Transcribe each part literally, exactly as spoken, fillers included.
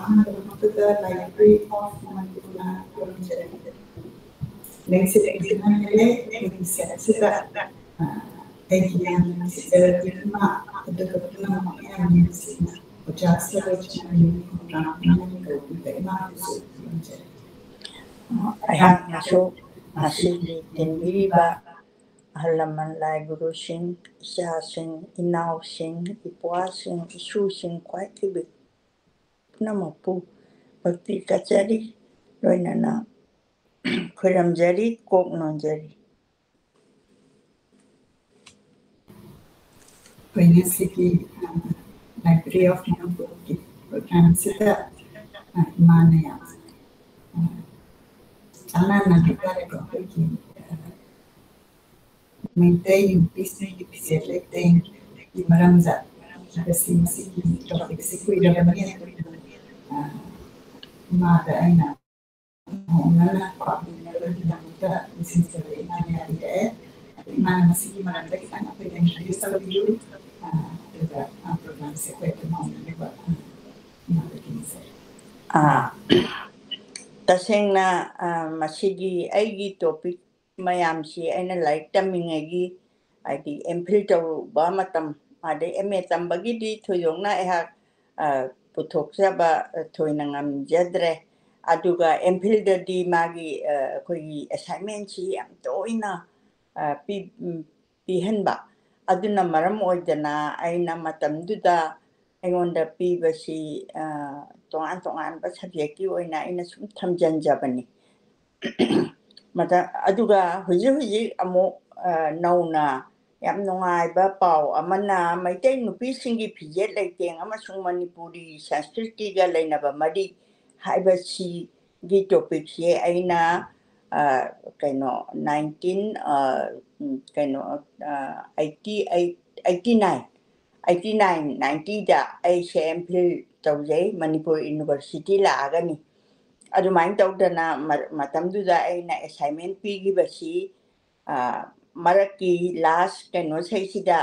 ꯑꯍꯥꯟꯕꯃꯛꯇꯗ Library of Manipur ꯈꯨꯔꯨꯝꯖꯔꯤ꯫ ꯂꯩꯁꯤꯜꯂꯛꯂꯤꯕ ꯂꯩꯔꯦ ꯑꯩꯈꯣꯏꯒꯤ ꯁꯦꯠꯁꯤꯗ, ꯑ, ꯑꯩꯒꯤ ꯌꯥꯝꯅ ꯅꯨꯡꯁꯤꯖꯔꯕꯤ ꯏꯃꯥ, ꯑꯗꯨꯒ ꯄꯨꯝꯅꯃꯛ ꯌꯥꯝꯅ ꯅꯨꯡꯁꯤꯅ ꯑꯣꯖꯥ ꯁꯔꯣꯖꯤꯅꯤ ꯈꯣꯡꯒ꯭ꯔꯥꯝ ꯀꯧꯕꯤꯕ ꯏꯃꯥꯕꯨꯁꯨ ꯈꯨꯔꯨꯝꯖꯔꯤ꯫ ꯑꯩꯍꯥꯛꯅꯁꯨ ꯉꯁꯤꯒꯤ ꯇꯤꯟꯕꯤꯔꯤꯕ ꯑꯍꯜ ꯂꯃꯟ, ꯂꯥꯏ ꯒꯨꯔꯨꯁꯤꯡ, ꯏꯆꯥꯁꯤꯡ, ꯏꯅꯥꯎꯁꯤꯡ, ꯏꯄ꯭ꯋꯥꯁꯤꯡ, ꯏꯁꯨꯁꯤꯡ, ꯈ꯭ꯋꯥꯏꯗꯒꯤ ꯄꯨꯝꯅꯃꯛꯄꯨ ꯚꯛꯇꯤ ꯀꯠꯆꯔꯤ, ꯂꯣꯏꯅꯅ ꯈꯣꯏꯔꯝꯖꯔꯤ, ꯀꯣꯛ ꯅꯣꯟꯖꯔꯤ꯫ ꯑꯩꯈꯣꯏ ꯉꯁꯤꯒꯤ, ꯑ, Library of Manipurꯒꯤ programꯁꯤꯗ, ꯑ, ꯏꯃꯥꯅ ꯌꯥꯝ, ꯑ, ꯆꯥꯟꯅꯅ ꯍꯥꯏꯇꯥꯔꯦꯀꯣ, ꯑꯩꯈꯣꯏꯒꯤ, ꯑ, ꯃꯩꯇꯩ ꯅꯨꯄꯤꯁꯤꯡꯒꯤ ꯐꯤꯖꯦꯠ ꯂꯩꯇꯦꯡꯒꯤ ꯃꯔꯝꯗ ꯍꯥꯏꯕꯁꯤ ꯃꯁꯤꯒꯤ topicꯁꯤ ꯀꯨꯏꯔꯕꯅꯤ꯫ ꯑ, ꯏꯃꯥꯗ ꯑꯩꯅ ꯍꯣꯡꯅꯅ ꯄꯥꯎꯗꯝꯅꯕꯒꯤꯗꯃꯛꯇ ꯅꯤꯡꯁꯤꯡꯖꯕ ꯏꯃꯥꯅ ꯌꯥꯕꯤꯔꯛꯑꯦ꯫ ꯑꯗꯨ ꯏꯃꯥꯅ ꯃꯁꯤꯒꯤ ꯃꯔꯝꯗ ꯈꯤꯇꯪ ꯑꯩꯈꯣꯏꯗ introduce ꯇꯧꯕꯤꯌꯨ꯫ ꯑ, ꯑꯗꯨꯒ, ꯑ, programꯁꯦ ꯑꯩꯈꯣꯏ ꯑꯗꯨꯝ ꯍꯧꯅꯅꯕ, ꯑ, ꯏꯃꯥꯗ ꯈꯪꯖꯔꯦ꯫ ꯑ, ꯇꯁꯦꯡꯅ, ꯑ, ꯃꯁꯤꯒꯤ ꯑꯩꯒꯤ topic ꯃꯌꯥꯝꯁꯤ ꯑꯩꯅ ꯂꯥꯏꯔꯤꯛ ꯇꯝꯃꯤꯉꯩꯒꯤ, ꯍꯥꯏꯗꯤ, M.Phil ꯇꯧꯔꯨꯕ ꯃꯇꯝ, ꯑꯗꯩ M.A ꯇꯝꯕꯒꯤꯗꯤ ꯊꯣꯏꯗꯣꯛꯅ ꯑꯩꯍꯥꯛ, ꯑ, ꯄꯨꯊꯣꯛꯆꯕ, ꯑ, ꯊꯣꯏꯅ ꯉꯝꯖꯗ꯭ꯔꯦ꯫ ꯑꯗꯨꯒ M.Philꯗꯗꯤ ꯃꯥꯒꯤ, ꯑ, ꯑꯩꯈꯣꯏꯒꯤ assignmentꯁꯤ ꯌꯥꯝ ꯇꯣꯏꯅ, ꯑ, ꯄꯤ-, ꯎꯝ, ꯄꯤꯍꯟꯕ꯫ ꯑꯗꯨꯅ ꯃꯔꯝ ꯑꯣꯏꯗꯅ ꯑꯩꯅ ꯃꯇꯝꯗꯨꯗ ꯑꯩꯉꯣꯟꯗ ꯄꯤꯕꯁꯤ, ꯑ, ꯇꯣꯉꯥꯟ ꯇꯣꯉꯥꯟꯕ subjectꯀꯤ ꯑꯣꯏꯅ ꯑꯩꯅ ꯁꯨꯝ ꯊꯝꯖꯤꯟꯖꯕꯅꯤ꯫ ꯃꯇꯝ, ꯑꯗꯨꯒ ꯍꯧꯖꯤꯛ ꯍꯧꯖꯤꯛ ꯑꯃꯨꯛ, ꯑ, ꯅꯧꯅ ꯌꯥꯝ ꯅꯨꯡꯉꯥꯏꯕ ꯄꯥꯎ ꯑꯃꯅ, ꯃꯩꯇꯩ ꯅꯨꯄꯤꯁꯤꯡꯒꯤ ꯐꯤꯖꯦꯠ ꯂꯩꯇꯦꯡ ꯑꯃꯁꯨꯡ ꯃꯅꯤꯄꯨꯔꯤ ꯁꯪꯁꯀ꯭ꯔꯤꯇꯤꯒ ꯂꯩꯅꯕ ꯃꯔꯤ ꯍꯥꯏꯕꯁꯤꯒꯤ topicꯁꯦ ꯑꯩꯅ, ꯑ, ꯀꯩꯅꯣ, nineteen, ꯑ, ꯎꯝ, ꯀꯩꯅꯣ, ꯑ, eighty eight, eighty nine, eighty nine, ninetyꯗ ꯑꯩꯁꯦ M.Phil ꯇꯧꯖꯩ, ꯃꯅꯤꯄꯨꯔ University ꯂꯥꯛꯑꯒꯅꯤ꯫ ꯑꯗꯨꯃꯥꯏꯅ ꯇꯧꯗꯅ ꯃ-, ꯃꯇꯝꯗꯨꯗ ꯑꯩꯅ assignment ꯄꯤꯈꯤꯕꯁꯤ, ꯑ, ꯃꯔꯛꯀꯤ last ꯀꯩꯅꯣꯁꯤꯗꯩꯁꯤꯗ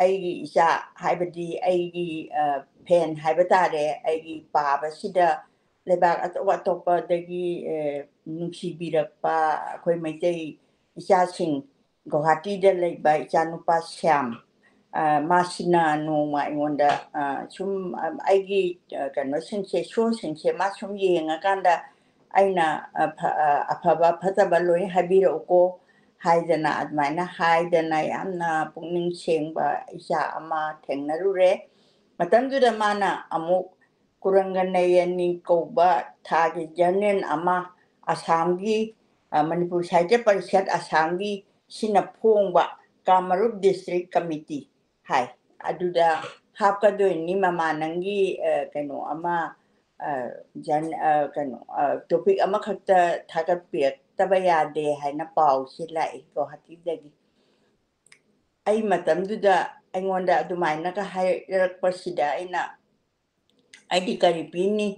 ꯑꯩꯒꯤ ꯏꯆꯥ, ꯍꯥꯏꯕꯗꯤ ꯑꯩꯒꯤ, ꯑ, ꯐꯦꯟ ꯍꯥꯏꯕ ꯇꯥꯔꯦ, ꯑꯩꯒꯤ ꯄꯥꯕꯁꯤꯗ ꯂꯩꯕꯥꯛ ꯑꯇꯣꯞ ꯑꯇꯣꯞꯄꯗꯒꯤ, ꯑ, ꯅꯨꯡꯁꯤꯕꯤꯔꯛꯄ ꯑꯩꯈꯣꯏ ꯃꯩꯇꯩ ꯏꯆꯥꯁꯤꯡ, ꯒꯨꯋꯥꯍꯥꯇꯤꯗ ꯂꯩꯕ ꯏꯆꯥꯅꯨꯄꯥ ꯁ꯭ꯌꯥꯝ, ꯑ, ꯃꯥꯁꯤꯅ ꯅꯣꯡꯃ ꯑꯩꯉꯣꯟꯗ, ꯑ, ꯁꯨꯝ, ꯑ, ꯑꯩꯒꯤ, ꯑ, ꯀꯩꯅꯣꯁꯤꯡꯁꯦ, ꯁꯣꯁꯤꯡꯁꯦ ꯃꯥ ꯁꯨꯝ ꯌꯦꯡꯉꯀꯥꯟꯗ ꯑꯩꯅ, ꯑ, ꯐ-, ꯑ, "ꯑꯐꯕ ꯐꯠꯇꯕ ꯂꯣꯏ ꯍꯥꯏꯕꯤꯔꯛꯎꯀꯣ" ꯍꯥꯏꯗꯅ, ꯑꯗꯨꯃꯥꯏꯅ ꯍꯥꯏꯗꯅ, ꯌꯥꯝꯅ ꯄꯨꯛꯅꯤꯡ ꯁꯦꯡꯕ ꯏꯆꯥ ꯑꯃ ꯊꯦꯡꯅꯔꯨꯔꯦ꯫ ꯃꯇꯝꯗꯨꯗ ꯃꯥꯅ ꯑꯃꯨꯛ ꯀꯨꯔꯪꯒ ꯅꯌꯅꯤ ꯀꯧꯕ ꯊꯥꯒꯤ ꯖꯔꯅꯦꯜ ꯑꯃ ꯑꯁꯥꯝꯒꯤ, ꯑ, ꯃꯅꯤꯄꯨꯔ ꯁꯥꯍꯤꯇ꯭ꯌ ꯄꯔꯤꯁꯠ ꯑꯁꯥꯝꯒꯤ ꯁꯤꯅ ꯐꯣꯡꯕ ꯀꯥꯃꯔꯨꯞ ꯗꯤꯁꯇ꯭ꯔꯤꯛ ꯀꯃꯤꯇꯤ ꯍꯥꯏ, ꯑꯗꯨꯗ ꯍꯥꯞꯀꯗꯣꯏꯅꯤ ꯃꯃꯥ, ꯅꯪꯒꯤ, ꯑ, ꯀꯩꯅꯣ ꯑꯃ, ꯑ, ꯖꯔ-, ꯑ, ꯀꯩꯅꯣ, ꯑ, ꯇꯣꯄꯤꯛ ꯑꯃꯈꯛꯇ ꯊꯥꯒꯠꯄꯤꯔꯛꯇꯕ ꯌꯥꯗꯦ ꯍꯥꯏꯅ ꯄꯥꯎꯁꯤ ꯂꯥꯛꯏ ꯒꯨꯋꯥꯍꯥꯇꯤꯗꯒꯤ꯫ ꯑꯩ ꯃꯇꯝꯗꯨꯗ ꯑꯩꯉꯣꯟꯗ ꯑꯗꯨꯃꯥꯏꯅꯒ ꯍꯥꯏꯔꯛꯄꯁꯤꯗ ꯑꯩꯅ, "ꯑꯩꯗꯤ ꯀꯔꯤ ꯄꯤꯅꯤ?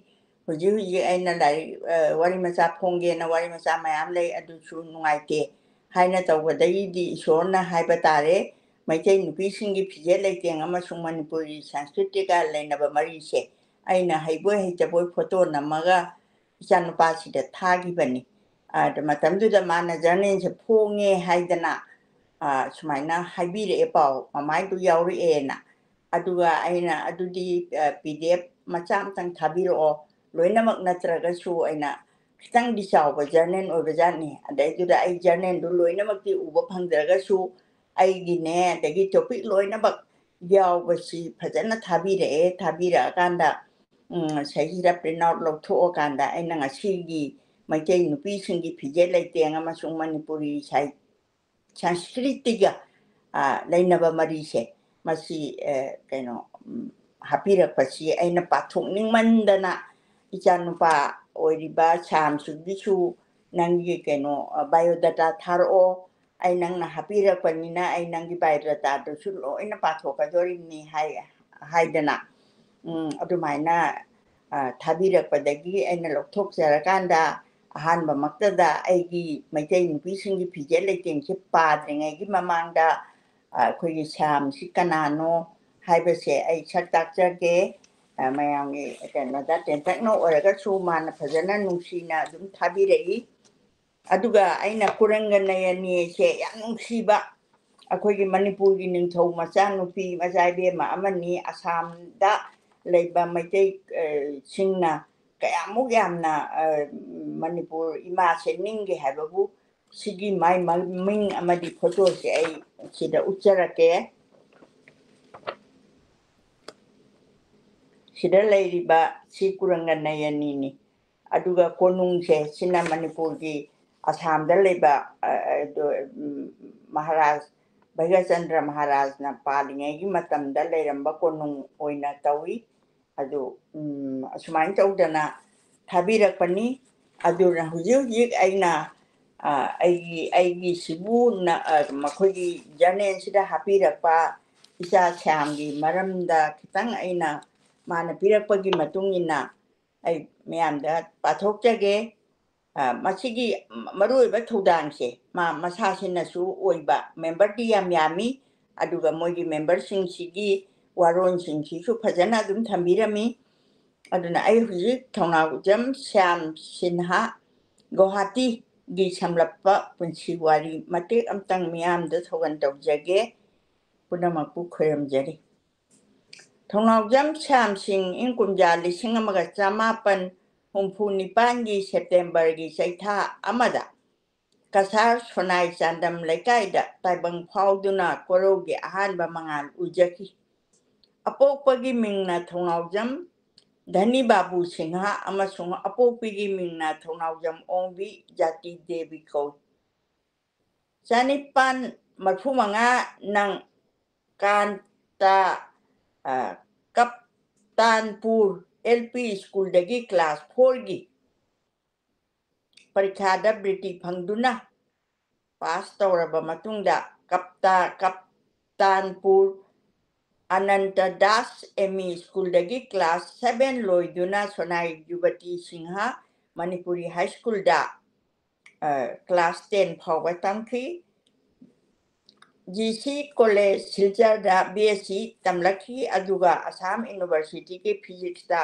ꯍꯧꯖꯤꯛ ꯍꯧꯖꯤꯛ ꯑꯩꯅ ꯂꯥꯏꯔꯤꯛ, ꯑ, ꯋꯥꯔꯤ ꯃꯆꯥ ꯐꯣꯡꯒꯦꯅ ꯋꯥꯔꯤ ꯃꯆꯥ ꯃꯌꯥꯝ ꯂꯩ, ꯑꯗꯨꯁꯨ ꯅꯨꯡꯉꯥꯏꯇꯦ" ꯍꯥꯏꯅ ꯇꯧꯕꯗꯒꯤꯗꯤ ꯏꯁꯣꯔꯅ ꯍꯥꯏꯕ ꯇꯥꯔꯦ, ꯃꯩꯇꯩ ꯅꯨꯄꯤꯁꯤꯡꯒꯤ ꯐꯤꯖꯦꯠ ꯂꯩꯇꯦꯡ ꯑꯃꯁꯨꯡ ꯃꯅꯤꯄꯨꯔꯤ ꯁꯪꯁꯀ꯭ꯔꯤꯇꯤꯒ ꯂꯩꯅꯕ ꯃꯔꯤꯁꯦ ꯑꯩꯅ ꯍꯩꯕꯣꯏ ꯍꯩꯇꯕꯣꯏ ꯐꯣꯇꯣ ꯅꯝꯃꯒ ꯏꯆꯥꯅꯨꯄꯥꯁꯤꯗ ꯊꯥꯈꯤꯕꯅꯤ꯫ ꯑꯗ ꯃꯇꯝꯗꯨꯗ ꯃꯥꯅ ꯖꯔꯅꯦꯜꯁꯦ ꯐꯣꯡꯉꯦ ꯍꯥꯏꯗꯅ, ꯑ, ꯁꯨꯃꯥꯏꯅ ꯍꯥꯏꯕꯤꯔꯛꯑꯦ ꯄꯥꯎ, "ꯃꯃꯥꯏꯗꯨ ꯌꯥꯎꯔꯛꯑꯦꯅ"꯫ ꯑꯗꯨꯒ ꯑꯩꯅ, "ꯑꯗꯨꯗꯤ, ꯑ, ꯄꯤ ꯗꯤ ꯑꯦꯐ ꯃꯆꯥ ꯑꯃꯇꯪ ꯊꯥꯕꯤꯔꯛꯑꯣ", ꯂꯣꯏꯅꯃꯛ ꯅꯠꯇ꯭ꯔꯒꯁꯨ ꯑꯩꯅ ꯈꯤꯇꯪꯗꯤ ꯆꯥꯎꯕ ꯖꯔꯅꯦꯜ ꯑꯣꯏꯕꯖꯥꯠꯅꯤ꯫ ꯑꯗꯩꯗꯨꯗ ꯑꯩ ꯖꯔꯅꯦꯜꯗꯨ ꯂꯣꯏꯅꯃꯛꯇꯤ ꯎꯕ ꯐꯪꯗ꯭ꯔꯒꯁꯨ ꯑꯩꯒꯤꯅꯦ, ꯑꯗꯒꯤ ꯇꯣꯄꯤꯛ ꯂꯣꯏꯅꯃꯛ ꯌꯥꯎꯕꯁꯤ ꯐꯖꯅ ꯊꯥꯕꯤꯔꯛꯑꯦ꯫ ꯊꯥꯕꯤꯔꯛꯑꯀꯥꯟꯗ, ꯎꯝ, ꯁꯤꯗꯩꯁꯤꯗ print out ꯂꯧꯊꯣꯛꯑꯀꯥꯟꯗ ꯑꯩꯅ ꯉꯁꯤꯒꯤ ꯃꯩꯇꯩ ꯅꯨꯄꯤꯁꯤꯡꯒꯤ ꯐꯤꯖꯦꯠ ꯂꯩꯇꯦꯡ ꯑꯃꯁꯨꯡ ꯃꯅꯤꯄꯨꯔꯤ ꯁꯥꯍꯤ-, ꯁꯪꯁꯀ꯭ꯔꯤꯇꯤꯒ, ꯑ, ꯂꯩꯅꯕ ꯃꯔꯤꯁꯦ, ꯃꯁꯤ, ꯑ, ꯀꯩꯅꯣ, ꯎꯝ, ꯍꯥꯞꯄꯤꯔꯛꯄꯁꯤ ꯑꯩꯅ ꯄꯥꯊꯣꯛꯅꯤꯡꯃꯟꯗꯅ, "ꯏꯆꯥꯅꯨꯄꯥ ꯑꯣꯏꯔꯤꯕ ꯁ꯭ꯌꯥꯝꯁꯤꯒꯤꯁꯨ ꯅꯪꯒꯤ ꯀꯩꯅꯣ, ꯑ, biodata ꯊꯥꯔꯛꯑꯣ, ꯑꯩ ꯅꯪꯅ ꯍꯥꯞꯄꯤꯔꯛꯄꯅꯤꯅ ꯑꯩ ꯅꯪꯒꯤ biodataꯗꯨꯁꯨ ꯂꯣꯏꯅ ꯄꯥꯊꯣꯛꯀꯗꯣꯔꯤꯕꯅꯤ" ꯍꯥꯏ-, ꯍꯥꯏꯗꯅ, ꯎꯝ, ꯑꯗꯨꯃꯥꯏꯅ, ꯑ, ꯊꯥꯕꯤꯔꯛꯄꯗꯒꯤ ꯑꯩꯅ ꯂꯧꯊꯣꯛꯆꯔꯀꯥꯟꯗ, ꯑꯍꯥꯟꯕꯃꯛꯇꯗ ꯑꯩꯒꯤ ꯃꯩꯇꯩ ꯅꯨꯄꯤꯁꯤꯡꯒꯤ ꯐꯤꯖꯦꯠ ꯂꯩꯇꯦꯡꯁꯦ ꯄꯥꯗ꯭ꯔꯤꯉꯩꯒꯤ ꯃꯃꯥꯡꯗ ꯑꯩꯈꯣꯏꯒꯤ ꯁ꯭ꯌꯥꯝꯁꯤ ꯀꯅꯥꯅꯣ ꯍꯥꯏꯕꯁꯦ ꯑꯩ ꯁꯛ ꯇꯥꯛꯆꯒꯦ꯫ ꯑ, ꯃꯌꯥꯝꯒꯤ ꯀꯩꯅꯣꯗ ꯇꯦꯟꯇꯛꯅ ꯑꯣꯏꯔꯒꯁꯨ ꯃꯥꯅ ꯐꯖꯅ ꯅꯨꯡꯁꯤꯅ ꯑꯗꯨꯝ ꯊꯥꯕꯤꯔꯛꯏ꯫ ꯑꯗꯨꯒ ꯑꯩꯅ ꯀꯨꯔꯪꯒ ꯅꯌꯅꯤꯁꯦ ꯌꯥꯝ ꯅꯨꯡꯁꯤꯕ, ꯑꯩꯈꯣꯏꯒꯤ ꯃꯅꯤꯄꯨꯔꯒꯤ ꯅꯤꯡꯊꯧ ꯃꯆꯥꯅꯨꯄꯤ, ꯃꯆꯥ ꯏꯕꯦꯝꯃ ꯑꯃꯅꯤ꯫ ꯑꯁꯥꯝꯗ ꯂꯩꯕ ꯃꯩꯇꯩ, ꯑ, ꯁꯤꯡꯅ ꯀꯌꯥꯃꯨꯛ ꯌꯥꯝꯅ, ꯑ, ꯃꯅꯤꯄꯨꯔ ꯏꯃꯥꯁꯦ ꯅꯤꯡꯒꯦ ꯍꯥꯏꯕꯕꯨ ꯁꯤꯒꯤ ꯃꯥꯏ ꯃꯃꯤꯡ ꯑꯃꯗꯤ ꯐꯣꯇꯣꯁꯦ ꯑꯩ ꯁꯤꯗ ꯎꯠꯆꯔꯛꯀꯦ꯫ ꯁꯤꯗ ꯂꯩꯔꯤꯕ ꯁꯤ ꯀꯨꯔꯪꯒ ꯅꯌꯅꯤꯅꯤ꯫ ꯑꯗꯨꯒ ꯀꯣꯅꯨꯡꯁꯦ, ꯁꯤꯅ ꯃꯅꯤꯄꯨꯔꯒꯤ ꯑꯁꯥꯝꯗ ꯂꯩꯕ, ꯑ, ꯑ, ꯑꯗꯨ, ꯎꯝ, ꯃꯍꯥꯔꯥꯖ ꯚꯩꯒ꯭ꯌꯆꯟꯗ꯭ꯔ ꯃꯍꯥꯔꯥꯖꯅ ꯄꯥꯜꯂꯤꯉꯩꯒꯤ ꯃꯇꯝꯗ ꯂꯩꯔꯝꯕ ꯀꯣꯅꯨꯡ ꯑꯣꯏꯅ ꯇꯧꯏ꯫ ꯑꯗꯨ, ꯎꯝ, ꯑꯁꯨꯃꯥꯏꯅ ꯇꯧꯗꯅ ꯊꯥꯕꯤꯔꯛꯄꯅꯤ꯫ ꯑꯗꯨꯅ ꯍꯧꯖꯤꯛ ꯍꯧꯖꯤꯛ ꯑꯩꯅ, ꯑ, ꯑꯩꯒꯤ, ꯑꯩꯒꯤꯁꯤꯕꯨ ꯅ-, ꯑ, ꯃꯈꯣꯏꯒꯤ ꯖꯔꯅꯦꯜꯁꯤꯗ ꯍꯥꯞꯄꯤꯔꯛꯄ ꯏꯆꯥ ꯁ꯭ꯌꯥꯝꯒꯤ ꯃꯔꯝꯗ ꯈꯤꯇꯪ ꯑꯩꯅ, ꯃꯥꯅ ꯄꯤꯔꯛꯄꯒꯤ ꯃꯇꯨꯡ ꯏꯟꯅ ꯑꯩ ꯃꯌꯥꯝꯗ ꯄꯥꯊꯣꯛꯆꯒꯦ꯫ ꯑ, ꯃꯁꯤꯒꯤ ꯃꯔꯨꯑꯣꯏꯕ ꯊꯧꯗꯥꯡꯁꯦ ꯃꯥ ꯃꯁꯥꯁꯤꯅꯁꯨ ꯑꯣꯏꯕ, ꯃꯦꯝꯕꯔꯗꯤ ꯌꯥꯝ ꯌꯥꯝꯃꯤ, ꯑꯗꯨꯒ ꯃꯣꯏꯒꯤ ꯃꯦꯝꯕꯔꯁꯤꯡꯁꯤꯒꯤ ꯋꯥꯔꯣꯜꯁꯤꯡꯁꯤꯁꯨ ꯐꯖꯅ ꯑꯗꯨꯝ ꯊꯝꯕꯤꯔꯝꯃꯤ꯫ ꯑꯗꯨꯅ ꯑꯩ ꯍꯧꯖꯤꯛ ꯊꯧꯅꯥꯎꯖꯝ ꯁ꯭ꯌꯥꯝ ꯁꯤꯟꯍꯥ ꯒꯧꯍꯥꯇꯤꯒꯤ ꯁꯝꯂꯞꯄ ꯄꯨꯟꯁꯤ ꯋꯥꯔꯤ ꯃꯇꯦꯛ ꯑꯃꯇꯪ ꯃꯤꯌꯥꯝꯗ ꯊꯧꯒꯟ ꯇꯧꯖꯒꯦ꯫ ꯄꯨꯝꯅꯃꯛꯄꯨ ꯈꯣꯏꯔꯝꯖꯔꯤ꯫ ꯊꯧꯅꯥꯎꯖꯝ ꯁ꯭ꯌꯥꯝ ꯁꯤꯡ ꯏꯪ ꯀꯨꯝꯖꯥ ꯂꯤꯁꯤꯡ ꯑꯃꯒ ꯆꯃꯥꯄꯟ ꯍꯨꯝꯐꯨ ꯅꯤꯄꯥꯟꯒꯤ ꯁꯦꯞꯇꯦꯝꯕꯔꯒꯤ ꯆꯩꯊꯥ ꯑꯃꯗ ꯀꯁꯥꯔ ꯁꯣꯅꯥꯏ ꯆꯥꯟꯗꯝ ꯂꯩꯀꯥꯏꯗ ꯇꯥꯏꯕꯪ ꯐꯥꯎꯗꯨꯅ ꯀꯣꯔꯧꯒꯤ ꯑꯍꯥꯟꯕ ꯃꯉꯥꯜ ꯎꯖꯈꯤ꯫ ꯑꯄꯣꯛꯄꯒꯤ ꯃꯤꯡꯅ ꯊꯧꯅꯥꯎꯖꯝ ꯙꯅꯤ ꯕꯥꯕꯨ ꯁꯤꯡꯍ ꯑꯃꯁꯨꯡ ꯑꯄꯣꯛꯄꯤꯒꯤ ꯃꯤꯡꯅ ꯊꯧꯅꯥꯎꯖꯝ ꯑꯣꯡꯕꯤ ꯖꯥꯇꯤ ꯗꯦꯕꯤ ꯀꯧꯏ꯫ ꯆꯅꯤꯄꯥꯟ ꯃꯔꯐꯨ ꯃꯉꯥ ꯅꯪ ꯀꯥꯟꯇꯥ, ꯑ, ꯀꯞꯇꯥꯟꯄꯨꯔ ꯑꯦꯜ ꯄꯤ ꯁ꯭ꯀꯨꯜꯗꯒꯤ ꯀ꯭ꯂꯥꯁ ꯐꯣꯔꯒꯤ ꯄꯔꯤꯈꯥꯗ ꯕ꯭ꯔꯤꯇꯤ ꯐꯪꯗꯨꯅ ꯄꯥꯁ ꯇꯧꯔꯕ ꯃꯇꯨꯡꯗ ꯀꯞꯇꯥ-, ꯀꯞꯇꯥꯟꯄꯨꯔ ꯑꯅꯟꯇ ꯗꯥꯁ ꯑꯦꯝ ꯏ ꯁ꯭ꯀꯨꯜꯗꯒꯤ ꯀ꯭ꯂꯥꯁ ꯁꯚꯦꯟ ꯂꯣꯏꯗꯨꯅ ꯁꯣꯅꯥꯏ ꯌꯨꯕꯇꯤ ꯁꯤꯡꯍ ꯃꯅꯤꯄꯨꯔꯤ ꯍꯥꯏ ꯁ꯭ꯀꯨꯜꯗ, ꯑ, ꯀ꯭ꯂꯥꯁ ꯇꯦꯟ ꯐꯥꯎꯕ ꯇꯝꯈꯤ꯫ G C college ꯁꯤꯜꯆꯔꯗ B S C ꯇꯝꯂꯛꯈꯤ, ꯑꯗꯨꯒ ꯑꯁꯥꯝ ꯌꯨꯅꯤꯚꯔꯁꯤꯇꯤꯒꯤ ꯐꯤꯖꯤꯛꯁꯇ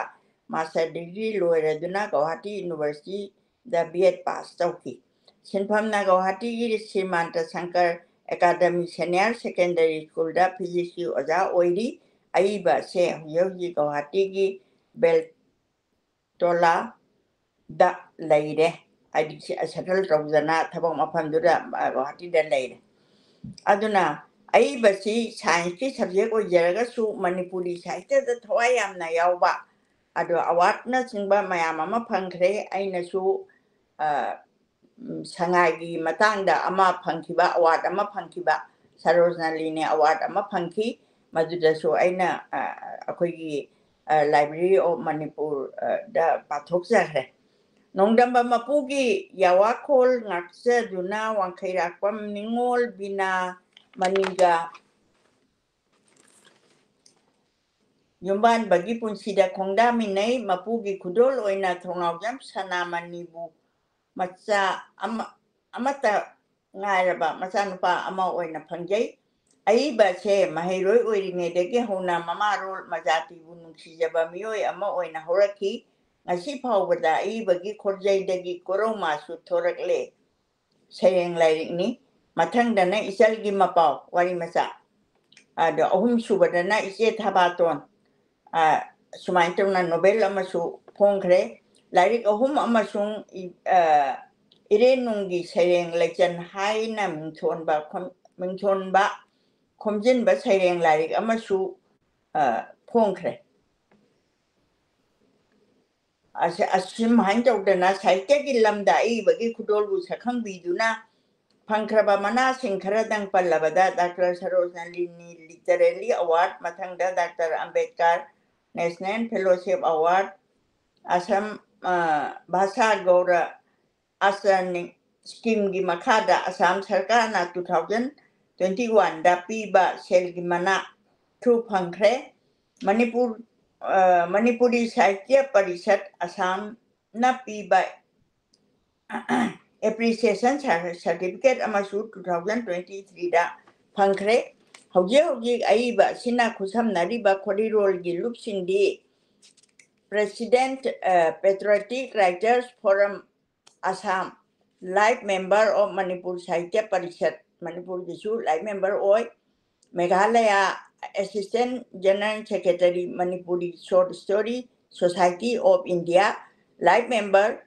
ꯃꯥꯁꯇꯔ ꯗꯤꯒ꯭ꯔꯤ ꯂꯣꯏꯔꯗꯨꯅ ꯒꯧꯍꯥꯇꯤ ꯌꯨꯅꯤꯚꯔꯁꯤꯇꯤꯗ ꯕꯤ ꯑꯦꯗ ꯄꯥꯁ ꯇꯧꯈꯤ꯫ ꯁꯤꯟꯐꯝꯅ ꯒꯧꯍꯥꯇꯤꯒꯤ ꯁ꯭ꯔꯤꯃꯥꯟꯇ ꯁꯪꯀꯔ ꯑꯦꯀꯥꯗꯃꯤ ꯁꯦꯅꯤꯌꯔ ꯁꯦꯀꯦꯟꯗꯔꯤ ꯁ꯭ꯀꯨꯜꯗ ꯐꯤꯖꯤꯛꯁꯀꯤ ꯑꯣꯖꯥ ꯑꯣꯏꯔꯤ꯫ ꯑꯏꯕ ꯑꯁꯦ ꯍꯧꯖꯤꯛ ꯍꯧꯖꯤꯛ ꯒꯧꯍꯥꯇꯤꯒꯤ ꯕꯦꯜꯇꯣꯂꯥꯗ ꯂꯩꯔꯦ, ꯍꯥꯏꯗꯤ ꯁꯦꯇꯜ ꯇꯧꯗꯅ ꯊꯕꯛ ꯃꯐꯝꯗꯨꯗ, ꯑ, ꯒꯧꯍꯥꯇꯤꯗ ꯂꯩꯔꯦ꯫ ꯑꯗꯨꯅ ꯑꯏꯕꯁꯤ ꯁꯥꯏꯟꯁꯀꯤ ꯁꯕꯖꯦꯛ ꯑꯣꯏꯖꯔꯒꯁꯨ ꯃꯅꯤꯄꯨꯔꯤ ꯁꯥꯍꯤꯇ꯭ꯌꯗ ꯊꯋꯥꯏ ꯌꯥꯝꯅ ꯌꯥꯎꯕ, ꯑꯗꯣ ꯑꯦꯋꯥꯔꯗꯅꯆꯤꯡꯕ ꯃꯌꯥꯝ ꯑꯃ ꯐꯪꯈ꯭ꯔꯦ꯫ ꯑꯩꯅꯁꯨ, ꯑ, ꯎꯝ, ꯁꯉꯥꯏꯒꯤ ꯃꯇꯥꯡꯗ ꯑꯃ ꯐꯪꯈꯤꯕ, ꯑꯦꯋꯥꯔꯗ ꯑꯃ ꯐꯪꯈꯤꯕ, ꯁꯔꯣꯖꯅꯥꯂꯤꯅꯤ ꯑꯦꯋꯥꯔꯗ ꯑꯃ ꯐꯪꯈꯤ꯫ ꯃꯗꯨꯗꯁꯨ ꯑꯩꯅ, ꯑ, ꯑꯩꯈꯣꯏꯒꯤ, ꯑ, Library of Manipur, ꯑ, ꯗ ꯄꯥꯊꯣꯛꯆꯈ꯭ꯔꯦ꯫ ꯅꯣꯡꯗꯝꯕ ꯃꯄꯨꯒꯤ ꯌꯥꯋꯥꯈꯣꯜ ꯉꯥꯛꯆꯗꯨꯅ ꯋꯥꯡꯈꯩꯔꯥꯛꯄꯝ ꯅꯤꯉꯣꯜ ꯕꯤꯅꯥ ꯃꯅꯤꯒ ꯌꯨꯝꯕꯥꯟꯕꯒꯤ ꯄꯨꯟꯁꯤꯗ ꯈꯣꯡꯗꯥꯃꯤꯟꯅꯩ꯫ ꯃꯄꯨꯒꯤ ꯈꯨꯗꯣꯜ ꯑꯣꯏꯅ ꯊꯣꯡꯅꯥꯎꯖꯝ ꯁꯅꯥꯃꯅꯤꯕꯨ ꯃꯆꯥ ꯑꯃ, ꯑꯃꯠꯇ ꯉꯥꯏꯔꯕ ꯃꯆꯥꯅꯨꯄꯥ ꯑꯃ ꯑꯣꯏꯅ ꯐꯪꯖꯩ꯫ ꯑꯏꯕ ꯑꯁꯦ ꯃꯍꯩꯔꯣꯏ ꯑꯣꯏꯔꯤꯉꯩꯗꯒꯤ ꯍꯧꯅ ꯃꯃꯥꯔꯣꯜ ꯃꯖꯥꯇꯤꯕꯨ ꯅꯨꯡꯁꯤꯖꯕ ꯃꯤꯑꯣꯏ ꯑꯃ ꯑꯣꯏꯅ ꯍꯧꯔꯛꯈꯤ꯫ ꯉꯁꯤ ꯐꯥꯎꯕꯗ ꯑꯏꯕꯒꯤ ꯈꯣꯔꯖꯩꯗꯒꯤ ꯀꯣꯔꯧ ꯃꯥꯁꯨ ꯊꯣꯔꯛꯂꯦ꯫ ꯁꯩꯔꯦꯡ ꯂꯥꯏꯔꯤꯛꯅꯤ꯫ ꯃꯊꯪꯗꯅ ꯏꯆꯜꯒꯤ ꯃꯄꯥꯎ, ꯋꯥꯔꯤ ꯃꯆꯥ꯫ ꯑꯗꯣ ꯑꯍꯨꯝ ꯁꯨꯕꯗꯅ ꯏꯆꯦ ꯊꯥꯕꯥꯇꯣꯟ꯫ ꯑ, ꯁꯨꯃꯥꯏꯅ ꯇꯧꯅ ꯅꯣꯕꯦꯜ ꯑꯃꯁꯨ ꯐꯣꯡꯈ꯭ꯔꯦ꯫ ꯂꯥꯏꯔꯤꯛ ꯑꯍꯨꯝ ꯑꯃꯁꯨꯡ ꯏ-, ꯑ, ꯏꯔꯦꯟ ꯅꯨꯡꯒꯤ ꯁꯩꯔꯦꯡ ꯂꯩꯆꯟ ꯍꯥꯏꯅ ꯃꯤꯡꯊꯣꯟꯕ ꯈꯣꯝ-, ꯃꯤꯡꯊꯣꯟꯕ ꯈꯣꯝꯖꯤꯟꯕ ꯁꯩꯔꯦꯡ ꯂꯥꯏꯔꯤꯛ ꯑꯃꯁꯨ, ꯑ, ꯐꯣꯡꯈ꯭ꯔꯦ꯫ ꯑꯁ-, ꯑꯁꯨꯝꯍꯥꯏꯅ ꯇꯧꯗꯅ ꯁꯥꯍꯤꯇ꯭ꯌꯒꯤ ꯂꯝꯗ ꯑꯏꯕꯒꯤ ꯈꯨꯗꯣꯜꯕꯨ ꯁꯛꯈꯪꯕꯤꯗꯨꯅ ꯐꯪꯈ꯭ꯔꯕ ꯃꯅꯥꯁꯤꯡ ꯈꯔꯗꯪ ꯄꯜꯂꯕꯗ, ꯗꯥꯛꯇꯔ ꯁꯔꯣꯖꯅꯥꯂꯤꯅꯤ ꯂꯤꯇꯔꯦꯔꯤ ꯑꯦꯋꯥꯔꯗ, ꯃꯊꯪꯗ doctor Ambedkar national fellowship award, Assam, ꯑ, ꯚꯥꯁꯥ ꯒꯧꯔ ꯑꯁꯔꯅꯤ ꯁ꯭ꯀꯤꯝꯒꯤ ꯃꯈꯥꯗ ꯑꯁꯥꯝ ꯁꯔꯀꯥꯔꯅ two thousand twenty one ꯗ ꯄꯤꯕ ꯁꯦꯜꯒꯤ ꯃꯅꯥ ꯁꯨ ꯐꯪꯈ꯭ꯔꯦ꯫ ꯃꯅꯤꯄꯨꯔ, ꯑ, ꯃꯅꯤꯄꯨꯔꯤ ꯁꯥꯍꯤꯇ꯭ꯌ ꯄꯔꯤꯁꯠ ꯑꯁꯥꯝꯅ ꯄꯤꯕ ꯑꯦꯄ꯭ꯔꯤꯁꯤꯌꯦꯁꯟ ꯁꯥꯔꯇꯤꯐꯤꯀꯦꯠ ꯑꯃꯁꯨ two thousand twenty three ꯗ ꯐꯪꯈ꯭ꯔꯦ꯫ ꯍꯧꯖꯤꯛ ꯍꯧꯖꯤꯛ ꯑꯏꯕ ꯑꯁꯤꯅ ꯈꯨꯠꯁꯝꯅꯔꯤꯕ ꯈꯣꯔꯤꯔꯣꯜꯒꯤ ꯂꯨꯞꯁꯤꯡꯗꯤ President, ꯑ, Patriotic Writers Forum Assam, Life Member of Manipur Sahitya Parishad, ꯃꯅꯤꯄꯨꯔꯒꯤꯁꯨ Life Member ꯑꯣꯏ, Meghalaya Assistant General Secretary, Manipuri Short Story Society of India, Life Member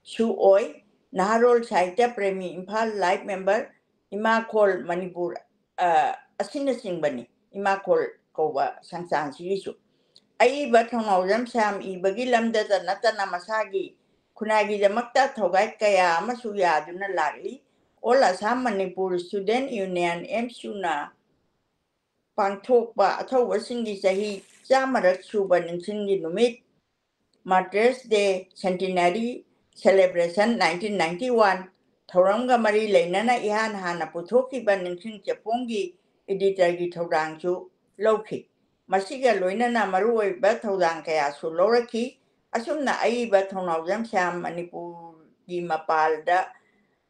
ꯁꯨ ꯑꯣꯏ, ꯅꯍꯥꯔꯣꯜ ꯁꯥꯍꯤꯇ꯭ꯌ ꯄ꯭ꯔꯦꯃꯤ ꯏꯝꯐꯥꯜ Life Member, ꯏꯃꯥꯈꯣꯜ ꯃꯅꯤꯄꯨꯔ, ꯑ, ꯑꯁꯤꯅꯆꯤꯡꯕꯅꯤ꯫ ꯏꯃꯥꯈꯣꯜ ꯀꯧꯕ ꯁꯪꯁꯊꯥꯟꯁꯤꯒꯤꯁꯨ ꯑꯏꯕ ꯊꯧꯅꯥꯎꯖꯝ ꯁ꯭ꯌꯥꯝ ꯏꯕꯒꯤ ꯂꯝꯗꯇ ꯅꯠꯇꯅ ꯃꯁꯥꯒꯤ ꯈꯨꯟꯅꯥꯏꯒꯤꯗꯃꯛꯇ ꯊꯧꯒꯥꯏ ꯀꯌꯥ ꯑꯃꯁꯨ ꯌꯥꯗꯨꯅ ꯂꯥꯛꯂꯤ꯫ All Assam Manipur Student Union, ꯑꯦꯝꯁꯨꯅ ꯄꯥꯡꯊꯣꯛꯄ ꯑꯊꯧꯕꯁꯤꯡꯒꯤ ꯆꯍꯤ ꯆꯥꯝꯃꯔꯛ ꯁꯨꯕ ꯅꯤꯡꯁꯤꯡꯒꯤ ꯅꯨꯃꯤꯠ, Martyrs Day Centenary Celebration nineteen ninety one ꯊꯧꯔꯝꯒ ꯃꯔꯤ ꯂꯩꯅꯅ ꯏꯍꯥꯟ ꯍꯥꯟꯅ ꯄꯨꯊꯣꯛꯈꯤꯕ ꯅꯤꯡꯁꯤꯡ ꯆꯦꯐꯣꯡꯒꯤ editorꯒꯤ ꯊꯧꯗꯥꯡꯁꯨ ꯂꯧꯈꯤ꯫ ꯃꯁꯤꯒ ꯂꯣꯏꯅꯅ ꯃꯔꯨꯑꯣꯏꯕ ꯊꯧꯗꯥꯡ ꯀꯌꯥꯁꯨ ꯂꯧꯔꯛꯈꯤ꯫ ꯑꯁꯨꯝꯅ ꯑꯏꯕ ꯊꯧꯅꯥꯎꯖꯝ ꯁ꯭ꯌꯥꯝ ꯃꯅꯤꯄꯨꯔꯒꯤ ꯃꯄꯥꯜꯗ,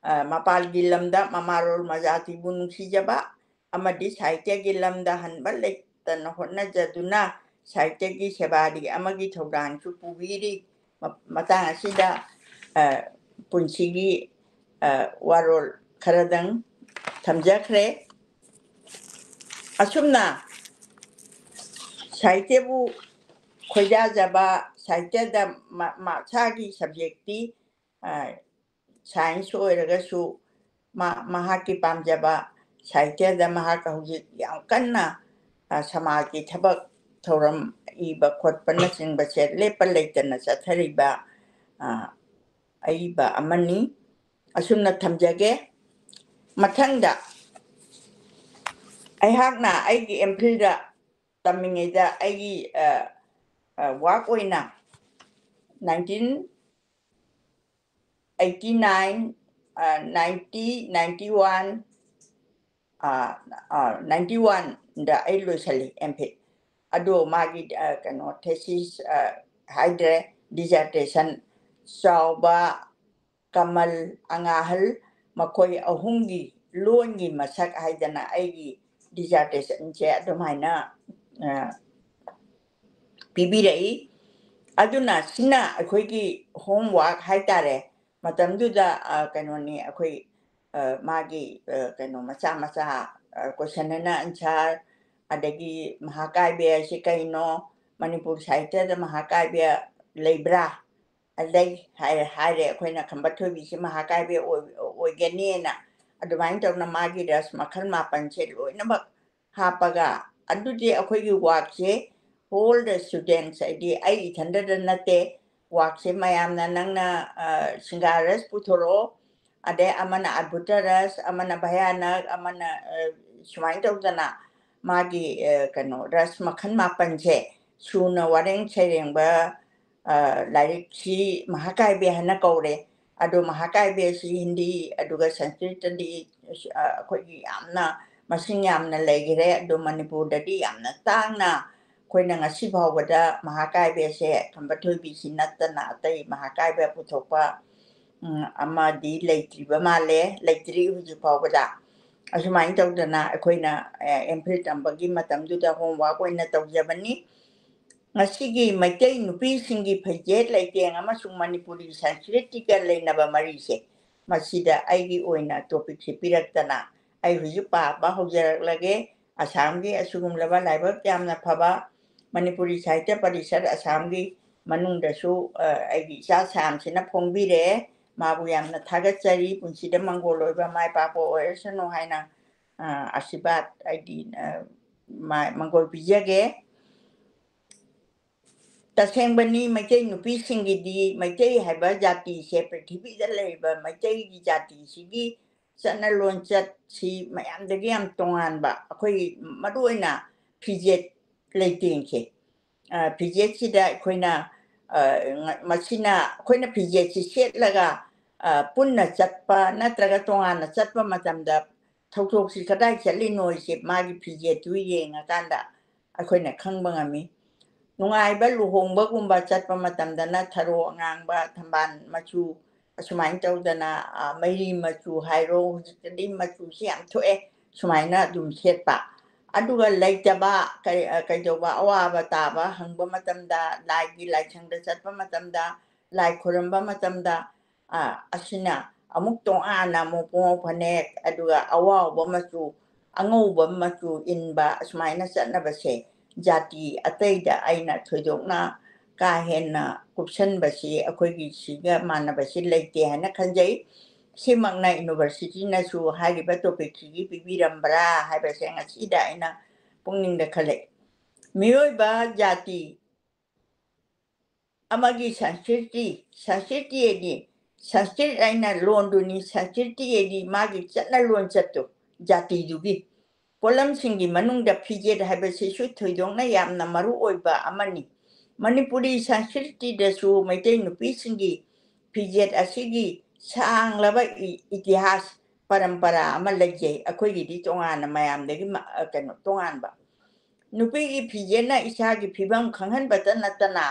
ꯑ, ꯃꯄꯥꯜꯒꯤ ꯂꯝꯗ ꯃꯃꯥꯔꯣꯜ ꯃꯖꯥꯇꯤꯕꯨ ꯅꯨꯡꯁꯤꯖꯕ ꯑꯃꯗꯤ ꯁꯥꯍꯤꯇ꯭ꯌꯒꯤ ꯂꯝꯗ ꯍꯟꯕ ꯂꯩꯇꯅ ꯍꯣꯠꯅꯖꯗꯨꯅ ꯁꯥꯍꯤꯇ꯭ꯌꯒꯤ ꯁꯦꯕꯥꯔꯤ ꯑꯃꯒꯤ ꯊꯧꯗꯥꯡꯁꯨ ꯄꯨꯕꯤꯔꯤ꯫ ꯃ-, ꯃꯇꯥꯡ ꯑꯁꯤꯗ, ꯑ, ꯄꯨꯟꯁꯤꯒꯤ, ꯑ, ꯋꯥꯔꯣꯜ ꯈꯔꯗꯪ ꯊꯝꯖꯈ꯭ꯔꯦ꯫ ꯑꯁꯨꯝꯅ ꯁꯥꯍꯤꯇ꯭ꯌꯕꯨ ꯈꯣꯏꯗꯥꯖꯕ, ꯁꯥꯍꯤꯇ꯭ꯌꯗ ꯃ-, ꯃꯁꯥꯒꯤ subjectꯇꯤ, ꯑ, science ꯑꯣꯏꯔꯒꯁꯨ ꯃꯥ-, ꯃꯍꯥꯛꯀꯤ ꯄꯥꯝꯖꯕ ꯁꯥꯍꯤꯇ꯭ꯌꯗ ꯃꯍꯥꯛ ꯍꯧꯖꯤꯛ ꯌꯥꯝ ꯀꯟꯅ, ꯑ, ꯁꯃꯥꯖꯀꯤ ꯊꯕꯛ ꯊꯧꯔꯝ ꯏꯕ ꯈꯣꯠꯄꯅꯆꯤꯡꯕꯁꯦ ꯂꯦꯞꯄ ꯂꯩꯇꯅ ꯆꯠꯊꯔꯤꯕ, ꯑ, ꯑꯏꯕ ꯑꯃꯅꯤ꯫ ꯑꯁꯨꯝꯅ ꯊꯝꯖꯒꯦ꯫ ꯃꯊꯪꯗ ꯑꯩꯍꯥꯛꯅ ꯑꯩꯒꯤ ꯑꯦꯝ ꯐꯤꯜꯗ ꯇꯝꯃꯤꯉꯩꯗ ꯑꯩꯒꯤ, ꯑ, ꯑ, work ꯑꯣꯏꯅ nineteen eighty nine, ꯑ, ninety, ninety one, ꯑ, ꯑ, ninety one ꯗ ꯑꯩ ꯂꯣꯏꯁꯜꯂꯤ ꯑꯦꯝ ꯐꯤꯜ꯫ ꯑꯗꯣ ꯃꯥꯒꯤ, ꯑ, ꯀꯩꯅꯣ, thesis, ꯑ, ꯍꯥꯏꯗ꯭ꯔꯦ, dissertation, ꯆꯥꯎꯕ, ꯀꯃꯜ, ꯑꯉꯥꯍꯜ, ꯃꯈꯣꯏ ꯑꯍꯨꯝꯒꯤ ꯂꯣꯟꯒꯤ ꯃꯁꯛ ꯍꯥꯏꯗꯅ ꯑꯩꯒꯤ ꯗꯤꯖꯥꯔꯇꯦꯁꯟꯁꯦ ꯑꯗꯨꯃꯥꯏꯅ, ꯑ, ꯄꯤꯕꯤꯔꯛꯏ꯫ ꯑꯗꯨꯅ ꯁꯤꯅ ꯑꯩꯈꯣꯏꯒꯤ ꯍꯣꯝꯋꯥꯔꯛ ꯍꯥꯏꯇꯥꯔꯦ꯫ ꯃꯇꯝꯗꯨꯗ, ꯑ, ꯀꯩꯅꯣꯅꯤ, ꯑꯩꯈꯣꯏ, ꯑ, ꯃꯥꯒꯤ, ꯑ, ꯀꯩꯅꯣ ꯃꯆꯥ ꯃꯆꯥ, ꯑ, ꯀꯣꯏꯁꯟ ꯑꯅ ꯑꯟꯁꯥꯔ, ꯑꯗꯒꯤ ꯃꯍꯥꯀꯥꯕ꯭ꯌ ꯍꯥꯏꯁꯤ ꯀꯩꯅꯣ, ꯃꯅꯤꯄꯨꯔ ꯁꯥꯍꯤꯇ꯭ꯌꯗ ꯃꯍꯥꯀꯥꯕ꯭ꯌ ꯂꯩꯕ꯭ꯔꯥ? ꯂꯩ ꯍꯥꯏꯔꯦ, ꯍꯥꯏꯔꯦ꯫ ꯑꯩꯈꯣꯏꯅ ꯈꯝꯕ ꯊꯣꯏꯕꯤꯁꯤ ꯃꯍꯥꯀꯥꯕ꯭ꯌ ꯑꯣꯏ-, ꯑꯣꯏꯒꯅꯤꯅ꯫ ꯑꯗꯨꯃꯥꯏꯅ ꯇꯧꯅ ꯃꯥꯒꯤ ꯔꯁ ꯃꯈꯜ ꯃꯥꯄꯟꯁꯦ ꯂꯣꯏꯅꯃꯛ ꯍꯥꯞꯄꯒ, ꯑꯗꯨꯗꯤ ꯑꯩꯈꯣꯏꯒꯤ ꯋꯥꯔꯛꯁꯦ all the students, ꯍꯥꯏꯗꯤ ꯑꯩ ꯏꯊꯟꯗꯗ ꯅꯠꯇꯦ, ꯋꯥꯔꯛꯁꯦ ꯃꯌꯥꯝꯅ ꯅꯪꯅ, ꯑ, ꯁꯤꯡꯒꯥꯔ ꯔꯁ ꯄꯨꯊꯣꯔꯛꯑꯣ, ꯑꯗꯩ ꯑꯃꯅ ꯑꯗꯚꯨꯇ ꯔꯁ, ꯑꯃꯅ ꯚꯌꯥꯅꯛ, ꯑꯃꯅ, ꯑ, ꯁꯨꯃꯥꯏꯅ ꯇꯧꯗꯅ ꯃꯥꯒꯤ, ꯑ, ꯀꯩꯅꯣ ꯔꯁ ꯃꯈꯜ ꯃꯥꯄꯟꯁꯦ ꯁꯨꯅ ꯋꯥꯔꯦꯡ ꯁꯩꯔꯦꯡꯕ, ꯑ, ꯂꯥꯏꯔꯤꯛꯁꯤ ꯃꯍꯥꯀꯥꯕ꯭ꯌ ꯍꯥꯏꯅ ꯀꯧꯔꯦ꯫ ꯑꯗꯣ ꯃꯍꯥꯀꯥꯕ꯭ꯌꯁꯤ ꯍꯤꯟꯗꯤ ꯑꯗꯨꯒ ꯁꯪꯁꯀ꯭ꯔꯤꯠꯇꯗꯤ, ꯑ, ꯑꯩꯈꯣꯏꯒꯤ ꯌꯥꯝꯅ ꯃꯁꯤꯡ ꯌꯥꯝꯅ ꯂꯩꯈ꯭ꯔꯦ꯫ ꯑꯗꯣ ꯃꯅꯤꯄꯨꯔꯗꯗꯤ ꯌꯥꯝꯅ ꯇꯥꯡꯅ ꯑꯩꯈꯣꯏꯅ ꯉꯁꯤ ꯐꯥꯎꯕꯗ ꯃꯍꯥꯀꯥꯕ꯭ꯌꯁꯦ ꯈꯝꯕ ꯊꯣꯏꯕꯤꯁꯤ ꯅꯠꯇꯅ ꯑꯇꯩ ꯃꯍꯥꯀꯥꯕ꯭ꯌ ꯄꯨꯊꯣꯛꯄ, ꯎꯝ, ꯑꯃꯗꯤ ꯂꯩꯇ꯭ꯔꯤꯕ ꯃꯥꯜꯂꯦ, ꯂꯩꯇ꯭ꯔꯤ ꯍꯧꯖꯤꯛ ꯐꯥꯎꯕꯗ꯫ ꯑꯁꯨꯃꯥꯏꯅ ꯇꯧꯗꯅ ꯑꯩꯈꯣꯏꯅ, ꯑ, ꯑꯦꯝ ꯐꯤꯜ ꯇꯝꯕꯒꯤ ꯃꯇꯝꯗꯨꯗ ꯍꯣꯝꯋꯥꯔꯛ ꯑꯣꯏꯅ ꯇꯧꯖꯕꯅꯤ꯫ ꯉꯁꯤꯒꯤ ꯃꯩꯇꯩ ꯅꯨꯄꯤꯁꯤꯡꯒꯤ ꯐꯤꯖꯦꯠ ꯂꯩꯇꯦꯡ ꯑꯃꯁꯨꯡ ꯃꯅꯤꯄꯨꯔꯤ ꯁꯪꯁꯀ꯭ꯔꯤꯇꯤꯒ ꯂꯩꯅꯕ ꯃꯔꯤꯁꯦ, ꯃꯁꯤꯗ ꯑꯩꯒꯤ ꯑꯣꯏꯅ ꯇꯣꯄꯤꯛꯁꯦ ꯄꯤꯔꯛꯇꯅ ꯑꯩ ꯍꯧꯖꯤꯛ ꯄꯥꯕ ꯍꯧꯖꯔꯛꯂꯒꯦ꯫ ꯑꯁꯥꯝꯒꯤ ꯑꯁꯤꯒꯨꯝꯂꯕ ꯂꯥꯏꯕꯛ ꯌꯥꯝꯅ ꯐꯕ ꯃꯅꯤꯄꯨꯔꯤ ꯁꯥꯍꯤꯇ꯭ꯌ ꯄꯔꯤꯁꯠ ꯑꯁꯥꯝꯒꯤ ꯃꯅꯨꯡꯗꯁꯨ, ꯑ, ꯑꯩꯒꯤ ꯏꯆꯥ ꯁꯥꯝꯁꯤꯅ ꯐꯣꯡꯕꯤꯔꯛꯑꯦ꯫ ꯃꯥꯕꯨ ꯌꯥꯝꯅ ꯊꯥꯒꯠꯆꯔꯤ꯫ ꯄꯨꯟꯁꯤꯗ ꯃꯪꯒꯣꯜ ꯑꯣꯏꯕ ꯃꯥꯏ ꯄꯥꯛꯄ ꯑꯣꯏꯔꯁꯅꯨ ꯍꯥꯏꯅ, ꯑ, ꯑꯁꯤꯔꯕꯥꯗ ꯍꯥꯏꯗꯤ, ꯑ, ꯃꯥ-, ꯃꯪꯒꯣꯜ ꯄꯤꯖꯒꯦ꯫ ꯇꯁꯦꯡꯕꯅꯤ, ꯃꯩꯇꯩ ꯅꯨꯄꯤꯁꯤꯡꯒꯤꯗꯤ ꯃꯩꯇꯩ ꯍꯥꯏꯕ ꯖꯥꯇꯤꯁꯦ, ꯄ꯭ꯔꯤꯊꯤꯕꯤꯗ ꯂꯩꯔꯤꯕ ꯃꯩꯇꯩꯒꯤ ꯖꯥꯇꯤꯁꯤꯒꯤ ꯆꯠꯅ ꯂꯣꯟꯆꯠꯁꯤ ꯃꯌꯥꯝꯗꯒꯤ ꯌꯥꯝ ꯇꯣꯉꯥꯟꯕ꯫ ꯑꯩꯈꯣꯏ ꯃꯔꯨꯑꯣꯏꯅ ꯐꯤꯖꯦꯠ ꯂꯩꯇꯦꯡꯁꯦ, ꯑ, ꯐꯤꯖꯦꯠꯁꯤꯗ ꯑꯩꯈꯣꯏꯅ, ꯑ, ꯉ-, ꯃꯁꯤꯅ ꯑꯩꯈꯣꯏꯅ ꯐꯤꯖꯦꯠꯁꯤ ꯁꯦꯠꯂꯒ, ꯑ, ꯄꯨꯟꯅ ꯆꯠꯄ ꯅꯠꯇ꯭ꯔꯒ ꯇꯣꯉꯥꯟꯅ ꯆꯠꯄ ꯃꯇꯝꯗ ꯊꯧꯗꯣꯛꯁꯤ ꯀꯗꯥꯏ ꯆꯠꯂꯤꯅꯣ ꯍꯥꯏꯁꯦ ꯃꯥꯒꯤ ꯐꯤꯖꯦꯠꯇꯨ ꯌꯦꯡꯉꯀꯥꯟꯗ ꯑꯩꯈꯣꯏꯅ ꯈꯪꯕ ꯉꯝꯃꯤ꯫ ꯅꯨꯡꯉꯥꯏꯕ ꯂꯨꯍꯣꯡꯕꯒꯨꯝꯕ ꯆꯠꯄ ꯃꯇꯝꯗꯅ ꯊꯔꯣ ꯑꯉꯥꯡꯕ, ꯊꯝꯕꯥꯜ ꯃꯆꯨ, ꯑꯁꯨꯃꯥꯏꯅ ꯇꯧꯗꯅ, ꯑ, ꯃꯩꯔꯤ ꯃꯆꯨ ꯍꯥꯏꯔꯣ, ꯍꯧꯖꯤꯛꯇꯗꯤ ꯃꯆꯨꯁꯤ ꯌꯥꯝ ꯊꯣꯛꯑꯦ, ꯁꯨꯃꯥꯏꯅ ꯑꯗꯨꯝ ꯁꯦꯠꯄ꯫ ꯑꯗꯨꯒ ꯂꯩꯇꯕ, ꯀꯔꯤ, ꯑ, ꯀꯩꯗꯧꯕ, ꯑꯋꯥꯕ ꯇꯥꯕ ꯍꯪꯕ ꯃꯇꯝꯗ, ꯂꯥꯏꯒꯤ ꯂꯥꯏꯁꯪꯗ ꯆꯠꯄ ꯃꯇꯝꯗ, ꯂꯥꯏ ꯈꯨꯔꯨꯝꯕ ꯃꯇꯝꯗ, ꯑ, ꯑꯁꯤꯅ ꯑꯃꯨꯛ ꯇꯣꯉꯥꯟꯅ ꯑꯃꯨꯛ ꯄꯨꯡꯉꯧ ꯐꯅꯦꯛ, ꯑꯗꯨꯒ ꯑꯋꯥꯎꯕ ꯃꯆꯨ, ꯑꯉꯧꯕ ꯃꯆꯨ ꯏꯟꯕ, ꯑꯁꯨꯃꯥꯏꯅ ꯆꯠꯅꯕꯁꯦ ꯖꯥꯇꯤ ꯑꯇꯩꯗ ꯑꯩꯅ ꯊꯣꯏꯗꯣꯛꯅ ꯀꯥ ꯍꯦꯟꯅ ꯀꯨꯞꯁꯟꯕꯁꯤ ꯑꯩꯈꯣꯏꯒꯤ ꯁꯤꯒ ꯃꯥꯟꯅꯕꯁꯤ ꯂꯩꯇꯦ ꯍꯥꯏꯅ ꯈꯟꯖꯩ꯫ ꯁꯤꯃꯛꯅ ꯌꯨꯅꯤꯚꯔꯁꯤꯇꯤꯅꯁꯨ ꯍꯥꯏꯔꯤꯕ ꯇꯣꯄꯤꯛꯁꯤꯒꯤ ꯄꯤꯕꯤꯔꯝꯕ꯭ꯔꯥ ꯍꯥꯏꯕꯁꯦ ꯉꯁꯤꯗ ꯑꯩꯅ ꯄꯨꯛꯅꯤꯡꯗ ꯈꯜꯂꯛꯏ꯫ ꯃꯤꯑꯣꯏꯕ ꯖꯥꯇꯤ ꯑꯃꯒꯤ ꯁꯪꯁꯀ꯭ꯔꯤꯇꯤ, ꯁꯪꯁꯀ꯭ꯔꯤꯇꯤ ꯍꯥꯏꯗꯤ ꯁꯪꯁꯀ꯭ꯔꯤꯠ ꯍꯥꯏꯅ ꯂꯣꯟꯗꯨꯅꯤ, ꯁꯪꯁꯀ꯭ꯔꯤꯇꯤ ꯍꯥꯏꯗꯤ ꯃꯥꯒꯤ ꯆꯠꯅ ꯂꯣꯟꯆꯠꯇꯨ, ꯖꯥꯇꯤꯗꯨꯒꯤ꯫ ꯄꯣꯠꯂꯝꯁꯤꯡꯒꯤ ꯃꯅꯨꯡꯗ ꯐꯤꯖꯦꯠ ꯍꯥꯏꯕꯁꯤꯁꯨ ꯊꯣꯏꯗꯣꯛꯅ ꯌꯥꯝꯅ ꯃꯔꯨ ꯑꯣꯏꯕ ꯑꯃꯅꯤ꯫ ꯃꯅꯤꯄꯨꯔꯤ ꯁꯪꯁꯀ꯭ꯔꯤꯇꯤꯗꯁꯨ ꯃꯩꯇꯩ ꯅꯨꯄꯤꯁꯤꯡꯒꯤ ꯐꯤꯖꯦꯠ ꯑꯁꯤꯒꯤ ꯁꯥꯡꯂꯕ ꯏ-, ꯏꯇꯤꯍꯥꯁ, ꯄꯔꯝꯄꯔꯥ ꯑꯃ ꯂꯩꯖꯩ꯫ ꯑꯩꯈꯣꯏꯒꯤꯗꯤ ꯇꯣꯉꯥꯟꯅ ꯃꯌꯥꯝꯗꯒꯤ ꯃ-, ꯑ, ꯀꯩꯅꯣ, ꯇꯣꯉꯥꯟꯕ꯫ ꯅꯨꯄꯤꯒꯤ ꯐꯤꯖꯦꯠꯅ ꯏꯁꯥꯒꯤ ꯐꯤꯕꯝ ꯈꯪꯍꯟꯕꯇ ꯅꯠꯇꯅ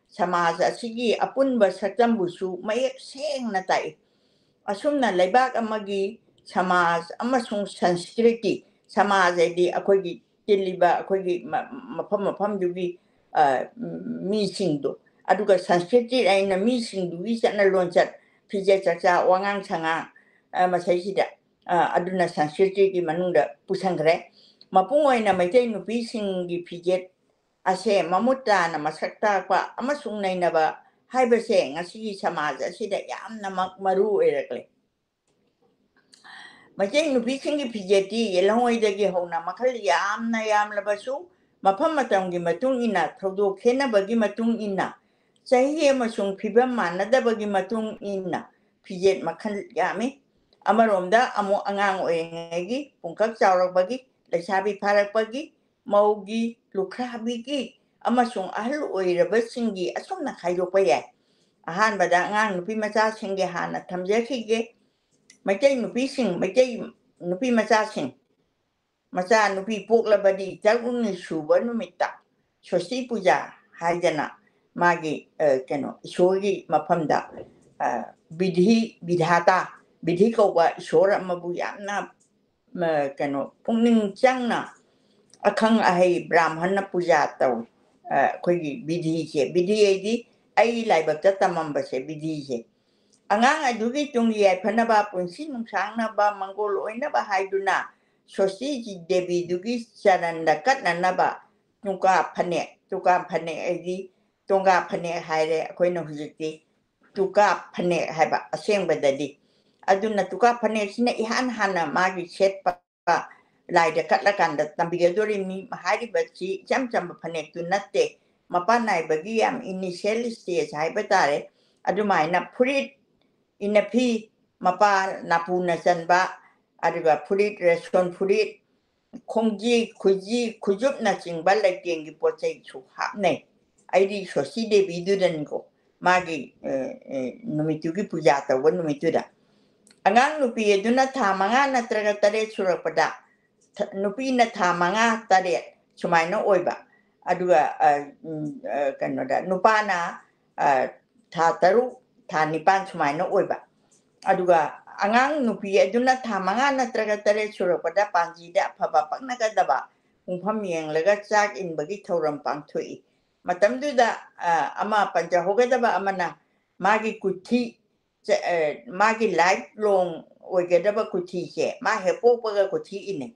ꯁꯃꯥꯖ ꯑꯁꯤꯒꯤ ꯑꯄꯨꯟꯕ ꯁꯛꯇꯝꯕꯨꯁꯨ ꯃꯌꯦꯛ ꯁꯦꯡꯅ ꯇꯥꯛꯏ꯫ ꯑꯁꯨꯝꯅ ꯂꯩꯕꯥꯛ ꯑꯃꯒꯤ ꯁꯃꯥꯖ ꯑꯃꯁꯨꯡ ꯁꯪꯁꯀ꯭ꯔꯤꯇꯤ, ꯁꯃꯥꯖ ꯍꯥꯏꯗꯤ ꯑꯩꯈꯣꯏꯒꯤ ꯇꯤꯜꯂꯤꯕ ꯑꯩꯈꯣꯏꯒꯤ ꯃ-, ꯃꯐꯝ ꯃꯐꯝꯗꯨꯒꯤ, ꯑ, ꯃꯤꯁꯤꯡꯗꯣ, ꯑꯗꯨꯒ ꯁꯪꯁꯀ꯭ꯔꯤꯇꯤ ꯍꯥꯏꯅ ꯃꯤꯁꯤꯡꯗꯨꯒꯤ ꯆꯠꯅ ꯂꯣꯟꯆꯠ, ꯐꯤꯖꯦꯠ ꯆꯥꯛꯆꯥ, ꯋꯥꯉꯥꯡ ꯁꯉꯥꯡ, ꯑ, ꯃꯁꯩꯁꯤꯗ, ꯑ, ꯑꯗꯨꯅ ꯁꯪꯁꯀ꯭ꯔꯤꯇꯤꯒꯤ ꯃꯅꯨꯡꯗ ꯄꯨꯁꯟꯈ꯭ꯔꯦ꯫ ꯃꯄꯨꯡ ꯑꯣꯏꯅ ꯃꯩꯇꯩ ꯅꯨꯄꯤꯁꯤꯡꯒꯤ ꯐꯤꯖꯦꯠ ꯑꯁꯦ ꯃꯃꯨꯠ ꯇꯥꯅ ꯃꯁꯛ ꯇꯥꯛꯄ ꯑꯃꯁꯨꯡ ꯅꯩꯅꯕ ꯍꯥꯏꯕꯁꯦ ꯉꯁꯤꯒꯤ ꯁꯃꯥꯖ ꯑꯁꯤꯗ ꯌꯥꯝꯅꯃꯛ ꯃꯔꯨ ꯑꯣꯏꯔꯛꯂꯦ꯫ ꯃꯩꯇꯩ ꯅꯨꯄꯤꯁꯤꯡꯒꯤ ꯐꯤꯖꯦꯠꯇꯤ ꯌꯦꯜꯍꯧꯉꯩꯗꯒꯤ ꯍꯧꯅ ꯃꯈꯜ ꯌꯥꯝꯅ ꯌꯥꯝꯂꯕꯁꯨ, ꯃꯐꯝ ꯃꯇꯝꯒꯤ ꯃꯇꯨꯡ ꯏꯟꯅ, ꯊꯧꯗꯣꯛ ꯈꯦꯠꯅꯕꯒꯤ ꯃꯇꯨꯡ ꯏꯟꯅ, ꯆꯍꯤ ꯑꯃꯁꯨꯡ ꯐꯤꯕꯝ ꯃꯥꯟꯅꯗꯕꯒꯤ ꯃꯇꯨꯡ ꯏꯟꯅ ꯐꯤꯖꯦꯠ ꯃꯈꯜ ꯌꯥꯝꯃꯤ꯫ ꯑꯃꯔꯣꯝꯗ ꯑꯃꯨꯛ ꯑꯉꯥꯡ ꯑꯣꯏꯔꯤꯉꯩꯒꯤ, ꯄꯨꯡꯀꯛ ꯆꯥꯎꯔꯛꯄꯒꯤ, ꯂꯩꯁꯥꯕꯤ ꯐꯥꯔꯛꯄꯒꯤ, ꯃꯧꯒꯤ, ꯂꯨꯈ꯭ꯔꯥꯕꯤꯒꯤ ꯑꯃꯁꯨꯡ ꯑꯍꯜ ꯑꯣꯏꯔꯕꯁꯤꯡꯒꯤ ꯑꯁꯨꯝꯅ ꯈꯥꯏꯗꯣꯛꯄ ꯌꯥꯏ꯫ ꯑꯍꯥꯟꯕꯗ ꯑꯉꯥꯡ ꯅꯨꯄꯤ ꯃꯆꯥꯁꯤꯡꯒꯤ ꯍꯥꯟꯅ ꯊꯝꯖꯈꯤꯒꯦ꯫ ꯃꯩꯇꯩ ꯅꯨꯄꯤꯁꯤꯡ, ꯃꯩꯇꯩ ꯅꯨꯄꯤ ꯃꯆꯥꯁꯤꯡ, ꯃꯆꯥ ꯅꯨꯄꯤ ꯄꯣꯛꯂꯕꯗꯤ ꯇꯔꯨꯛꯅꯤ ꯁꯨꯕ ꯅꯨꯃꯤꯠꯇ ꯁ꯭ꯋꯁꯇꯤ ꯄꯨꯖꯥ ꯍꯥꯏꯗꯅ ꯃꯥꯒꯤ, ꯑ, ꯀꯩꯅꯣ, ꯏꯁꯣꯔꯒꯤ ꯃꯐꯝꯗ, ꯑ, ꯕꯤꯙꯤ, ꯕꯤꯙꯥꯇꯥ, ꯕꯤꯙꯤ ꯀꯧꯕ ꯏꯁꯣꯔ ꯑꯃꯕꯨ ꯌꯥꯝꯅ, ꯃ, ꯀꯩꯅꯣ, ꯄꯨꯛꯅꯤꯡ ꯆꯪꯅ ꯑꯈꯪ ꯑꯍꯩ ꯕ꯭ꯔꯥꯍꯃꯟꯅ ꯄꯨꯖꯥ ꯇꯧꯏ꯫ ꯑ, ꯑꯩꯈꯣꯏꯒꯤ ꯕꯤꯙꯤꯁꯦ, ꯕꯤꯙꯤ ꯍꯥꯏꯗꯤ ꯑꯩ ꯂꯥꯏꯕꯛꯇ ꯇꯝꯃꯝꯕꯁꯦ, ꯕꯤꯙꯤꯁꯦ꯫ ꯑꯉꯥꯡ ꯑꯗꯨꯒꯤ ꯇꯨꯡꯒꯤ ꯌꯥꯏꯐꯅꯕ, ꯄꯨꯟꯁꯤ ꯅꯨꯡꯁꯥꯡꯅꯕ, ꯃꯪꯒꯣꯜ ꯑꯣꯏꯅꯕ ꯍꯥꯏꯗꯨꯅ ꯁꯣꯁꯇꯤ ꯗꯦꯕꯤꯗꯨꯒꯤ ꯆꯔꯟꯗ ꯀꯠꯅꯅꯕ ꯇꯨꯡꯀꯥ ꯐꯅꯦꯛ, ꯇꯨꯡꯀꯥ ꯐꯅꯦꯛ ꯍꯥꯏꯗꯤ ꯇꯣꯡꯒꯥ ꯐꯅꯦꯛ ꯍꯥꯏꯔꯦ ꯑꯩꯈꯣꯏꯅ ꯍꯧꯖꯤꯛꯇꯤ, ꯇꯨꯀꯥ ꯐꯅꯦꯛ ꯍꯥꯏꯕ ꯑꯁꯦꯡꯕꯗꯗꯤ꯫ ꯑꯗꯨꯅ ꯇꯨꯀꯥ ꯐꯅꯦꯛꯁꯤꯅ ꯏꯍꯥꯟ ꯍꯥꯟꯅ ꯃꯥꯒꯤ ꯁꯦꯠꯄ, ꯂꯥꯏꯗ ꯀꯠꯂꯀꯥꯟꯗ ꯇꯝꯕꯤꯒꯗꯣꯔꯤꯕꯅꯤ꯫ ꯍꯥꯏꯔꯤꯕꯁꯤ ꯏꯆꯝ ꯆꯝꯕ ꯐꯅꯦꯛꯇꯨ ꯅꯠꯇꯦ, ꯃꯄꯥꯟ ꯅꯥꯏꯕꯒꯤ ꯌꯥꯝ initial stage ꯍꯥꯏꯕ ꯇꯥꯔꯦ꯫ ꯑꯗꯨꯃꯥꯏꯅ ꯐꯨꯔꯤꯠ, ꯏꯅꯐꯤ, ꯃꯄꯥ ꯅꯥꯄꯨꯅ ꯆꯟꯕ, ꯑꯗꯨꯒ ꯐꯨꯔꯤꯠ, ꯔꯦꯁꯣꯟ ꯐꯨꯔꯤꯠ, ꯈꯣꯡꯖꯤ, ꯈꯨꯖꯤ, ꯈꯨꯖꯨꯞꯅꯆꯤꯡꯕ ꯂꯩꯇꯦꯡꯒꯤ ꯄꯣꯠ ꯆꯩꯁꯨ ꯍꯥꯞꯅꯩ꯫ ꯑꯩꯗꯤ ꯁꯣꯁꯇꯤ ꯗꯦꯕꯤꯗꯨꯗꯅꯤꯀꯣ, ꯃꯥꯒꯤ, ꯑ, ꯑ, ꯅꯨꯃꯤꯠꯇꯨꯒꯤ ꯄꯨꯖꯥ ꯇꯧꯕ ꯅꯨꯃꯤꯠꯇꯨꯗ꯫ ꯑꯉꯥꯡ ꯅꯨꯄꯤ ꯑꯗꯨꯅ ꯊꯥ ꯃꯉꯥ ꯅꯠꯇ꯭ꯔꯒ ꯇꯔꯦꯠ ꯁꯨꯔꯛꯄꯗ, ꯊ-, ꯅꯨꯄꯤꯅ ꯊꯥ ꯃꯉꯥ, ꯇꯔꯦꯠ ꯁꯨꯃꯥꯏꯅ ꯑꯣꯏꯕ, ꯑꯗꯨꯒ, ꯑ, ꯎꯝ, ꯑ, ꯀꯩꯅꯣꯗ, ꯅꯨꯄꯥꯅ, ꯑ, ꯊꯥ ꯇꯔꯨꯛ, ꯊꯥ ꯅꯤꯄꯥꯟ ꯁꯨꯃꯥꯏꯅ ꯑꯣꯏꯕ꯫ ꯑꯗꯨꯒ ꯑꯉꯥꯡ ꯅꯨꯄꯤ ꯑꯗꯨꯅ ꯊꯥ ꯃꯉꯥ ꯅꯠꯇ꯭ꯔꯒ ꯇꯔꯦꯠ ꯁꯨꯔꯛꯄꯗ ꯄꯥꯟꯖꯤꯗ ꯑꯐꯕ ꯄꯛꯅꯒꯗꯕ ꯄꯨꯡꯐꯝ ꯌꯦꯡꯂꯒ ꯆꯥꯛ ꯏꯟꯕꯒꯤ ꯊꯧꯔꯝ ꯄꯥꯡꯊꯣꯛꯏ꯫ ꯃꯇꯝꯗꯨꯗ, ꯑ, ꯑꯃ ꯄꯟꯖꯍꯧꯒꯗꯕ ꯑꯃꯅ, ꯃꯥꯒꯤ ꯀꯨꯊꯤ, ꯆ-, ꯑ, ꯃꯥꯒꯤ life long ꯑꯣꯏꯒꯗꯕ ꯀꯨꯊꯤꯁꯦ, ꯃꯥ ꯍꯦꯛ ꯄꯣꯛꯄꯒ ꯀꯨꯊꯤ ꯏꯟꯅꯩ꯫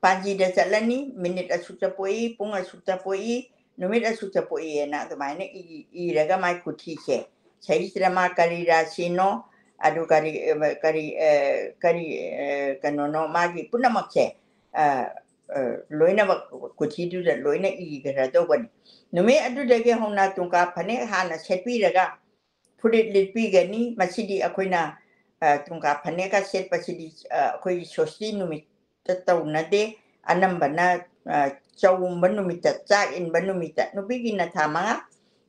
ꯄꯥꯟꯖꯤꯗ ꯆꯠꯂꯅꯤ, ꯃꯤꯅꯤꯠ ꯑꯁꯨꯛꯇ ꯄꯣꯛꯏ, ꯄꯨꯡ ꯑꯁꯨꯛꯇ ꯄꯣꯛꯏ, ꯅꯨꯃꯤꯠ ꯑꯁꯨꯛꯇ ꯄꯣꯛꯏꯅ ꯑꯗꯨꯃꯥꯏꯅ ꯏ-, ꯏꯔꯒ ꯃꯥꯏ ꯀꯨꯊꯤꯁꯦ, ꯁꯤꯗꯩꯁꯤꯗ ꯃꯥ ꯀꯔꯤ ꯔꯥꯁꯤꯅꯣ, ꯑꯗꯨ ꯀꯔꯤ, ꯑ, ꯀꯔꯤ, ꯑ, ꯀꯔꯤ, ꯑ, ꯀꯩꯅꯣꯅꯣ, ꯃꯥꯒꯤ ꯄꯨꯝꯅꯃꯛꯁꯦ, ꯑ, ꯑ, ꯂꯣꯏꯅꯃꯛ ꯀꯨꯊꯤꯗꯨꯗ ꯂꯣꯏꯅ ꯏꯈ꯭ꯔꯗꯧꯕꯅꯤ꯫ ꯅꯨꯃꯤꯠ ꯑꯗꯨꯗꯒꯤ ꯍꯧꯅ ꯇꯨꯡꯀꯥ ꯐꯅꯦꯛ ꯍꯥꯟꯅ ꯁꯦꯠꯄꯤꯔꯒ ꯐꯨꯔꯤꯠ ꯂꯤꯠꯄꯤꯒꯅꯤ꯫ ꯃꯁꯤꯗꯤ ꯑꯩꯈꯣꯏꯅ, ꯑ, ꯇꯨꯡꯀꯥ ꯐꯅꯦꯛꯀ ꯁꯦꯠꯄꯁꯤꯗꯤ, ꯑ, ꯑꯩꯈꯣꯏꯒꯤ ꯁꯣꯁꯇꯤ ꯅꯨꯃꯤꯠꯇ ꯇꯧꯅꯗꯦ꯫ ꯑꯅꯝꯕꯅ, ꯑ, ꯆꯧꯒꯨꯝꯕ ꯅꯨꯃꯤꯠꯇ, ꯆꯥꯛ ꯏꯟꯕ ꯅꯨꯃꯤꯠꯇ꯫ ꯅꯨꯄꯤꯒꯤꯅ ꯊꯥ ꯃꯉꯥ,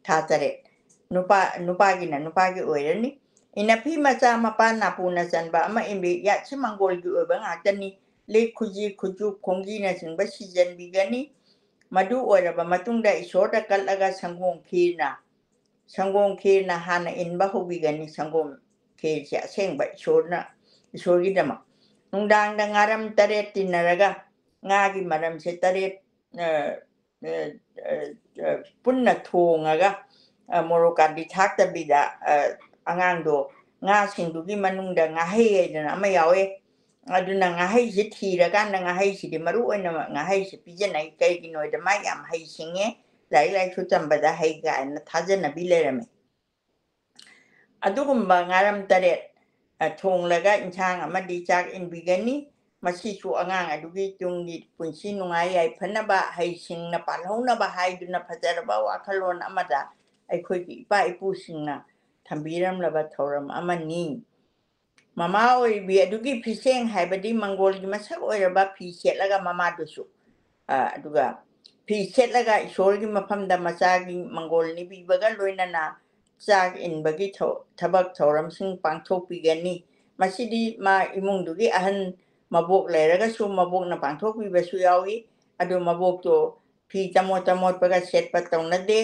ꯊꯥ ꯇꯔꯦꯠ, ꯅꯨꯄꯥ, ꯅꯨꯄꯥꯒꯤꯅ ꯅꯨꯄꯥꯒꯤ ꯑꯣꯏꯔꯅꯤ꯫ ꯏꯅꯐꯤ ꯃꯆꯥ ꯃꯄꯥ ꯅꯥꯄꯨꯅ ꯆꯟꯕ ꯑꯃ ꯏꯟꯕꯤ, ꯌꯥꯠꯁꯤ ꯃꯪꯒꯣꯜꯒꯤ ꯑꯣꯏꯕ ꯉꯥꯛꯇꯅꯤ꯫ ꯂꯤꯛ ꯈꯨꯖꯤ, ꯈꯨꯖꯨꯞ, ꯈꯣꯡꯖꯤꯅꯆꯤꯡꯕ ꯁꯤꯖꯟꯕꯤꯒꯅꯤ꯫ ꯃꯗꯨ ꯑꯣꯏꯔꯕ ꯃꯇꯨꯡꯗ ꯏꯁꯣꯔꯗ ꯀꯠꯂꯒ ꯁꯪꯒꯣꯝ ꯈꯤꯔꯅ ꯁꯪꯒꯣꯝ ꯈꯦꯔꯅ ꯍꯥꯟꯅ ꯏꯟꯕ ꯍꯧꯕꯤꯒꯅꯤ꯫ ꯁꯪꯒꯣꯝ ꯈꯦꯔꯁꯦ ꯑꯁꯦꯡꯕ ꯏꯁꯣꯔꯅ, ꯏꯁꯣꯔꯒꯤꯗꯃꯛ꯫ ꯅꯨꯡꯗꯥꯡꯗ ꯉꯥꯔꯝ ꯇꯔꯦꯠ ꯇꯤꯟꯅꯔꯒ, ꯉꯥꯒꯤ ꯃꯔꯝꯁꯦ ꯇꯔꯦꯠ, ꯑ, ꯑ, ꯑ, ꯑ, ꯄꯨꯟꯅ ꯊꯣꯡꯉꯒ, ꯑ, ꯃꯣꯔꯣꯛꯀꯥꯗꯤ ꯊꯥꯛꯇꯕꯤꯗ, ꯑ, ꯑꯉꯥꯡꯗꯣ, ꯉꯥꯁꯤꯡꯗꯨꯒꯤ ꯃꯅꯨꯡꯗ ꯉꯥꯍꯩ ꯍꯥꯏꯗꯅ ꯑꯃ ꯌꯥꯎꯋꯦ꯫ ꯑꯗꯨꯅ ꯉꯥꯍꯩꯁꯦ ꯊꯤꯔꯀꯥꯟꯗ, ꯉꯥꯍꯩꯁꯤꯗꯤ ꯃꯔꯨ ꯑꯣꯏꯅ ꯉꯥꯍꯩꯁꯦ ꯄꯤꯖꯅꯩ꯫ ꯀꯩꯒꯤꯅꯣ ꯍꯥꯏꯗ, ꯃꯥ ꯌꯥꯝ ꯍꯩ ꯁꯤꯡꯉꯦ, ꯂꯥꯏꯔꯤꯛ ꯂꯥꯏꯁꯨ ꯇꯝꯕꯗ ꯍꯩ ꯀꯥꯏꯅ ꯊꯥꯖꯅꯕꯤ ꯂꯩꯔꯝꯃꯤ꯫ ꯑꯗꯨꯒꯨꯝꯕ ꯉꯥꯔꯝ ꯇꯔꯦꯠ, ꯑ, ꯊꯣꯡꯂꯒ ꯏꯟꯁꯥꯡ ꯑꯃꯗꯤ ꯆꯥꯛ ꯏꯟꯕꯤꯒꯅꯤ꯫ ꯃꯁꯤꯁꯨ ꯑꯉꯥꯡ ꯑꯗꯨꯒꯤ ꯇꯨꯡꯒꯤ ꯄꯨꯟꯁꯤ ꯅꯨꯡꯉꯥꯏ ꯌꯥꯏꯐꯅꯕ, ꯍꯩꯁꯤꯡꯅ ꯄꯥꯜꯍꯧꯅꯕ ꯍꯥꯏꯗꯨꯅ ꯐꯖꯔꯕ ꯋꯥꯈꯜꯂꯣꯟ ꯑꯃꯗ ꯑꯩꯈꯣꯏꯒꯤ ꯏꯄꯥ ꯏꯄꯨꯁꯤꯡꯅ ꯊꯝꯕꯤꯔꯝꯂꯕ ꯊꯧꯔꯝ ꯑꯃꯅꯤ꯫ ꯃꯃꯥ ꯑꯣꯏꯕꯤ ꯑꯗꯨꯒꯤ ꯐꯤꯁꯦꯡ ꯍꯥꯏꯕꯗꯤ ꯃꯪꯒꯣꯜꯒꯤ ꯃꯁꯛ ꯑꯣꯏꯔꯕ ꯐꯤ ꯁꯦꯠꯂꯒ ꯃꯃꯥꯗꯨꯁꯨ, ꯑ, ꯑꯗꯨꯒ ꯐꯤ ꯁꯦꯠꯂꯒ ꯏꯁꯣꯔꯒꯤ ꯃꯐꯝꯗ ꯃꯆꯥꯒꯤ ꯃꯪꯒꯣꯜ ꯅꯤꯕꯤꯕꯒ ꯂꯣꯏꯅꯅ ꯆꯥꯛ ꯏꯟꯕꯒꯤ ꯊꯧ-, ꯊꯕꯛ ꯊꯧꯔꯝꯁꯤꯡ ꯄꯥꯡꯊꯣꯛꯄꯤꯒꯅꯤ꯫ ꯃꯁꯤꯗꯤ ꯃꯥ ꯏꯃꯨꯡꯗꯨꯒꯤ ꯑꯍꯟ ꯃꯕꯣꯛ ꯂꯩꯔꯒꯁꯨ ꯃꯕꯣꯛꯅ ꯄꯥꯡꯊꯣꯛꯄꯤꯕꯁꯨ ꯌꯥꯎꯏ꯫ ꯑꯗꯨ ꯃꯕꯣꯛꯇꯣ ꯐꯤ ꯆꯃꯣꯠ ꯆꯃꯣꯠꯄꯒ ꯁꯦꯠꯄ ꯇꯧꯅꯗꯦ꯫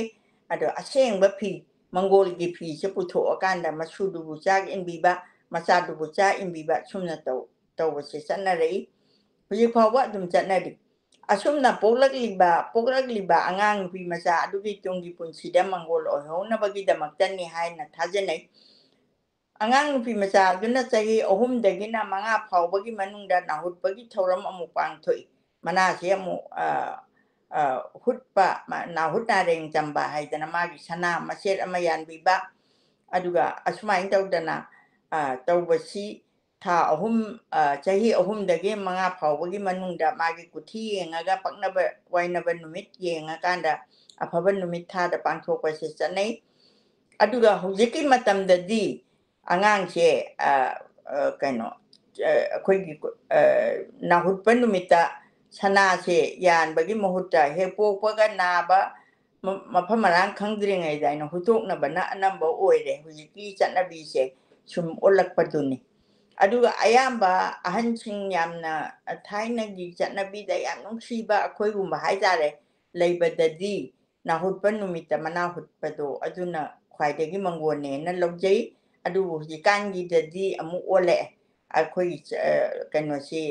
ꯑꯗꯣ ꯑꯁꯦꯡꯕ ꯐꯤ, ꯃꯪꯒꯣꯜꯒꯤ ꯐꯤꯁꯦ ꯄꯨꯊꯣꯛꯑꯀꯥꯟꯗ ꯃꯁꯨꯗꯨꯕꯨ ꯆꯥꯛ ꯏꯟꯕꯤꯕ, ꯃꯆꯥꯗꯨꯕꯨ ꯆꯥꯛ ꯏꯟꯕꯤꯕ, ꯁꯨꯝꯅ ꯇꯧ-, ꯇꯧꯕꯁꯦ ꯆꯠꯅꯔꯛꯏ꯫ ꯍꯧꯖꯤꯛ ꯐꯥꯎꯕ ꯑꯗꯨꯝ ꯆꯠꯅꯔꯤ꯫ ꯑꯁꯨꯝꯅ ꯄꯣꯛꯂꯛꯂꯤꯕ, ꯄꯣꯛꯂꯛꯂꯤꯕ ꯑꯉꯥꯡ ꯅꯨꯄꯤ ꯃꯆꯥ ꯑꯗꯨꯒꯤ ꯇꯨꯡꯒꯤ ꯄꯨꯟꯁꯤꯗ ꯃꯪꯒꯣꯜ ꯑꯣꯏꯍꯧꯅꯕꯒꯤꯗꯃꯛꯇꯅꯤ ꯍꯥꯏꯅ ꯊꯥꯖꯅꯩ꯫ ꯑꯉꯥꯡ ꯅꯨꯄꯤ ꯃꯆꯥ ꯑꯗꯨꯅ ꯆꯍꯤ ꯑꯍꯨꯝꯗꯒꯤꯅ ꯃꯉꯥ ꯐꯥꯎꯕꯒꯤ ꯃꯅꯨꯡꯗ ꯅꯥꯍꯨꯠꯄꯒꯤ ꯊꯧꯔꯝ ꯑꯃꯨꯛ ꯄꯥꯡꯊꯣꯛꯏ꯫ ꯃꯅꯥꯁꯦ ꯑꯃꯨꯛ, ꯑ, ꯑ, ꯍꯨꯠꯄ, ꯃ-, ꯅꯥꯍꯨꯠ ꯅꯥꯔꯦꯡ ꯆꯝꯕ ꯍꯥꯏꯗꯅ ꯃꯥꯒꯤ ꯁꯅꯥ ꯃꯆꯦꯠ ꯑꯃ ꯌꯥꯟꯕꯤꯕ, ꯑꯗꯨꯒ ꯑꯁꯨꯃꯥꯏꯅ ꯇꯧꯗꯅ, ꯑ, ꯇꯧꯕꯁꯤ ꯊꯥ ꯑꯍꯨꯝ, ꯑ, ꯆꯍꯤ ꯑꯍꯨꯝꯗꯒꯤ ꯃꯉꯥ ꯐꯥꯎꯕꯒꯤ ꯃꯅꯨꯡꯗ ꯃꯥꯒꯤ ꯀꯨꯊꯤ ꯌꯦꯡꯉꯒ, ꯄꯛꯅꯕ ꯋꯥꯏꯅꯕ ꯅꯨꯃꯤꯠ ꯌꯦꯡꯉꯀꯥꯟꯗ ꯑꯐꯕ ꯅꯨꯃꯤꯠ ꯊꯥꯗ ꯄꯥꯡꯊꯣꯛꯄꯁꯦ ꯆꯠꯅꯩ꯫ ꯑꯗꯨꯒ ꯍꯧꯖꯤꯛꯀꯤ ꯃꯇꯝꯗꯗꯤ ꯑꯉꯥꯡꯁꯦ, ꯑ, ꯑ, ꯀꯩꯅꯣ, ꯑ, ꯑꯩꯈꯣꯏꯒꯤ, ꯑ, ꯅꯥꯍꯨꯠꯄ ꯅꯨꯃꯤꯠꯇ ꯁꯅꯥꯁꯦ ꯌꯥꯟꯕꯒꯤ ꯃꯍꯨꯠꯇ ꯍꯦꯛ ꯄꯣꯛꯄꯒ ꯅꯥꯕ, ꯃ-, ꯃꯐꯝ ꯃꯔꯥꯡ ꯈꯪꯗ꯭ꯔꯤꯉꯩꯗ ꯑꯩꯅ ꯍꯨꯠꯇꯣꯛꯅꯕꯅ ꯑꯅꯝꯕ ꯑꯣꯏꯔꯦ ꯍꯧꯖꯤꯛꯀꯤ ꯆꯠꯅꯕꯤꯁꯦ ꯁꯨꯝ ꯑꯣꯜꯂꯛꯄꯗꯨꯅꯤ꯫ ꯑꯗꯨꯒ ꯑꯌꯥꯝꯕ ꯑꯍꯟꯁꯤꯡ ꯌꯥꯝꯅ ꯊꯥꯏꯅꯒꯤ ꯆꯠꯅꯕꯤꯗ ꯌꯥꯝ ꯅꯨꯡꯁꯤꯕ ꯑꯩꯈꯣꯏꯒꯨꯝꯕ ꯍꯥꯏꯇꯥꯔꯦ, ꯂꯩꯕꯗꯗꯤ ꯅꯥꯍꯨꯠꯄ ꯅꯨꯃꯤꯠꯇ ꯃꯅꯥ ꯍꯨꯠꯄꯗꯣ ꯑꯗꯨꯅ ꯈ꯭ꯋꯥꯏꯗꯒꯤ ꯃꯪꯒꯣꯟꯅꯦꯅ ꯂꯧꯖꯩ꯫ ꯑꯗꯨꯕꯨ ꯍꯧꯖꯤꯛꯀꯥꯟꯒꯤꯗꯗꯤ ꯑꯃꯨꯛ ꯑꯣꯜꯂꯛꯑꯦ꯫ ꯑꯩꯈꯣꯏꯒꯤ ꯆ-, ꯑ, ꯀꯩꯅꯣꯁꯤ,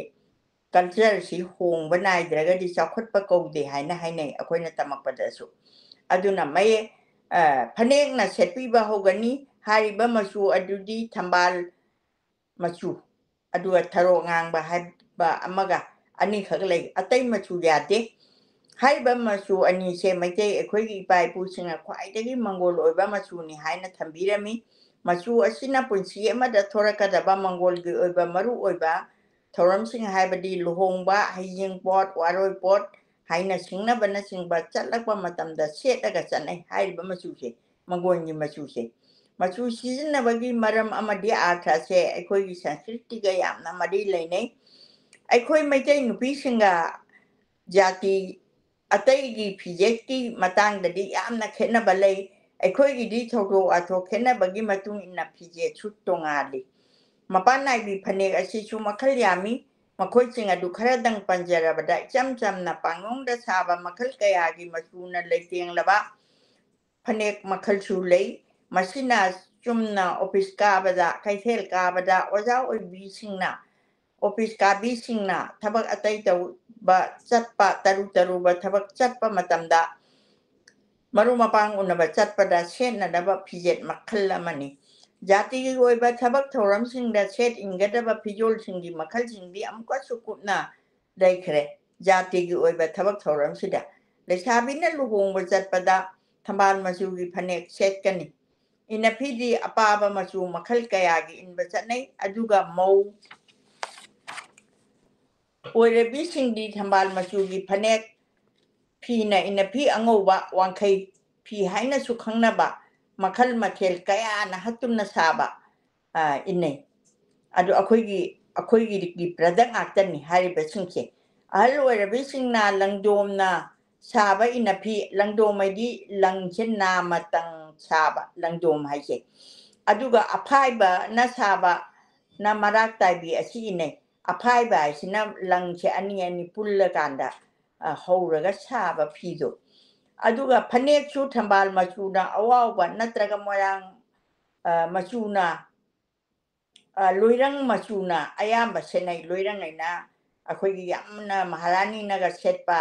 culture ꯁꯤ ꯍꯣꯡꯕ ꯅꯥꯏꯗ꯭ꯔꯒꯗꯤ ꯆꯥꯎꯈꯠꯄ ꯀꯧꯗꯦ ꯍꯥꯏꯅ ꯍꯥꯏꯅꯩ ꯑꯩꯈꯣꯏꯅ ꯇꯝꯃꯛꯄꯗꯁꯨ꯫ ꯑꯗꯨꯅ ꯃꯌꯦꯛ, ꯑ, ꯐꯅꯦꯛꯅ ꯁꯦꯠꯄꯤꯕ ꯍꯧꯒꯅꯤ꯫ ꯍꯥꯏꯔꯤꯕ ꯃꯆꯨ ꯑꯗꯨꯗꯤ ꯊꯝꯕꯥꯜ ꯃꯆꯨ, ꯑꯗꯨꯒ ꯊꯔꯣ ꯉꯥꯡꯕ ꯍꯥꯏꯕ ꯑꯃꯒ ꯑꯅꯤꯈꯛ ꯂꯩ, ꯑꯇꯩ ꯃꯆꯨ ꯌꯥꯗꯦ꯫ ꯍꯥꯏꯔꯤꯕ ꯃꯆꯨ ꯑꯅꯤꯁꯦ ꯃꯩꯇꯩ ꯑꯩꯈꯣꯏꯒꯤ ꯏꯄꯥ ꯏꯄꯨꯁꯤꯡꯅ ꯈ꯭ꯋꯥꯏꯗꯒꯤ ꯃꯪꯒꯣꯜ ꯑꯣꯏꯕ ꯃꯆꯨꯅꯤ ꯍꯥꯏꯅ ꯊꯝꯕꯤꯔꯝꯃꯤ꯫ ꯃꯆꯨ ꯑꯁꯤꯅ ꯄꯨꯟꯁꯤ ꯑꯃꯗ ꯊꯣꯔꯛꯀꯗꯕ ꯃꯪꯒꯣꯜꯒꯤ ꯑꯣꯏꯕ ꯃꯔꯨ ꯑꯣꯏꯕ ꯊꯧꯔꯝꯁꯤꯡ, ꯍꯥꯏꯕꯗꯤ ꯂꯨꯍꯣꯡꯕ, ꯍꯩꯖꯤꯡꯄꯣꯠ, ꯋꯥꯔꯣꯏꯄꯣꯠ ꯍꯥꯏꯅ ꯁꯤꯡꯅꯕꯅꯆꯤꯡꯕ ꯆꯠꯂꯛꯄ ꯃꯇꯝꯗ ꯁꯦꯠꯂꯒ ꯆꯠꯅꯩ꯫ ꯍꯥꯏꯔꯤꯕ ꯃꯆꯨꯁꯦ, ꯃꯪꯒꯣꯜꯒꯤ ꯃꯆꯨꯁꯦ, ꯃꯆꯨ ꯁꯤꯖꯤꯟꯅꯕꯒꯤ ꯃꯔꯝ ꯑꯃꯗꯤ ꯑꯥꯔꯊꯁꯦ ꯑꯩꯈꯣꯏꯒꯤ ꯁꯪꯁꯀ꯭ꯔꯤꯇꯤꯒ ꯌꯥꯝꯅ ꯃꯔꯤ ꯂꯩꯅꯩ꯫ ꯑꯩꯈꯣꯏ ꯃꯩꯇꯩ ꯅꯨꯄꯤꯁꯤꯡꯒ ꯖꯥꯇꯤ ꯑꯇꯩꯒꯤ ꯐꯤꯖꯦꯠꯀꯤ ꯃꯇꯥꯡꯗꯗꯤ ꯌꯥꯝꯅ ꯈꯦꯠꯅꯕ ꯂꯩ꯫ ꯑꯩꯈꯣꯏꯒꯤꯗꯤ ꯊꯧꯗꯣꯛ ꯋꯥꯊꯣꯛ ꯈꯦꯠꯅꯕꯒꯤ ꯃꯇꯨꯡ ꯏꯟꯅ ꯐꯤꯖꯦꯠꯁꯨ ꯇꯣꯉꯥꯜꯂꯤ꯫ ꯃꯄꯥꯟ ꯅꯥꯏꯕꯤ ꯐꯅꯦꯛ ꯑꯁꯤꯁꯨ ꯃꯈꯜ ꯌꯥꯝꯃꯤ꯫ ꯃꯈꯣꯏꯁꯤꯡ ꯑꯗꯨ ꯈꯔꯗꯪ ꯄꯟꯖꯔꯕꯗ, ꯏꯆꯝ ꯆꯝꯅ ꯄꯥꯡꯌꯣꯡꯗ ꯁꯥꯕ ꯃꯈꯜ ꯀꯌꯥꯒꯤ ꯃꯆꯨꯅ ꯂꯩꯇꯦꯡꯂꯕ ꯐꯅꯦꯛ ꯃꯈꯜꯁꯨ ꯂꯩ꯫ ꯃꯁꯤꯅ ꯆꯨꯝꯅ ꯑꯣꯐꯤꯁ ꯀꯥꯕꯗ, ꯀꯩꯊꯦꯜ ꯀꯥꯕꯗ, ꯑꯣꯖꯥ ꯑꯣꯏꯕꯤꯁꯤꯡꯅ, ꯑꯣꯐꯤꯁ ꯀꯥꯕꯤꯁꯤꯡꯅ ꯊꯕꯛ ꯑꯇꯩ ꯇꯧꯕ ꯆꯠꯄ, ꯇꯔꯨ ꯇꯔꯨꯕ ꯊꯕꯛ ꯆꯠꯄ ꯃꯇꯝꯗ ꯃꯔꯨꯞ ꯃꯄꯥꯡ ꯎꯅꯕ ꯆꯠꯄꯗ ꯁꯦꯠꯅꯅꯕ ꯐꯤꯖꯦꯠ ꯃꯈꯜ ꯑꯃꯅꯤ꯫ ꯖꯥꯇꯤꯒꯤ ꯑꯣꯏꯕ ꯊꯕꯛ ꯊꯧꯔꯝꯁꯤꯡꯗ ꯁꯦꯠ ꯏꯟꯒꯗꯕ ꯐꯤꯖꯣꯜꯁꯤꯡꯒꯤ ꯃꯈꯜꯁꯤꯡꯗꯤ ꯑꯃꯨꯛꯀꯁꯨ ꯀꯨꯞꯅ ꯂꯩꯈ꯭ꯔꯦ꯫ ꯖꯥꯇꯤꯒꯤ ꯑꯣꯏꯕ ꯊꯕꯛ ꯊꯧꯔꯝꯁꯤꯗ ꯂꯩꯁꯥꯕꯤꯅ ꯂꯨꯍꯣꯡꯕ ꯆꯠꯄꯗ ꯊꯝꯕꯥꯜ ꯃꯆꯨꯒꯤ ꯐꯅꯦꯛ ꯁꯦꯠꯀꯅꯤ꯫ ꯏꯅꯐꯤꯗꯤ ꯑꯄꯥꯕ ꯃꯆꯨ ꯃꯈꯜ ꯀꯌꯥꯒꯤ ꯏꯟꯕ ꯆꯠꯅꯩ꯫ ꯑꯗꯨꯒ ꯃꯧ ꯑꯣꯏꯔꯕꯤꯁꯤꯡꯗꯤ ꯊꯝꯕꯥꯜ ꯃꯆꯨꯒꯤ ꯐꯅꯦꯛ, ꯐꯤꯅ ꯏꯅꯐꯤ ꯑꯉꯧꯕ, ꯋꯥꯡꯈꯩ ꯐꯤ ꯍꯥꯏꯅꯁꯨ ꯈꯪꯅꯕ, ꯃꯈꯜ ꯃꯊꯦꯜ ꯀꯌꯥꯅ ꯍꯛꯇꯨꯝꯅ ꯁꯥꯕ, ꯑ, ꯏꯟꯅꯩ꯫ ꯑꯗꯨ ꯑꯩꯈꯣꯏꯒꯤ, ꯑꯩꯈꯣꯏꯒꯤ product ꯉꯥꯛꯇꯅꯤ ꯍꯥꯏꯔꯤꯕꯁꯤꯡꯁꯦ꯫ ꯑꯍꯜ ꯑꯣꯏꯔꯕꯤꯁꯤꯡꯅ ꯂꯪꯗꯣꯝꯅ ꯁꯥꯕ ꯏꯅꯐꯤ, ꯂꯪꯗꯣꯝ ꯍꯥꯏꯗꯤ ꯂꯪꯁꯦ ꯅꯥ ꯃꯇꯪ ꯁꯥꯕ, ꯂꯪꯗꯣꯝ ꯍꯥꯏꯁꯦ꯫ ꯑꯗꯨꯒ ꯑꯐꯥꯏꯕꯅ ꯁꯥꯕꯅ ꯃꯔꯥꯛ ꯇꯥꯏꯕꯤ ꯑꯁꯤ ꯏꯟꯅꯩ꯫ ꯑꯐꯥꯏꯕ ꯍꯥꯏꯁꯤꯅ ꯂꯪꯁꯦ ꯑꯅꯤ ꯑꯅꯤ ꯄꯨꯜꯂꯀꯥꯟꯗ, ꯑ, ꯍꯧꯔꯒ ꯁꯥꯕ ꯐꯤꯗꯣ꯫ ꯑꯗꯨꯒ ꯐꯅꯦꯛꯁꯨ ꯊꯝꯕꯥꯜ ꯃꯆꯨꯅ ꯑꯋꯥꯎꯕ ꯅꯠꯇ꯭ꯔꯒ ꯃꯣꯏꯔꯥꯡ, ꯑ, ꯃꯆꯨꯅ, ꯑ, ꯂꯣꯏꯔꯪ ꯃꯆꯨꯅ ꯑꯌꯥꯝꯕ ꯁꯦꯠꯅꯩ꯫ ꯂꯣꯏꯔꯪ ꯍꯥꯏꯅ ꯑꯩꯈꯣꯏꯒꯤ ꯌꯥꯝꯅ ꯃꯍꯥꯔꯥꯅꯤꯅꯒ ꯁꯦꯠꯄ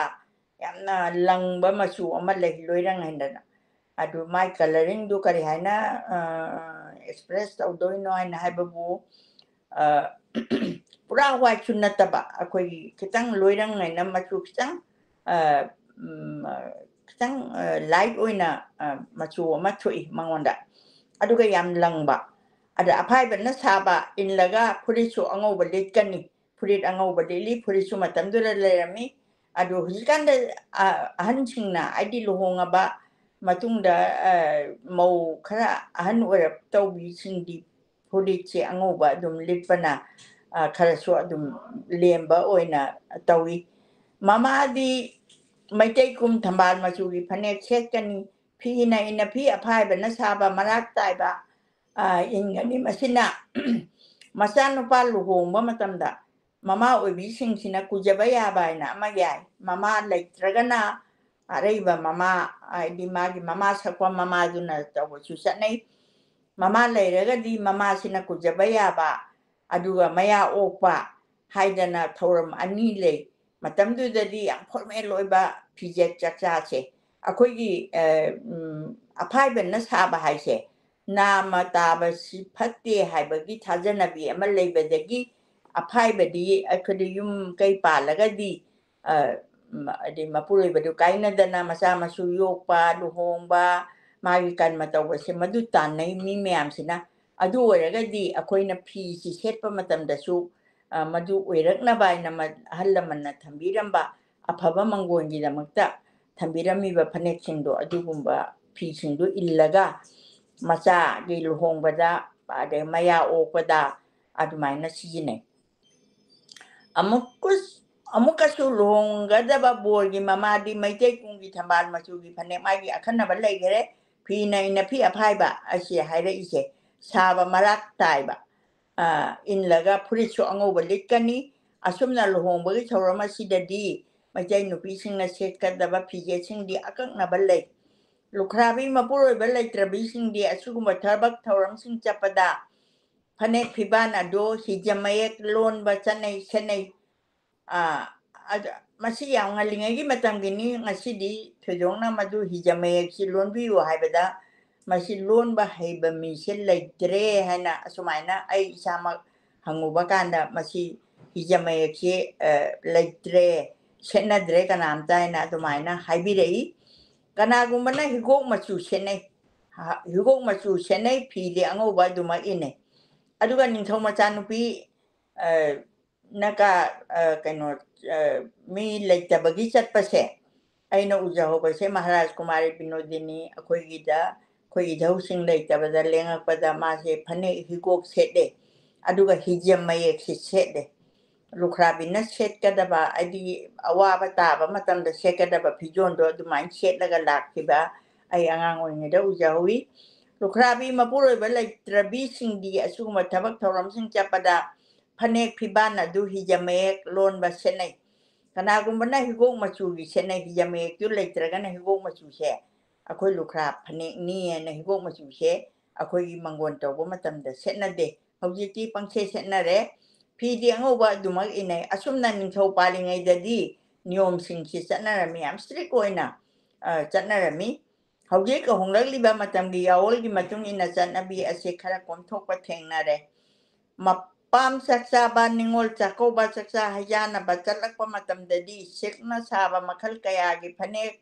ꯌꯥꯝꯅ ꯂꯪꯕ ꯃꯆꯨ ꯑꯃ ꯂꯩ, ꯂꯣꯏꯔꯪ ꯍꯥꯏꯗꯅ꯫ ꯑꯗꯨ ꯃꯥꯏ coloring ꯗꯨ ꯀꯔꯤ ꯍꯥꯏꯅ, ꯑ, express ꯇꯧꯗꯣꯏꯅꯣ ꯍꯥꯏꯅ ꯍꯥꯏꯕꯕꯨ, ꯑ, ꯄꯨꯔꯥ white ꯁꯨ ꯅꯠꯇꯕ, ꯑꯩꯈꯣꯏꯒꯤ ꯈꯤꯇꯪ ꯂꯣꯏꯔꯪ ꯍꯥꯏꯅ ꯃꯆꯨ ꯈꯤꯇꯪ, ꯑ, ꯎꯝ, ꯈꯤꯇꯪ, ꯑ, light ꯑꯣꯏꯅ, ꯑ, ꯃꯆꯨ ꯑꯃ ꯊꯣꯛꯏ ꯃꯉꯣꯟꯗ꯫ ꯑꯗꯨꯒ ꯌꯥꯝ ꯂꯪꯕ꯫ ꯑꯗ ꯑꯐꯥꯏꯕꯅ ꯁꯥꯕ ꯏꯜꯂꯒ ꯐꯨꯔꯤꯠꯁꯨ ꯑꯉꯧꯕ ꯂꯤꯠꯀꯅꯤ꯫ ꯐꯨꯔꯤꯠ ꯑꯉꯧꯕ ꯂꯤꯠꯂꯤ, ꯐꯨꯔꯤꯠꯁꯨ ꯃꯇꯝꯗꯨꯗ ꯂꯩꯔꯝꯃꯤ꯫ ꯑꯗꯨ ꯍꯧꯖꯤꯛꯀꯥꯟꯗ, ꯑ, ꯑꯍꯟꯁꯤꯡꯅ, ꯍꯥꯏꯗꯤ ꯂꯨꯍꯣꯡꯉꯕ ꯃꯇꯨꯡꯗ, ꯑ, ꯃꯧ ꯈꯔ ꯑꯍꯟ ꯑꯣꯏꯔꯞ ꯇꯧꯕꯤꯁꯤꯡꯗꯤ ꯐꯨꯔꯤꯠꯁꯦ ꯑꯉꯧꯕ ꯑꯗꯨꯝ ꯂꯤꯠꯄꯅ, ꯑ, ꯈꯔꯁꯨ ꯑꯗꯨꯝ ꯂꯦꯝꯕ ꯑꯣꯏꯅ ꯇꯧꯏ꯫ ꯃꯃꯥꯗꯤ ꯃꯩꯇꯩ ꯀꯨꯝ ꯊꯝꯕꯥꯜ ꯃꯆꯨꯒꯤ ꯐꯅꯦꯛ ꯁꯦꯠꯀꯅꯤ꯫ ꯐꯤꯅ ꯏꯅꯐꯤ ꯑꯐꯥꯏꯕꯅ ꯁꯥꯕ ꯃꯔꯥꯛ ꯇꯥꯏꯕ, ꯑ, ꯏꯟꯒꯅꯤ꯫ ꯃꯁꯤꯅ ꯃꯆꯥꯅꯨꯄꯥ ꯂꯨꯍꯣꯡꯕ ꯃꯇꯝꯗ ꯃꯃꯥ ꯑꯣꯏꯕꯤꯁꯤꯡꯁꯤꯅ ꯀꯨꯖꯕ ꯌꯥꯕ ꯍꯥꯏꯅ ꯑꯃ ꯌꯥꯏ꯫ ꯃꯃꯥ ꯂꯩꯇ꯭ꯔꯒꯅ ꯑꯔꯩꯕ ꯃꯃꯥ, ꯍꯥꯏꯗꯤ ꯃꯥꯒꯤ ꯃꯃꯥ ꯁꯛꯄ ꯃꯃꯥꯗꯨꯅ ꯇꯧꯕꯁꯨ ꯆꯠꯅꯩ꯫ ꯃꯃꯥ ꯂꯩꯔꯒꯗꯤ ꯃꯃꯥꯁꯤꯅ ꯀꯨꯖꯕ ꯌꯥꯕ, ꯑꯗꯨꯒ ꯃꯌꯥ ꯑꯣꯛꯄ ꯍꯥꯏꯗꯅ ꯊꯧꯔꯝ ꯑꯅꯤ ꯂꯩ꯫ ꯃꯇꯝꯗꯨꯗꯗꯤ ꯌꯥꯝ formal ꯑꯣꯏꯕ ꯐꯤꯖꯦꯠ ꯆꯥꯛꯆꯥꯁꯦ꯫ ꯑꯩꯈꯣꯏꯒꯤ, ꯑ, ꯎꯝ, ꯑꯐꯥꯏꯕꯅ ꯁꯥꯕ ꯍꯥꯏꯁꯦ ꯅꯥꯃ ꯇꯥꯕꯁꯤ ꯐꯠꯇꯦ ꯍꯥꯏꯕꯒꯤ ꯊꯥꯖꯅꯕꯤ ꯑꯃ ꯂꯩꯕꯗꯒꯤ ꯑꯐꯥꯏꯕꯗꯤ ꯑꯩꯈꯣꯏꯗꯤ ꯌꯨꯝ ꯀꯩ ꯄꯥꯜꯂꯒꯗꯤ, ꯑ, ꯎꯝ, ꯑꯗꯩ ꯃꯄꯨꯔꯣꯏꯕꯗꯨ ꯀꯥꯏꯅꯗꯅ ꯃꯆꯥ ꯃꯁꯨ ꯌꯣꯛꯄ, ꯂꯨꯍꯣꯡꯕ, ꯃꯥꯒꯤ ꯀꯔꯃ ꯇꯧꯕꯁꯦ ꯃꯗꯨ ꯇꯥꯟꯅꯩ ꯃꯤ ꯃꯌꯥꯝꯁꯤꯅ꯫ ꯑꯗꯨ ꯑꯣꯏꯔꯒꯗꯤ ꯑꯩꯈꯣꯏꯅ ꯐꯤꯁꯤ ꯁꯦꯠꯄ ꯃꯇꯝꯗꯁꯨ, ꯑ, ꯃꯗꯨ ꯑꯣꯏꯔꯛꯅꯕ ꯍꯥꯏꯅ ꯃ-, ꯑꯍꯜ ꯂꯃꯟꯅ ꯊꯝꯕꯤꯔꯝꯕ ꯑꯐꯕ ꯃꯪꯒꯣꯟꯒꯤꯗꯃꯛꯇ ꯊꯝꯕꯤꯔꯝꯃꯤꯕ ꯐꯅꯦꯛꯁꯤꯡꯗꯣ, ꯑꯗꯨꯒꯨꯝꯕ ꯐꯤꯁꯤꯡꯗꯣ ꯏꯜꯂꯒ ꯃꯆꯥꯒꯤ ꯂꯨꯍꯣꯡꯕꯗ, ꯑꯗꯩ ꯃꯌꯥ ꯑꯣꯛꯄꯗ ꯑꯗꯨꯃꯥꯏꯅ ꯁꯤꯖꯤꯟꯅꯩ꯫ ꯑꯃꯨꯛꯀꯁꯨ, ꯑꯃꯨꯛꯀꯁꯨ ꯂꯨꯍꯣꯡꯒꯗꯕ ꯕꯣꯔꯒꯤ ꯃꯃꯥꯗꯤ ꯃꯩꯇꯩ ꯀꯨꯝꯒꯤ ꯊꯝꯕꯥꯜ ꯃꯆꯨꯒꯤ ꯐꯅꯦꯛ ꯃꯥꯒꯤ ꯑꯈꯟꯅꯕ ꯂꯩꯈꯔꯦ꯫ ꯐꯤꯅ ꯏꯅꯐꯤ ꯑꯐꯥꯏꯕ ꯑꯁꯤ ꯍꯥꯏꯔꯛꯏꯁꯦ ꯁꯥꯕ ꯃꯔꯥꯛ ꯇꯥꯏꯕ, ꯑ, ꯏꯜꯂꯒ ꯐꯨꯔꯤꯠꯁꯨ ꯑꯉꯧꯕ ꯂꯤꯠꯀꯅꯤ꯫ ꯑꯁꯨꯝꯅ ꯂꯨꯍꯣꯡꯕꯒꯤ ꯊꯧꯔꯝ ꯑꯁꯤꯗꯗꯤ ꯃꯩꯇꯩ ꯅꯨꯄꯤꯁꯤꯡꯅ ꯁꯦꯠꯀꯗꯕ ꯐꯤꯖꯦꯠꯁꯤꯡꯗꯤ ꯑꯀꯛꯅꯕ ꯂꯩ꯫ ꯂꯨꯈ꯭ꯔꯥꯕꯤ ꯃꯄꯨꯔꯣꯏꯕ ꯂꯩꯇ꯭ꯔꯕꯤꯁꯤꯡꯗꯤ ꯑꯁꯤꯒꯨꯝꯕ ꯊꯕꯛ ꯊꯧꯔꯝꯁꯤꯡ ꯆꯠꯄꯗ ꯐꯅꯦꯛ ꯐꯤꯕꯥꯟ ꯑꯗꯨ ꯍꯤꯖ ꯃꯌꯦꯛ ꯂꯣꯟꯕ ꯆꯠꯅꯩ, ꯁꯦꯠꯅꯩ꯫ ꯑꯥ, ꯑꯗ, ꯃꯁꯤ ꯌꯥꯝ ꯉꯜꯂꯤꯉꯩꯒꯤ ꯃꯇꯝꯒꯤꯅꯤ꯫ ꯉꯁꯤꯗꯤ ꯊꯣꯏꯗꯣꯛꯅ ꯃꯗꯨ ꯍꯤꯖ ꯃꯌꯦꯛꯁꯤ ꯂꯣꯟꯕꯤꯌꯨ ꯍꯥꯏꯕꯗ, ꯃꯁꯤ ꯂꯣꯟꯕ ꯍꯩꯕ ꯃꯤꯁꯦ ꯂꯩꯇ꯭ꯔꯦ ꯍꯥꯏꯅ ꯑꯁꯨꯃꯥꯏꯅ ꯑꯩ ꯏꯁꯥꯃꯛ ꯍꯪꯉꯨꯕ ꯀꯥꯟꯗ, ꯃꯁꯤ ꯍꯤꯖ ꯃꯌꯦꯛꯁꯤ, ꯑ, ꯂꯩꯇ꯭ꯔꯦ, ꯁꯦꯠꯅꯗ꯭ꯔꯦ ꯀꯅꯥꯝꯇ ꯍꯥꯏꯅ ꯑꯗꯨꯃꯥꯏꯅ ꯍꯥꯏꯕꯤꯔꯛꯏ꯫ ꯀꯅꯥꯒꯨꯝꯕꯅ ꯍꯤꯒꯣꯛ ꯃꯆꯨ ꯁꯦꯠꯅꯩ, ꯍ-, ꯍꯤꯒꯣꯛ ꯃꯆꯨ ꯁꯦꯠꯅꯩ, ꯐꯤꯗꯤ ꯑꯉꯧꯕ ꯑꯗꯨꯃꯛ ꯏꯟꯅꯩ꯫ ꯑꯗꯨꯒ ꯅꯤꯡꯊꯧ ꯃꯆꯥꯅꯨꯄꯤ, ꯑ, ꯅꯀꯥ, ꯑ, ꯀꯩꯅꯣ, ꯑ, ꯃꯤ ꯂꯩꯇꯕꯒꯤ ꯆꯠꯄꯁꯦ, ꯑꯩꯅ ꯎꯖꯍꯧꯕꯁꯦ ꯃꯍꯥꯔꯥꯖ ꯀꯨꯃꯥꯔꯤ ꯕꯤꯅꯣꯗꯤꯅꯤ ꯑꯩꯈꯣꯏꯒꯤꯗ, ꯑꯩꯈꯣꯏ ꯏꯙꯧꯁꯤꯡ ꯂꯩꯇꯕꯗ ꯂꯦꯡꯉꯛꯄꯗ ꯃꯥꯁꯦ ꯐꯅꯦꯛ ꯍꯤꯒꯣꯛ ꯁꯦꯠꯂꯦ, ꯑꯗꯨꯒ ꯍꯤꯖꯝ ꯃꯌꯦꯛꯁꯦ ꯁꯦꯠꯂꯦ꯫ ꯂꯨꯈ꯭ꯔꯥꯕꯤꯅ ꯁꯦꯠꯀꯗꯕ, ꯍꯥꯏꯗꯤ ꯑꯋꯥꯕ ꯇꯥꯕ ꯃꯇꯝꯗ ꯁꯦꯠꯀꯗꯕ ꯐꯤꯖꯣꯜꯗꯣ ꯑꯗꯨꯃꯥꯏꯅ ꯁꯦꯠꯂꯒ ꯂꯥꯛꯈꯤꯕ ꯑꯩ ꯑꯉꯥꯡ ꯑꯣꯏꯔꯤꯉꯩꯗ ꯎꯖꯍꯧꯋꯤ꯫ ꯂꯨꯈ꯭ꯔꯥꯕꯤ ꯃꯄꯨꯔꯣꯏꯕ ꯂꯩꯇ꯭ꯔꯕꯤꯁꯤꯡꯗꯤ ꯑꯁꯤꯒꯨꯝꯕ ꯊꯕꯛ ꯊꯧꯔꯝꯁꯤꯡ ꯆꯠꯄꯗ ꯐꯅꯦꯛ ꯐꯤꯕꯥꯟ ꯑꯗꯨ ꯍꯤꯖ ꯃꯌꯦꯛ ꯂꯣꯟꯕ ꯁꯦꯠꯅꯩ꯫ ꯀꯅꯥꯒꯨꯝꯕꯅ ꯍꯤꯒꯣꯛ ꯃꯆꯨꯒꯤ ꯁꯦꯠꯅꯩ, ꯍꯤꯖ ꯃꯌꯦꯛꯇꯨ ꯂꯩꯇ꯭ꯔꯒꯅ ꯍꯤꯒꯣꯛ ꯃꯆꯨꯁꯦ ꯑꯩꯈꯣꯏ ꯂꯨꯈ꯭ꯔꯥ ꯐꯅꯦꯛꯅꯤ ꯍꯥꯏꯅ ꯍꯤꯒꯣꯛ ꯃꯆꯨꯁꯦ ꯑꯩꯈꯣꯏꯒꯤ ꯃꯪꯒꯣꯟ ꯇꯧꯕ ꯃꯇꯝꯗ ꯁꯦꯠꯅꯗꯦ꯫ ꯍꯧꯖꯤꯛꯇꯤ ꯄꯪꯁꯦꯠ ꯁꯦꯠꯅꯔꯦ꯫ ꯐꯤꯗꯤ ꯑꯉꯧꯕ ꯑꯗꯨꯃꯛ ꯏꯟꯅꯩ꯫ ꯑꯁꯨꯝꯅ ꯅꯤꯡꯊꯧ ꯄꯥꯜꯂꯤꯉꯩꯗꯗꯤ ꯅꯤꯌꯣꯝꯁꯤꯡꯁꯤ ꯆꯠꯅꯔꯝꯃꯤ, ꯌꯥꯝ strict ꯑꯣꯏꯅ, ꯑ, ꯆꯠꯅꯔꯝꯃꯤ꯫ ꯍꯧꯖꯤꯛ ꯍꯣꯡꯂꯛꯂꯤꯕ ꯃꯇꯝꯒꯤ ꯌꯥꯑꯣꯜꯒꯤ ꯃꯇꯨꯡ ꯏꯟꯅ ꯆꯠꯅꯕꯤ ꯑꯁꯤ ꯈꯔ ꯀꯣꯝꯊꯣꯛꯄ ꯊꯦꯡꯅꯔꯦ꯫ ꯃꯄꯥꯝ ꯆꯥꯛꯆꯥꯕ, ꯅꯤꯉꯣꯜ ꯆꯥꯛꯀꯧꯕ, ꯆꯥꯛꯆꯥ ꯍꯩꯖꯥꯟꯅꯕ ꯆꯠꯂꯛꯄ ꯃꯇꯝꯗꯗꯤ ꯁꯤꯜꯛꯅ ꯁꯥꯕ ꯃꯈꯜ ꯀꯌꯥꯒꯤ ꯐꯅꯦꯛ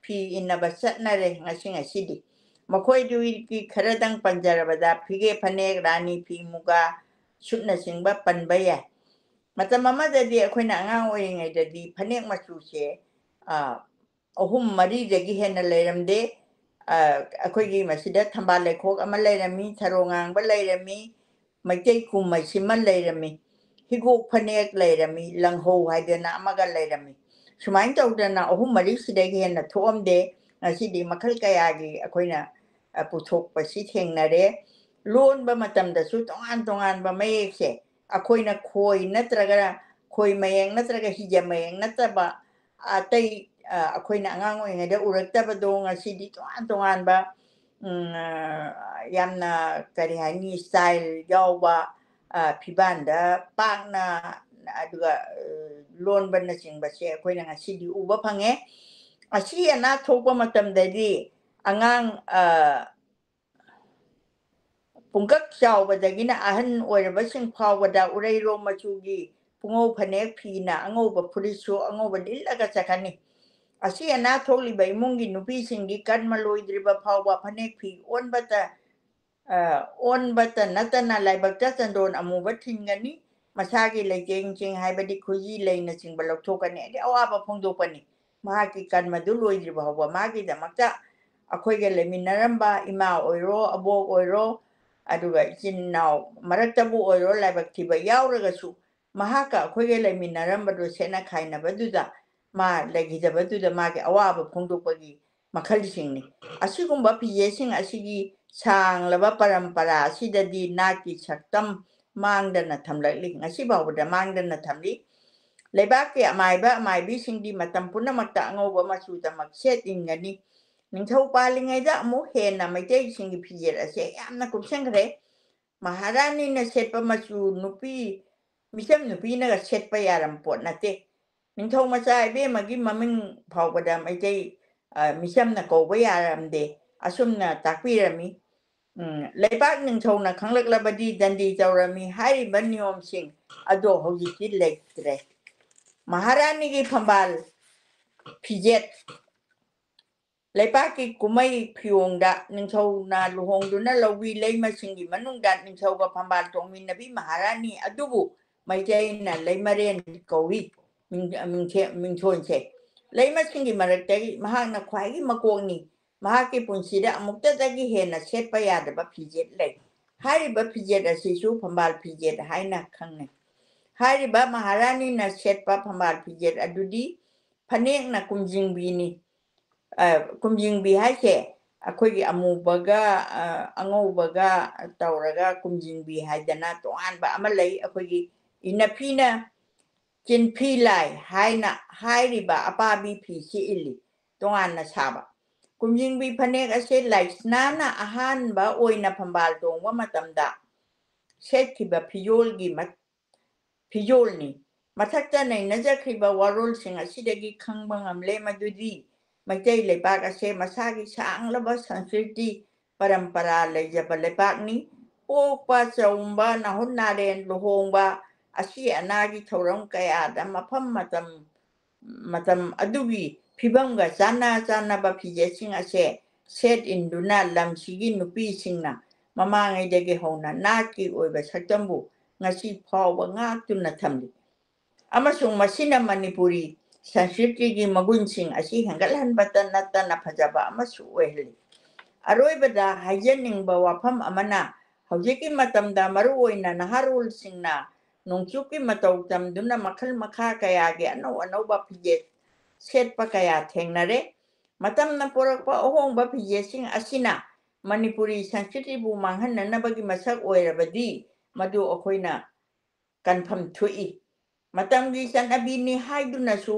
ꯐꯤ ꯏꯟꯅꯕ ꯆꯠꯅꯔꯦ ꯉꯁꯤ ꯉꯁꯤꯗꯤ꯫ ꯃꯈꯣꯏꯗꯨꯒꯤ ꯈꯔꯗꯪ ꯄꯟꯖꯔꯕꯗ ꯐꯤꯒꯦ ꯐꯅꯦꯛ, ꯔꯥꯅꯤ ꯐꯤ, ꯃꯨꯒꯥ ꯁꯨꯠꯅꯆꯤꯡꯕ ꯄꯟꯕ ꯌꯥꯏ꯫ ꯃꯇꯝ ꯑꯃꯗꯗꯤ ꯑꯩꯈꯣꯏꯅ ꯑꯉꯥꯡ ꯑꯣꯏꯔꯤꯉꯩꯗꯗꯤ ꯐꯅꯦꯛ ꯃꯆꯨꯁꯦ, ꯑ, ꯑꯍꯨꯝ ꯃꯔꯤꯗꯒꯤ ꯍꯦꯟꯅ ꯂꯩꯔꯝꯗꯦ꯫ ꯑ, ꯑꯩꯈꯣꯏꯒꯤ ꯃꯁꯤꯗ ꯊꯝꯕꯥꯜ ꯂꯩꯈꯣꯛ ꯑꯃ ꯂꯩꯔꯝꯃꯤ, ꯊꯔꯣ ꯉꯥꯡꯕ ꯂꯩꯔꯝꯃꯤ, ꯃꯩꯇꯩ ꯀꯨꯝꯍꯩꯁꯤꯃ ꯂꯩꯔꯝꯃꯤ, ꯍꯤꯒꯣꯛ ꯐꯅꯦꯛ ꯂꯩꯔꯝꯃꯤ, ꯂꯪꯍꯧ ꯍꯥꯏꯗꯅ ꯑꯃꯒ ꯂꯩꯔꯝꯃꯤ꯫ ꯁꯨꯃꯥꯏꯅ ꯇꯧꯗꯅ ꯑꯍꯨꯝ ꯃꯔꯤꯁꯤꯗꯒꯤ ꯍꯦꯟꯅ ꯊꯣꯛꯑꯝꯗꯦ꯫ ꯉꯁꯤꯗꯤ ꯃꯈꯜ ꯀꯌꯥꯒꯤ ꯑꯩꯈꯣꯏꯅ, ꯑ, ꯄꯨꯊꯣꯛꯄꯁꯤ ꯊꯦꯡꯅꯔꯦ꯫ ꯂꯣꯟꯕ ꯃꯇꯝꯗꯁꯨ ꯇꯣꯉꯥꯟ ꯇꯣꯉꯥꯟꯕ ꯃꯌꯦꯛꯁꯦ ꯑꯩꯈꯣꯏꯅ ꯈꯣꯏ ꯅꯠꯇ꯭ꯔꯒ ꯈꯣꯏ ꯃꯌꯦꯛ ꯅꯠꯇ꯭ꯔꯒ ꯍꯤꯖ ꯃꯌꯦꯛ ꯅꯠꯇꯕ ꯑꯇꯩ, ꯑ, ꯑꯩꯈꯣꯏꯅ ꯑꯉꯥꯡ ꯑꯣꯏꯔꯤꯉꯩꯗ ꯎꯔꯛꯇꯕꯗꯣ ꯉꯁꯤꯗꯤ ꯇꯣꯉꯥꯟ ꯇꯣꯉꯥꯟꯕ, ꯎꯝ, ꯑ, ꯌꯥꯝꯅ, ꯀꯔꯤ ꯍꯥꯏꯅꯤ, style ꯌꯥꯎꯕ, ꯑ, ꯐꯤꯕꯥꯟꯗ ꯄꯥꯛꯅ, ꯑꯗꯨꯒ, ꯑ, ꯂꯣꯟꯕꯅꯆꯤꯡꯕꯁꯦ ꯑꯩꯈꯣꯏꯅ ꯉꯁꯤꯗꯤ ꯎꯕ ꯐꯪꯉꯦ꯫ ꯑꯁꯤ ꯑꯅꯥ ꯊꯣꯛꯄ ꯃꯇꯝꯗꯗꯤ ꯑꯉꯥꯡ, ꯑ, ꯄꯨꯡꯀꯛ ꯆꯥꯎꯕꯗꯒꯤꯅ ꯑꯍꯟ ꯑꯣꯏꯔꯕꯁꯤꯡ ꯐꯥꯎꯕꯗ ꯎꯔꯩꯔꯣꯝ ꯃꯆꯨꯒꯤ ꯄꯨꯡꯉꯧ ꯐꯅꯦꯛ ꯐꯤꯅ ꯑꯉꯧꯕ ꯐꯨꯔꯤꯠꯁꯨ ꯑꯉꯧꯕ ꯂꯤꯠꯂꯒ ꯆꯠꯀꯅꯤ꯫ ꯑꯁꯤ ꯑꯅꯥ ꯊꯣꯛꯂꯤꯕ ꯏꯃꯨꯡꯒꯤ ꯅꯨꯄꯤꯁꯤꯡꯒꯤ ꯀꯔꯃ ꯂꯣꯏꯗ꯭ꯔꯤꯕ ꯐꯥꯎꯕ ꯐꯅꯦꯛ ꯐꯤ ꯑꯣꯟꯕꯇ, ꯑ, ꯑꯣꯟꯕꯇ ꯅꯠꯇꯅ ꯂꯥꯏꯕꯛꯇ ꯆꯟꯗꯣꯟ ꯑꯃꯨꯕ ꯊꯤꯟꯒꯅꯤ꯫ ꯃꯁꯥꯒꯤ ꯂꯩꯇꯦꯡ ꯆꯦꯡ ꯍꯥꯏꯕꯗꯤ ꯈꯨꯖꯤ ꯂꯩꯅꯆꯤꯡꯕ ꯂꯧꯊꯣꯛꯀꯅꯤ꯫ ꯍꯥꯏꯗꯤ ꯑꯋꯥꯕ ꯐꯣꯡꯗꯣꯛꯄꯅꯤ꯫ ꯃꯍꯥꯛꯀꯤ ꯀꯔꯃꯗꯨ ꯂꯣꯏꯗ꯭ꯔꯤꯕ ꯐꯥꯎꯕ ꯃꯥꯒꯤꯗꯃꯛꯇ ꯑꯩꯈꯣꯏꯒ ꯂꯩꯃꯤꯟꯅꯔꯝꯕ ꯏꯃꯥ ꯑꯣꯏꯔꯣ, ꯑꯕꯣꯛ ꯑꯣꯏꯔꯣ, ꯑꯗꯨꯒ ꯏꯆꯤꯟ ꯏꯅꯥꯎ ꯃꯔꯛꯇꯕꯨ ꯑꯣꯏꯔꯣ, ꯂꯥꯏꯕꯛ ꯊꯤꯕ ꯌꯥꯎꯔꯒꯁꯨ ꯃꯍꯥꯛꯀ ꯑꯩꯈꯣꯏꯒ ꯂꯩꯃꯤꯟꯅꯔꯝꯕꯗꯨ ꯁꯦꯠꯅ ꯈꯥꯏꯅꯕꯗꯨꯗ ꯃꯥ ꯂꯩꯈꯤꯗꯕꯗꯨꯗ ꯃꯥꯒꯤ ꯑꯋꯥꯕ ꯐꯣꯡꯗꯣꯛꯄꯒꯤ ꯃꯈꯜꯁꯤꯡꯅꯤ꯫ ꯑꯁꯤꯒꯨꯝꯕ ꯐꯤꯖꯦꯠꯁꯤꯡ ꯑꯁꯤꯒꯤ ꯁꯥꯡꯂꯕ ꯄꯔꯝꯄꯔꯥ ꯑꯁꯤꯗꯗꯤ ꯅꯥꯠꯀꯤ ꯁꯛꯇꯝ ꯃꯥꯡꯗꯅ ꯊꯝꯂꯛꯂꯤ, ꯉꯁꯤ ꯐꯥꯎꯕꯗ ꯃꯥꯡꯗꯅ ꯊꯝꯂꯤ꯫ ꯂꯩꯕꯥꯛꯀꯤ ꯑꯃꯥꯏꯕ ꯑꯃꯥꯏꯕꯤꯁꯤꯡꯗꯤ ꯃꯇꯝ ꯄꯨꯝꯅꯃꯛꯇ ꯑꯉꯧꯕ ꯃꯆꯨꯗꯃꯛ ꯁꯦꯠ ꯏꯟꯒꯅꯤ꯫ ꯅꯤꯡꯊꯧ ꯄꯥꯜꯂꯤꯉꯩꯗ ꯑꯃꯨꯛ ꯍꯦꯟꯅ ꯃꯩꯇꯩꯁꯤꯡꯒꯤ ꯐꯤꯖꯦꯠ ꯑꯁꯦ ꯌꯥꯝꯅ ꯀꯨꯞꯁꯟꯈ꯭ꯔꯦ꯫ ꯃꯍꯥꯔꯥꯅꯤꯅ ꯁꯦꯠꯄ ꯃꯆꯨ ꯅꯨꯄꯤ, ꯃꯤꯆꯝ ꯅꯨꯄꯤꯅꯒ ꯁꯦꯠꯄ ꯌꯥꯔꯝ ꯄꯣꯠ ꯅꯠꯇꯦ꯫ ꯅꯤꯡꯊꯧ ꯃꯆꯥ ꯏꯕꯦꯝꯃꯒꯤ ꯃꯃꯤꯡ ꯐꯥꯎꯕꯗ ꯃꯩꯇꯩ, ꯑ, ꯃꯤꯆꯝꯅ ꯀꯧꯕ ꯌꯥꯔꯝꯗꯦ꯫ ꯑꯁꯨꯝꯅ ꯇꯥꯛꯄꯤꯔꯝꯃꯤ꯫ ꯎꯝ, ꯂꯩꯕꯥꯛ ꯅꯤꯡꯊꯧꯅ ꯈꯪꯂꯛꯂꯕꯗꯤ ꯗꯟꯗꯤ ꯇꯧꯔꯝꯃꯤ꯫ ꯍꯥꯏꯔꯤꯕ ꯅꯤꯌꯣꯝꯁꯤꯡ ꯑꯗꯣ ꯍꯧꯖꯤꯛꯇꯤ ꯂꯩꯇ꯭ꯔꯦ꯫ ꯃꯍꯥꯔꯥꯅꯤꯒꯤ ꯐꯝꯕꯥꯜ ꯐꯤꯖꯦꯠ꯫ ꯂꯩꯄꯥꯛꯀꯤ ꯀꯨꯝꯍꯩ ꯐꯤꯌꯣꯡꯗ ꯅꯤꯡꯊꯧꯅ ꯂꯨꯍꯣꯡꯗꯨꯅ ꯂꯧꯕꯤ ꯂꯩꯃꯁꯤꯡꯒꯤ ꯃꯅꯨꯡꯗ ꯅꯤꯡꯊꯧꯒ ꯐꯝꯕꯥꯜ ꯇꯣꯡꯃꯤꯟꯅꯕꯤ ꯃꯍꯥꯔꯥꯅꯤ ꯑꯗꯨꯕꯨ ꯃꯩꯇꯩꯅ ꯂꯩꯃꯔꯦꯟ ꯀꯧꯏ꯫ ꯃꯤꯡ-, ꯃꯤꯡꯊꯦ-, ꯃꯤꯡꯊꯣꯟꯁꯦ꯫ ꯂꯩꯃꯁꯤꯡꯒꯤ ꯃꯔꯛꯇꯒꯤ ꯃꯍꯥꯛꯅ ꯈ꯭ꯋꯥꯏꯒꯤ ꯃꯀꯣꯛꯅꯤ꯫ ꯃꯍꯥꯛꯀꯤ ꯄꯨꯟꯁꯤꯗ ꯑꯃꯨꯛꯇꯗꯒꯤ ꯍꯦꯟꯅ ꯁꯦꯠꯄ ꯌꯥꯗꯕ ꯐꯤꯖꯦꯠ ꯂꯩ꯫ ꯍꯥꯏꯔꯤꯕ ꯐꯤꯖꯦꯠ ꯑꯁꯤꯁꯨ ꯐꯝꯕꯥꯜ ꯐꯤꯖꯦꯠ ꯍꯥꯏꯅ ꯈꯪꯅꯩ꯫ ꯍꯥꯏꯔꯤꯕ ꯃꯍꯥꯔꯥꯅꯤꯅ ꯁꯦꯠꯄ ꯐꯝꯕꯥꯜ ꯐꯤꯖꯦꯠ ꯑꯗꯨꯗꯤ ꯐꯅꯦꯛꯅ ꯀꯨꯝꯖꯤꯡꯕꯤꯅꯤ꯫ ꯑ, ꯀꯨꯝꯖꯤꯡꯕꯤ ꯍꯥꯏꯁꯦ ꯑꯩꯈꯣꯏꯒꯤ ꯑꯃꯨꯕꯒ, ꯑ, ꯑꯉꯧꯕꯒ ꯇꯧꯔꯒ ꯀꯨꯝꯖꯤꯡꯕꯤ ꯍꯥꯏꯗꯅ ꯇꯣꯉꯥꯟꯕ ꯑꯃ ꯂꯩ꯫ ꯑꯩꯈꯣꯏꯒꯤ ꯏꯅꯐꯤꯅ ꯀꯤꯟꯐꯤ ꯂꯥꯏ ꯍꯥꯏꯅ ꯍꯥꯏꯔꯤꯕ ꯑꯄꯥꯕꯤ ꯐꯤꯁꯤ ꯏꯜꯂꯤ꯫ ꯇꯣꯉꯥꯟꯅ ꯁꯥꯕ ꯀꯨꯝꯖꯤꯡꯕꯤ ꯐꯅꯦꯛ ꯑꯁꯤ ꯂꯥꯏꯁꯅꯥꯅ ꯑꯍꯥꯟꯕ ꯑꯣꯏꯅ ꯐꯝꯕꯥꯜ ꯇꯣꯡꯕ ꯃꯇꯝꯗ ꯁꯦꯠꯈꯤꯕ ꯐꯤꯖꯣꯜꯒꯤ ꯃ-, ꯐꯤꯖꯣꯜꯅꯤ꯫ ꯃꯊꯛꯇ ꯅꯩꯅꯖꯈ꯭ꯔꯤꯕ ꯋꯥꯔꯣꯜꯁꯤꯡ ꯑꯁꯤꯗꯒꯤ ꯈꯪꯕ ꯉꯝꯂꯦ ꯃꯗꯨꯗꯤ ꯃꯩꯇꯩ ꯂꯩꯕꯥꯛ ꯑꯁꯦ ꯃꯁꯥꯒꯤ ꯁꯥꯡꯂꯕ ꯁꯪꯁꯀ꯭ꯔꯤꯇꯤ ꯄꯔꯝꯄꯔꯥ ꯂꯩꯖꯕ ꯂꯩꯕꯥꯛꯅꯤ꯫ ꯄꯣꯛꯄ, ꯆꯥꯎꯝꯕ, ꯅꯥꯍꯨꯠ ꯅꯥꯔꯦꯟ, ꯂꯨꯍꯣꯡꯕ, ꯑꯁꯤ ꯑꯅꯥꯒꯤ ꯊꯧꯔꯝ ꯀꯌꯥꯗ ꯃꯐꯝ ꯃꯇꯝ, ꯃꯇꯝ ꯑꯗꯨꯒꯤ ꯐꯤꯕꯝꯒ ꯆꯥꯟꯅ ꯆꯥꯟꯅꯕ ꯐꯤꯖꯦꯠꯁꯤꯡ ꯑꯁꯦ ꯁꯦꯠ ꯏꯟꯗꯨꯅ ꯂꯝꯁꯤꯒꯤ ꯅꯨꯄꯤꯁꯤꯡꯅ ꯃꯃꯥꯡꯉꯩꯗꯒꯤ ꯍꯧꯅ ꯅꯥꯠꯀꯤ ꯑꯣꯏꯕ ꯁꯛꯇꯝꯕꯨ ꯉꯁꯤ ꯐꯥꯎꯕ ꯉꯥꯛꯇꯨꯅ ꯊꯝꯂꯤ꯫ ꯑꯃꯁꯨꯡ ꯃꯁꯤꯅ ꯃꯅꯤꯄꯨꯔꯤ ꯁꯪꯁꯀ꯭ꯔꯤꯇꯤꯒꯤ ꯃꯒꯨꯟꯁꯤꯡ ꯑꯁꯤ ꯍꯦꯟꯒꯠꯍꯟꯕꯇ ꯅꯠꯇꯅ ꯐꯖꯕ ꯑꯃꯁꯨ ꯑꯣꯏꯍꯜꯂꯤ꯫ ꯑꯔꯣꯏꯕꯗ ꯍꯥꯏꯖꯅꯤꯡꯕ ꯋꯥꯐꯝ ꯑꯃꯅ, ꯍꯧꯖꯤꯛꯀꯤ ꯃꯇꯝꯗ ꯃꯔꯨꯑꯣꯏꯅ ꯅꯍꯥꯔꯣꯜꯁꯤꯡꯅ ꯅꯣꯡꯆꯨꯞꯀꯤ ꯃꯇꯧ ꯇꯝꯗꯨꯅ ꯃꯈꯜ ꯃꯈꯥ ꯀꯌꯥꯒꯤ ꯑꯅꯧ ꯑꯅꯧꯕ ꯐꯤꯖꯦꯠ ꯁꯦꯠꯄ ꯀꯌꯥ ꯊꯦꯡꯅꯔꯦ꯫ ꯃꯇꯝꯅ ꯄꯨꯔꯛꯄ ꯑꯍꯣꯡꯕ ꯐꯤꯖꯦꯠꯁꯤꯡ ꯑꯁꯤꯅ ꯃꯅꯤꯄꯨꯔꯤ ꯁꯪꯁꯀ꯭ꯔꯤꯇꯤꯕꯨ ꯃꯥꯡꯍꯟꯅꯅꯕꯒꯤ ꯃꯁꯛ ꯑꯣꯏꯔꯕꯗꯤ ꯃꯗꯨ ꯑꯩꯈꯣꯏꯅ ꯀꯟꯐꯝ ꯊꯣꯛꯏ꯫ ꯃꯇꯝꯒꯤ ꯆꯠꯅꯕꯤꯅꯤ ꯍꯥꯏꯗꯨꯅꯁꯨ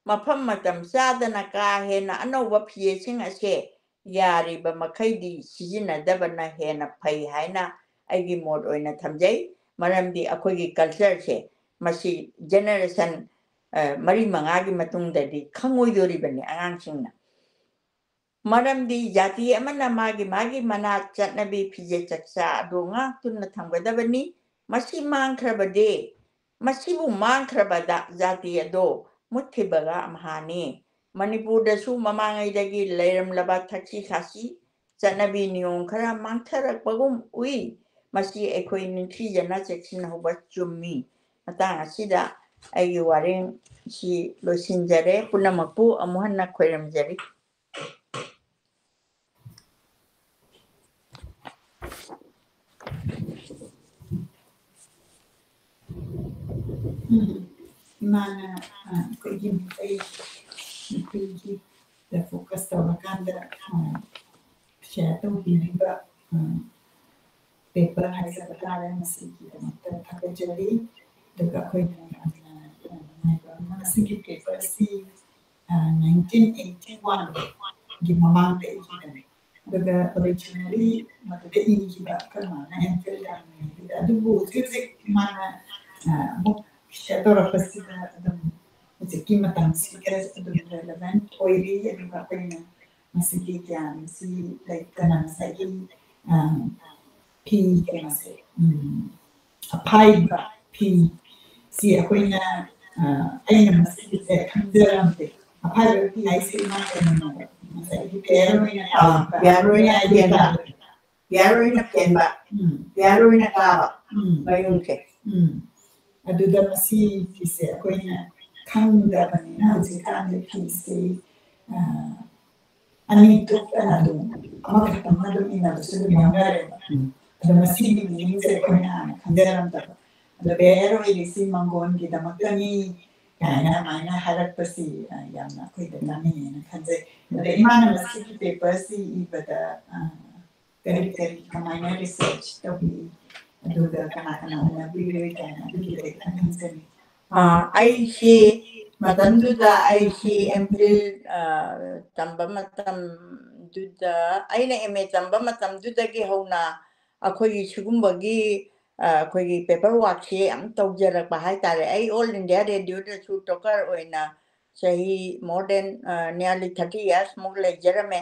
ꯃꯐꯝ ꯃꯇꯝ ꯆꯥꯗꯅ ꯀꯥ ꯍꯦꯟꯅ ꯑꯅꯧꯕ ꯐꯤꯖꯦꯠꯁꯤꯡ ꯑꯁꯦ ꯌꯥꯔꯤꯕ ꯃꯈꯩꯗꯤ ꯁꯤꯖꯤꯟꯅꯗꯕꯅ ꯍꯦꯟꯅ ꯐꯩ ꯍꯥꯏꯅ ꯑꯩꯒꯤ ꯃꯣꯠ ꯑꯣꯏꯅ ꯊꯝꯖꯩ꯫ ꯃꯔꯝꯗꯤ ꯑꯩꯈꯣꯏꯒꯤ ꯀꯜꯆꯔꯁꯦ ꯃꯁꯤ ꯖꯦꯅꯦꯔꯦꯁꯟ, ꯑ, ꯃꯔꯤ ꯃꯉꯥꯒꯤ ꯃꯇꯨꯡꯗꯗꯤ ꯈꯪꯉꯣꯏꯗꯣꯔꯤꯕꯅꯤ ꯑꯉꯥꯡꯁꯤꯡꯅ꯫ ꯃꯔꯝꯗꯤ ꯖꯥꯇꯤ ꯑꯃꯅ ꯃꯥꯒꯤ ꯃꯥꯒꯤ ꯃꯅꯥꯠ, ꯆꯠꯅꯕꯤ, ꯐꯤꯖꯦꯠ ꯆꯛꯆꯥ ꯑꯗꯨ ꯉꯥꯛꯇꯨꯅ ꯊꯝꯒꯗꯕꯅꯤ꯫ ꯃꯁꯤ ꯃꯥꯡꯈ꯭ꯔꯕꯗꯤ, ꯃꯁꯤꯕꯨ ꯃꯥꯡꯈ꯭ꯔꯕꯗ ꯖꯥꯇꯤ ꯑꯗꯣ ꯃꯨꯠꯈꯤꯕꯒ ꯑꯝꯍꯥꯅꯤ꯫ ꯃꯅꯤꯄꯨꯔꯗꯁꯨ ꯃꯃꯥꯡꯉꯩꯗꯒꯤ ꯂꯩꯔꯝꯂꯕ ꯊꯛꯁꯤ ꯈꯥꯁꯤ ꯆꯠꯅꯕꯤ ꯅꯤꯌꯣꯝ ꯈꯔ ꯃꯥꯡꯊꯔꯛꯄꯒꯨꯝ ꯎꯏ꯫ ꯃꯁꯤ ꯑꯩꯈꯣꯏ ꯅꯤꯡꯊꯤꯖꯅ ꯆꯦꯛꯁꯤꯟꯍꯧꯕ ꯆꯨꯝꯃꯤ꯫ ꯃꯇꯥꯡ ꯑꯁꯤꯗ ꯑꯩꯒꯤ ꯋꯥꯔꯦꯡꯁꯤ ꯂꯣꯏꯁꯤꯟꯖꯔꯦ꯫ ꯄꯨꯝꯅꯃꯛꯄꯨ ꯑꯃꯨꯛ ꯍꯟꯅ ꯈꯣꯏꯔꯝꯖꯔꯤ꯫ ꯎꯝ, ꯏꯃꯥꯅ, ꯑ, ꯑꯩꯈꯣꯏꯒꯤ ꯃꯩꯇꯩ ꯅꯨꯄꯤꯒꯤꯗ focus ꯇꯧꯔꯀꯥꯟꯗ, ꯑ, share ꯇꯧꯕꯤꯔꯤꯕ, ꯑ, paper ꯍꯥꯏꯖꯕ ꯇꯥꯔꯦ, ꯃꯁꯤꯒꯤꯗꯃꯛꯇ ꯊꯥꯒꯠꯆꯔꯤ꯫ ꯑꯗꯨꯒ ꯑꯩꯈꯣꯏꯅ ꯌꯥꯝꯅ ꯍꯥꯏꯕ ꯃꯁꯤꯒꯤ paper ꯑꯁꯤ nineteen eighty one ꯒꯤ ꯃꯃꯥꯡꯗ ꯏꯈꯤꯕꯅꯤ꯫ ꯑꯗꯨꯒ originally ꯃꯗꯨꯗ ꯏꯈꯤꯕ ꯑꯩꯈꯣꯏ ꯃꯥꯅ M.Phil ꯇꯝꯃꯤꯉꯩꯗꯨꯗ, ꯑꯗꯨꯕꯨ ꯍꯧꯖꯤꯛ ꯍꯧꯖꯤꯛ ꯃꯥꯅ ꯑꯃꯨꯛ share ꯇꯧꯔꯛꯄꯁꯤꯗ ꯑꯗꯨꯝ ꯍꯧꯖꯤꯛꯀꯤ ꯃꯇꯝꯁꯤꯒ ꯑꯗꯨꯝ relevant ꯑꯣꯏꯔꯤ꯫ ꯑꯗꯨꯒ ꯑꯩꯈꯣꯏꯅ ꯃꯁꯤꯒꯤ ꯒ꯭ꯌꯥꯟꯁꯤ ꯂꯩꯇꯅ ꯉꯁꯥꯏꯒꯤ ꯐꯤ ꯀꯩꯅꯣꯁꯦ, ꯑꯐꯥꯏꯕ ꯐꯤ ꯁꯤ ꯑꯩꯈꯣꯏꯅ ꯑꯩꯅ ꯃꯁꯤꯒꯤꯁꯦ ꯈꯪꯖꯔꯝꯗꯦ꯫ ꯑꯐꯥꯏꯕ ꯐꯤ ꯍꯥꯏꯁꯦ ꯏꯃꯥ ꯀꯩꯅꯣꯅꯦꯕ, ꯉꯁꯥꯏꯒꯤ ꯄꯦꯔ ꯑꯣꯏꯅ ꯇꯥꯕ, ꯄꯦꯔ ꯑꯣꯏꯅ ꯐꯦꯟꯕ, ꯄꯦꯔ ꯑꯣꯏꯅ ꯐꯦꯟꯕ, ꯎꯝ, ꯄꯦꯔ ꯑꯣꯏꯅ ꯇꯥꯕ, ꯎꯝ, ꯃꯌꯨꯡꯁꯦ꯫ ꯎꯝ꯫ ꯑꯗꯨꯗ ꯃꯁꯤꯒꯤꯁꯦ ꯑꯩꯈꯣꯏꯅ ꯈꯪꯗꯕꯅꯤꯅ ꯍꯧꯖꯤꯛꯀꯥꯟꯗꯤ ꯐꯤꯁꯦ ꯑꯅꯤ ꯊꯣꯛꯇꯅ ꯑꯗꯨꯝ ꯑꯃꯈꯛꯇꯪꯅ ꯑꯗꯨꯝ ꯏꯟꯅꯕꯁꯨ ꯑꯗꯨꯝ ꯌꯥꯎꯅꯔꯦꯕ꯫ ꯎꯝ꯫ ꯑꯗꯣ ꯃꯁꯤꯒꯤ meaningꯁꯦ ꯑꯩꯈꯣꯏꯅ ꯍꯥꯟꯅ ꯈꯪꯖꯔꯝꯗꯕ꯫ ꯑꯗꯣ ꯄꯦꯔ ꯑꯣꯏꯔꯤꯁꯤ ꯃꯪꯒꯣꯟꯒꯤꯗꯃꯛꯇꯅꯤ ꯀꯥꯏꯅ ꯑꯗꯨꯃꯥꯏꯅ ꯍꯥꯏꯔꯛꯄꯁꯤ, ꯑ, ꯌꯥꯝꯅ ꯑꯩꯈꯣꯏꯗ ꯀꯥꯟꯅꯩꯌꯦꯅ ꯈꯟꯖꯩ꯫ ꯑꯗ ꯏꯃꯥꯅ ꯃꯁꯤꯒꯤ paperꯁꯤ ꯏꯕꯗ, ꯑ, ꯀꯔꯤ ꯀꯔꯤ ꯀꯃꯥꯏꯅ research ꯇꯧꯕꯤ? ꯑꯗꯨꯒ ꯀꯅꯥ ꯀꯅꯥ ꯎꯅꯕꯤꯔꯨꯏ ꯀꯥꯏꯅ ꯑꯗꯨꯒꯤꯗ ꯈꯤꯇꯪ ꯈꯪꯖꯅꯤꯡꯉꯤ꯫ ꯑ, ꯑꯩꯁꯤ ꯃꯇꯝꯗꯨꯗ ꯑꯩꯁꯤ M.Phil, ꯑ, ꯇꯝꯕ ꯃꯇꯝꯗꯨꯗ, ꯑꯩꯅ M.A ꯇꯝꯕ ꯃꯇꯝꯗꯨꯗꯒꯤ ꯍꯧꯅ ꯑꯩꯈꯣꯏꯒꯤ ꯁꯤꯒꯨꯝꯕꯒꯤ, ꯑ, ꯑꯩꯈꯣꯏꯒꯤ paper workꯁꯤ ꯌꯥꯝ ꯇꯧꯖꯔꯛꯄ ꯍꯥꯏꯇꯥꯔꯦ꯫ ꯑꯩ All India Radioꯗꯁꯨ talker ꯑꯣꯏꯅ ꯆꯍꯤ more than, ꯑ, nearly thirty years ꯃꯨꯛ ꯂꯩꯖꯔꯝꯃꯦ꯫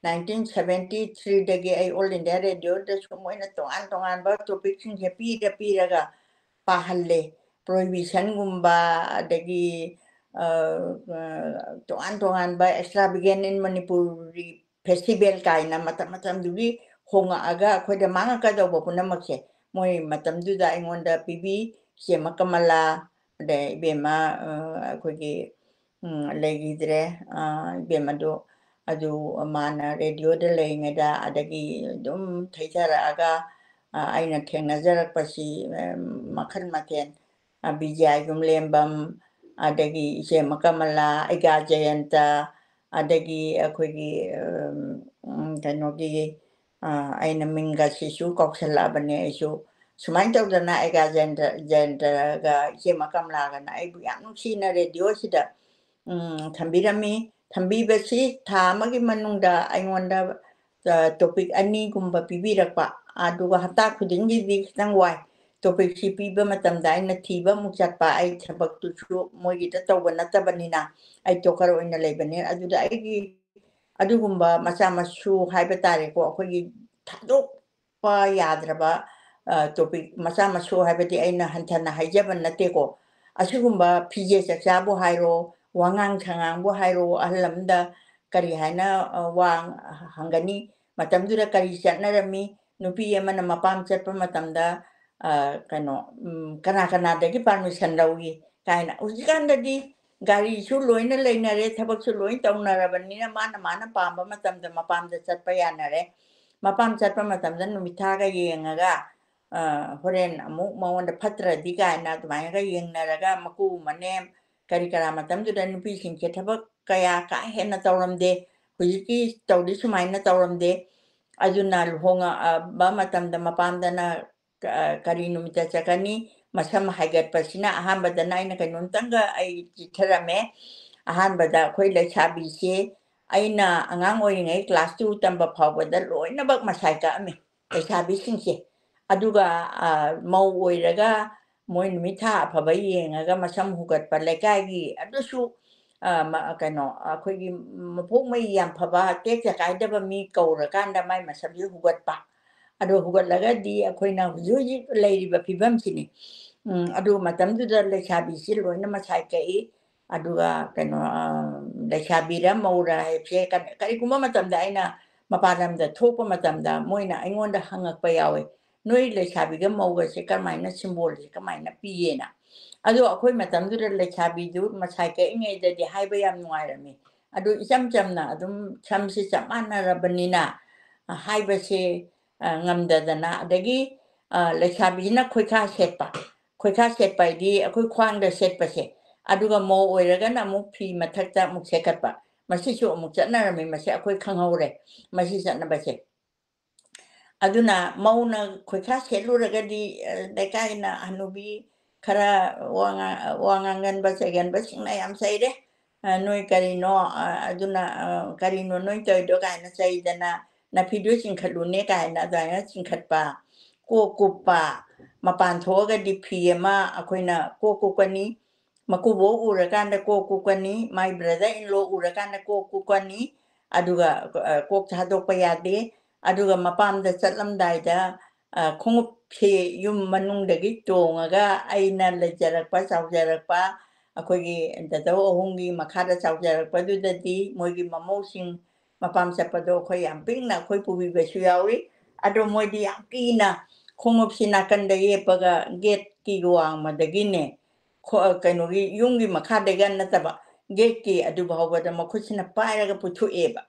Nineteen seventy threeꯗꯒꯤ ꯑꯩ All India Radioꯗꯁꯨ ꯃꯣꯏꯅ ꯇꯣꯉꯥꯟ ꯇꯣꯉꯥꯟꯕ topicꯁꯤꯡꯁꯦ ꯄꯤꯔ ꯄꯤꯔꯒ ꯄꯥꯍꯜꯂꯦ꯫ Prohibitionꯒꯨꯝꯕ, ꯑꯗꯒꯤ, ꯑ, ꯑ, ꯇꯣꯉꯥꯟ ꯇꯣꯉꯥꯟꯕ extravagant in Manipuri festival ꯀꯥꯏꯅ ꯃꯇꯝ ꯃꯇꯝꯗꯨꯒꯤ ꯍꯣꯡꯉꯛꯑꯒ ꯑꯩꯈꯣꯏꯗ ꯃꯥꯡꯉꯛꯀꯗꯧꯕ ꯄꯨꯝꯅꯃꯛꯁꯦ ꯃꯣꯏ ꯃꯇꯝꯗꯨꯗ ꯑꯩꯉꯣꯟꯗ ꯄꯤꯕꯤ꯫ ꯆꯦꯃ ꯀꯃꯂꯥ, ꯑꯗꯩ ꯏꯕꯦꯝꯃ, ꯑ, ꯑꯩꯈꯣꯏꯒꯤ, ꯎꯝ, ꯂꯩꯈꯤꯗ꯭ꯔꯦ, ꯑ, ꯏꯕꯦꯝꯃꯗꯨ꯫ ꯑꯗꯨ ꯃꯥꯅ radioꯗ ꯂꯩꯔꯤꯉꯩꯗ ꯑꯗꯒꯤ ꯑꯗꯨꯝ ꯊꯩꯊꯔꯛꯑꯒ, ꯑ, ꯑꯩꯅ ꯊꯦꯡꯅꯖꯔꯛꯄꯁꯤ, ꯑ, ꯃꯈꯜ ꯃꯊꯦꯜ, ꯑ, ꯕꯤꯖ꯭ꯌꯥ ꯌꯨꯝꯂꯦꯝꯕꯝ, ꯑꯗꯒꯤ ꯏꯆꯦꯃ ꯀꯃꯂꯥ, ꯑꯩꯒꯥ ꯖꯌꯟꯇ, ꯑꯗꯒꯤ ꯑꯩꯈꯣꯏꯒꯤ, ꯎꯝ, ꯎꯝ, ꯀꯩꯅꯣꯒꯤ, ꯑ, ꯑꯩꯅ ꯃꯤꯡꯒꯁꯤꯁꯨ ꯀꯥꯎꯁꯜꯂꯛꯑꯕꯅꯦ ꯑꯩꯁꯨ, ꯁꯨꯃꯥꯏꯅ ꯇꯧꯗꯅ ꯑꯩꯒ ꯖꯌꯦꯟꯗ꯭ꯔ-, ꯖꯌꯦꯟꯗ꯭ꯔꯒ ꯏꯆꯦꯃ ꯀꯃꯂꯥꯒꯅ ꯑꯩꯕꯨ ꯌꯥꯝ ꯅꯨꯡꯁꯤꯅ ꯔꯦꯗꯤꯑꯣꯁꯤꯗ, ꯎꯝ, ꯊꯝꯕꯤꯔꯝꯃꯤ꯫ ꯊꯝꯕꯤꯕꯁꯤ ꯊꯥ ꯑꯃꯒꯤ ꯃꯅꯨꯡꯗ ꯑꯩꯉꯣꯟꯗ, ꯑ, ꯇꯣꯄꯤꯛ ꯑꯅꯤꯒꯨꯝꯕ ꯄꯤꯕꯤꯔꯛꯄ, ꯑꯗꯨꯒ ꯍꯞꯇꯥ ꯈꯨꯗꯤꯡꯒꯤꯗꯤ ꯈꯤꯇꯪ ꯋꯥꯏ꯫ ꯇꯣꯄꯤꯛꯁꯤ ꯄꯤꯕ ꯃꯇꯝꯗ ꯑꯩꯅ ꯊꯤꯕ ꯑꯃꯨꯛ ꯆꯠꯄ, ꯑꯩ ꯊꯕꯛꯇꯨꯁꯨ ꯃꯣꯏꯒꯤꯗ ꯇꯧꯕ ꯅꯠꯇꯕꯅꯤꯅ ꯑꯩ ꯇꯣꯀꯔ ꯑꯣꯏꯅ ꯂꯩꯕꯅꯤ꯫ ꯑꯗꯨꯗ ꯑꯩꯒꯤ ꯑꯗꯨꯒꯨꯝꯕ ꯃꯆꯥ ꯃꯁꯨ ꯍꯥꯏꯕ ꯇꯥꯔꯦꯀꯣ, ꯑꯩꯈꯣꯏꯒꯤ ꯊꯥꯗꯣꯛꯄ ꯌꯥꯗ꯭ꯔꯕ, ꯑ, ꯇꯣꯄꯤꯛ ꯃꯆꯥ ꯃꯁꯨ ꯍꯥꯏꯕꯗꯤ ꯑꯩꯅ ꯍꯟꯊꯅ ꯍꯥꯏꯖꯕ ꯅꯠꯇꯦꯀꯣ꯫ ꯑꯁꯤꯒꯨꯝꯕ ꯐꯤꯖꯦ ꯆꯛꯆꯥꯕꯨ ꯍꯥꯏꯔꯣ, ꯋꯥꯉꯥꯡ ꯁꯉꯥꯡꯕꯨ ꯍꯥꯏꯔꯣ, ꯑꯍꯜ ꯑꯃꯗ ꯀꯔꯤ ꯍꯥꯏꯅ, ꯑ, ꯋꯥ ꯍꯪꯒꯅꯤ, ꯃꯇꯝꯗꯨꯗ ꯀꯔꯤ ꯆꯠꯅꯔꯝꯃꯤ, ꯅꯨꯄꯤ ꯑꯃꯅ ꯃꯄꯥꯝ ꯆꯠꯄ ꯃꯇꯝꯗ, ꯑ, ꯀꯩꯅꯣ, ꯎꯝ, ꯀꯅꯥ ꯀꯅꯥꯗꯒꯤ ꯄꯥꯔꯃꯤꯁꯟ ꯂꯧꯏ ꯀꯥꯏꯅ꯫ ꯍꯧꯖꯤꯛꯀꯥꯟꯗꯗꯤ ꯒꯥꯔꯤꯁꯨ ꯂꯣꯏꯅ ꯂꯩꯅꯔꯦ, ꯊꯕꯛꯁꯨ ꯂꯣꯏ ꯇꯧꯅꯔꯕꯅꯤꯅ ꯃꯥꯅ ꯃꯥꯅ ꯄꯥꯝꯕ ꯃꯇꯝꯗ ꯃꯄꯥꯝꯗ ꯆꯠꯄ ꯌꯥꯅꯔꯦ꯫ ꯃꯄꯥꯝ ꯆꯠꯄ ꯃꯇꯝꯗ ꯅꯨꯃꯤꯠ ꯊꯥꯒ ꯌꯦꯡꯉꯒ, ꯑ, ꯍꯣꯔꯦꯟ ꯑꯃꯨꯛ ꯃꯉꯣꯟꯗ ꯐꯠꯇ꯭ꯔꯗꯤ ꯀꯥꯏꯅ ꯑꯗꯨꯃꯥꯏꯅꯒ ꯌꯦꯡꯅꯔꯒ ꯃꯀꯨ ꯃꯅꯦꯝ ꯀꯔꯤ ꯀꯔꯥ ꯃꯇꯝꯗꯨꯗ ꯅꯨꯄꯤꯁꯤꯡꯁꯦ ꯊꯕꯛ ꯀꯌꯥ ꯀꯥ ꯍꯦꯟꯅ ꯇꯧꯔꯝꯗꯦ꯫ ꯍꯧꯖꯤꯛꯀꯤ ꯇꯧꯔꯤ ꯁꯨꯃꯥꯏꯅ ꯇꯧꯔꯝꯗꯦ꯫ ꯑꯗꯨꯅ ꯂꯨꯍꯣꯡꯉꯛꯑꯕ ꯃꯇꯝꯗ ꯃꯄꯥꯝꯗꯅ ꯀ-, ꯀꯔꯤ ꯅꯨꯃꯤꯠꯇ ꯆꯠꯀꯅꯤ? ꯃꯁꯝ ꯍꯥꯏꯒꯠꯄꯁꯤꯅ ꯑꯍꯥꯟꯕꯗꯅ ꯑꯩꯅ ꯀꯩꯅꯣꯝꯇꯪꯒ ꯑꯩ ꯆꯤꯠꯊꯔꯝꯃꯦ꯫ ꯑꯍꯥꯟꯕꯗ ꯑꯩꯈꯣꯏ ꯂꯩꯁꯥꯕꯤꯁꯦ ꯑꯩꯅ ꯑꯉꯥꯡ ꯑꯣꯏꯔꯤꯉꯩ class two ꯇꯝꯕ ꯐꯥꯎꯕꯗ ꯂꯣꯏꯅꯃꯛ ꯃꯁꯥꯏ ꯀꯛꯑꯝꯃꯤ, ꯂꯩꯁꯥꯕꯤꯁꯤꯡꯁꯦ꯫ ꯑꯗꯨꯒ, ꯑ, ꯃꯧ ꯑꯣꯏꯔꯒ ꯃꯣꯏ ꯅꯨꯃꯤꯠ ꯊꯥ ꯑꯐꯕ ꯌꯦꯡꯉꯒ ꯃꯁꯝ ꯍꯨꯒꯠꯄ ꯂꯩꯀꯥꯏꯒꯤ, ꯑꯗꯨꯁꯨ, ꯑ, ꯃ-, ꯀꯩꯅꯣ, ꯑꯩꯈꯣꯏꯒꯤ ꯃꯄꯣꯛ ꯃꯩ ꯌꯥꯝ ꯐꯕ, ꯇꯦꯛꯇ ꯀꯥꯏꯗꯕ ꯃꯤ ꯀꯧꯔꯀꯥꯟꯗ ꯃꯥꯏ ꯃꯁꯝꯁꯦ ꯍꯨꯒꯠꯄ꯫ ꯑꯗꯣ ꯍꯨꯒꯠꯂꯒꯗꯤ ꯑꯩꯈꯣꯏꯅ ꯍꯧꯖꯤꯛ ꯍꯧꯖꯤꯛ ꯂꯩꯔꯤꯕ ꯐꯤꯕꯝꯁꯤꯅꯤ꯫ ꯎꯝ, ꯑꯗꯨ ꯃꯇꯝꯗꯨꯗ ꯂꯩꯁꯥꯕꯤꯁꯤ ꯂꯣꯏꯅ ꯃꯁꯥꯏ ꯀꯛꯏ꯫ ꯑꯗꯨꯒ ꯀꯩꯅꯣ, ꯑ, ꯂꯩꯁꯥꯕꯤꯔ ꯃꯧꯔ ꯍꯥꯏꯕꯁꯦ ꯀ-, ꯀꯔꯤꯒꯨꯝꯕ ꯃꯇꯝꯗ ꯑꯩꯅ ꯃꯄꯥꯟ ꯂꯝꯗ ꯊꯣꯛꯄ ꯃꯇꯝꯗ ꯃꯣꯏꯅ ꯑꯩꯉꯣꯟꯗ ꯍꯪꯉꯛꯄ ꯌꯥꯎꯋꯦ, "ꯅꯣꯏ ꯂꯩꯁꯥꯕꯤꯒ ꯃꯧꯒꯁꯦ ꯀꯔꯝꯍꯥꯏꯅ ꯁꯤꯝꯕꯣꯜꯁꯦ ꯀꯃꯥꯏꯅ ꯄꯤꯌꯦꯅ?" ꯑꯗꯣ ꯑꯩꯈꯣꯏ ꯃꯇꯝꯗꯨꯗ ꯂꯩꯁꯥꯕꯤꯗꯨ ꯃꯁꯥꯏ ꯀꯛꯏꯉꯩꯗꯗꯤ ꯍꯥꯏꯕ ꯌꯥꯝ ꯅꯨꯡꯉꯥꯏꯔꯝꯃꯤ꯫ ꯑꯗꯨ ꯏꯆꯝ ꯆꯝꯅ ꯑꯗꯨꯝ ꯁꯝꯁꯤ ꯆꯞ ꯃꯥꯟꯅꯔꯕꯅꯤꯅ, ꯑ, ꯍꯥꯏꯕꯁꯦ, ꯑ, ꯉꯝꯗꯗꯅ, ꯑꯗꯒꯤ, ꯑ, ꯂꯩꯁꯥꯕꯤꯁꯤꯅ ꯈꯣꯏꯈꯥ ꯁꯦꯠꯄ, ꯈꯣꯏꯈꯥ ꯁꯦꯠꯄ ꯍꯥꯏꯗꯤ ꯑꯩꯈꯣꯏ ꯈ꯭ꯋꯥꯡꯗ ꯁꯦꯠꯄꯁꯦ, ꯑꯗꯨꯒ ꯃꯧ ꯑꯣꯏꯔꯒꯅ ꯑꯃꯨꯛ ꯐꯤ ꯃꯊꯛꯇ ꯑꯃꯨꯛ ꯁꯦꯠꯀꯠꯄ, ꯃꯁꯤꯁꯨ ꯑꯃꯨꯛ ꯆꯠꯅꯔꯝꯃꯤ꯫ ꯃꯁꯤ ꯑꯩꯈꯣꯏ ꯈꯪꯍꯧꯔꯦ, ꯃꯁꯤ ꯆꯠꯅꯕꯁꯦ꯫ ꯑꯗꯨꯅ ꯃꯧꯅ ꯈꯣꯏꯈꯥ ꯁꯦꯠꯂꯨꯔꯒꯗꯤ, ꯑ, ꯂꯩꯀꯥꯏꯅ ꯍꯅꯨꯕꯤ ꯈꯔ ꯋꯥ ꯉꯥ-, ꯋꯥ ꯉꯥꯡꯒꯟꯕ ꯆꯩꯒꯟꯕꯁꯤꯡꯅ ꯌꯥꯝ ꯆꯩꯔꯦ꯫ "ꯑ, ꯅꯣꯏ ꯀꯔꯤꯅꯣ, ꯑ, ꯑꯗꯨꯅ, ꯑ, ꯀꯔꯤꯅꯣ ꯅꯣꯏ ꯇꯧꯔꯤꯗꯣ?" ꯀꯥꯏꯅ ꯆꯩꯗꯅ, "ꯅꯐꯤꯗꯨ ꯆꯤꯡꯈꯠꯂꯨꯅꯦ" ꯀꯥꯏꯅ ꯑꯗꯨꯃꯥꯏꯅ ꯆꯤꯡꯈꯠꯄ, ꯀꯣꯛ ꯀꯨꯞꯄ, ꯃꯄꯥꯟ ꯊꯣꯛꯑꯒꯗꯤ ꯐꯤ ꯑꯃ ꯑꯩꯈꯣꯏꯅ ꯀꯣꯛ ꯀꯨꯞꯀꯅꯤ, ꯃꯀꯨꯕꯣꯛ ꯎꯔꯀꯥꯟꯗ ꯀꯣꯛ ꯀꯨꯞꯀꯅꯤ, my brother in law ꯎꯔꯀꯥꯟꯗ ꯀꯣꯛ ꯀꯨꯞꯀꯅꯤ, ꯑꯗꯨꯒ, ꯑ, ꯀꯣꯛ ꯊꯥꯗꯣꯛꯄ ꯌꯥꯗꯦ꯫ ꯑꯗꯨꯒ ꯃꯄꯥꯝꯗ ꯆꯠꯂꯝꯗꯥꯏꯗ, ꯑ, ꯈꯣꯡꯎꯞꯁꯦ ꯌꯨꯝ ꯃꯅꯨꯡꯗꯒꯤ ꯇꯣꯡꯉꯒ ꯑꯩꯅ ꯂꯩꯖꯔꯛꯄ, ꯆꯥꯎꯖꯔꯛꯄ, ꯑꯩꯈꯣꯏꯒꯤ ꯗꯥꯗꯧ ꯑꯍꯨꯝꯒꯤ ꯃꯈꯥꯗ ꯆꯥꯎꯖꯔꯛꯄꯗꯨꯗꯗꯤ ꯃꯣꯏꯒꯤ ꯃꯃꯧꯁꯤꯡ ꯃꯄꯥꯝ ꯆꯠꯄꯗꯣ ꯑꯩꯈꯣꯏ ꯌꯥꯝ ꯄꯤꯛꯅ ꯑꯩꯈꯣꯏ ꯄꯨꯕꯤꯕꯁꯨ ꯌꯥꯎꯏ꯫ ꯑꯗꯣ ꯃꯣꯏꯗꯤ ꯌꯥꯝ ꯀꯤꯅ ꯈꯣꯡꯎꯞꯁꯤ ꯅꯥꯀꯟꯗ ꯌꯦꯞꯄꯒ ꯒꯦꯠꯀꯤ ꯋꯥꯡꯃꯗꯒꯤꯅꯦ, ꯈꯣ-, ꯀꯩꯅꯣꯒꯤ ꯌꯨꯝꯒꯤ ꯃꯈꯥꯗꯩꯒ ꯅꯠꯇꯕ, ꯒꯦꯠꯀꯤ ꯑꯗꯨ ꯐꯥꯎꯕꯗ ꯃꯈꯨꯠꯁꯤꯅ ꯄꯥꯏꯔꯒ ꯄꯨꯊꯣꯛꯑꯦꯕ,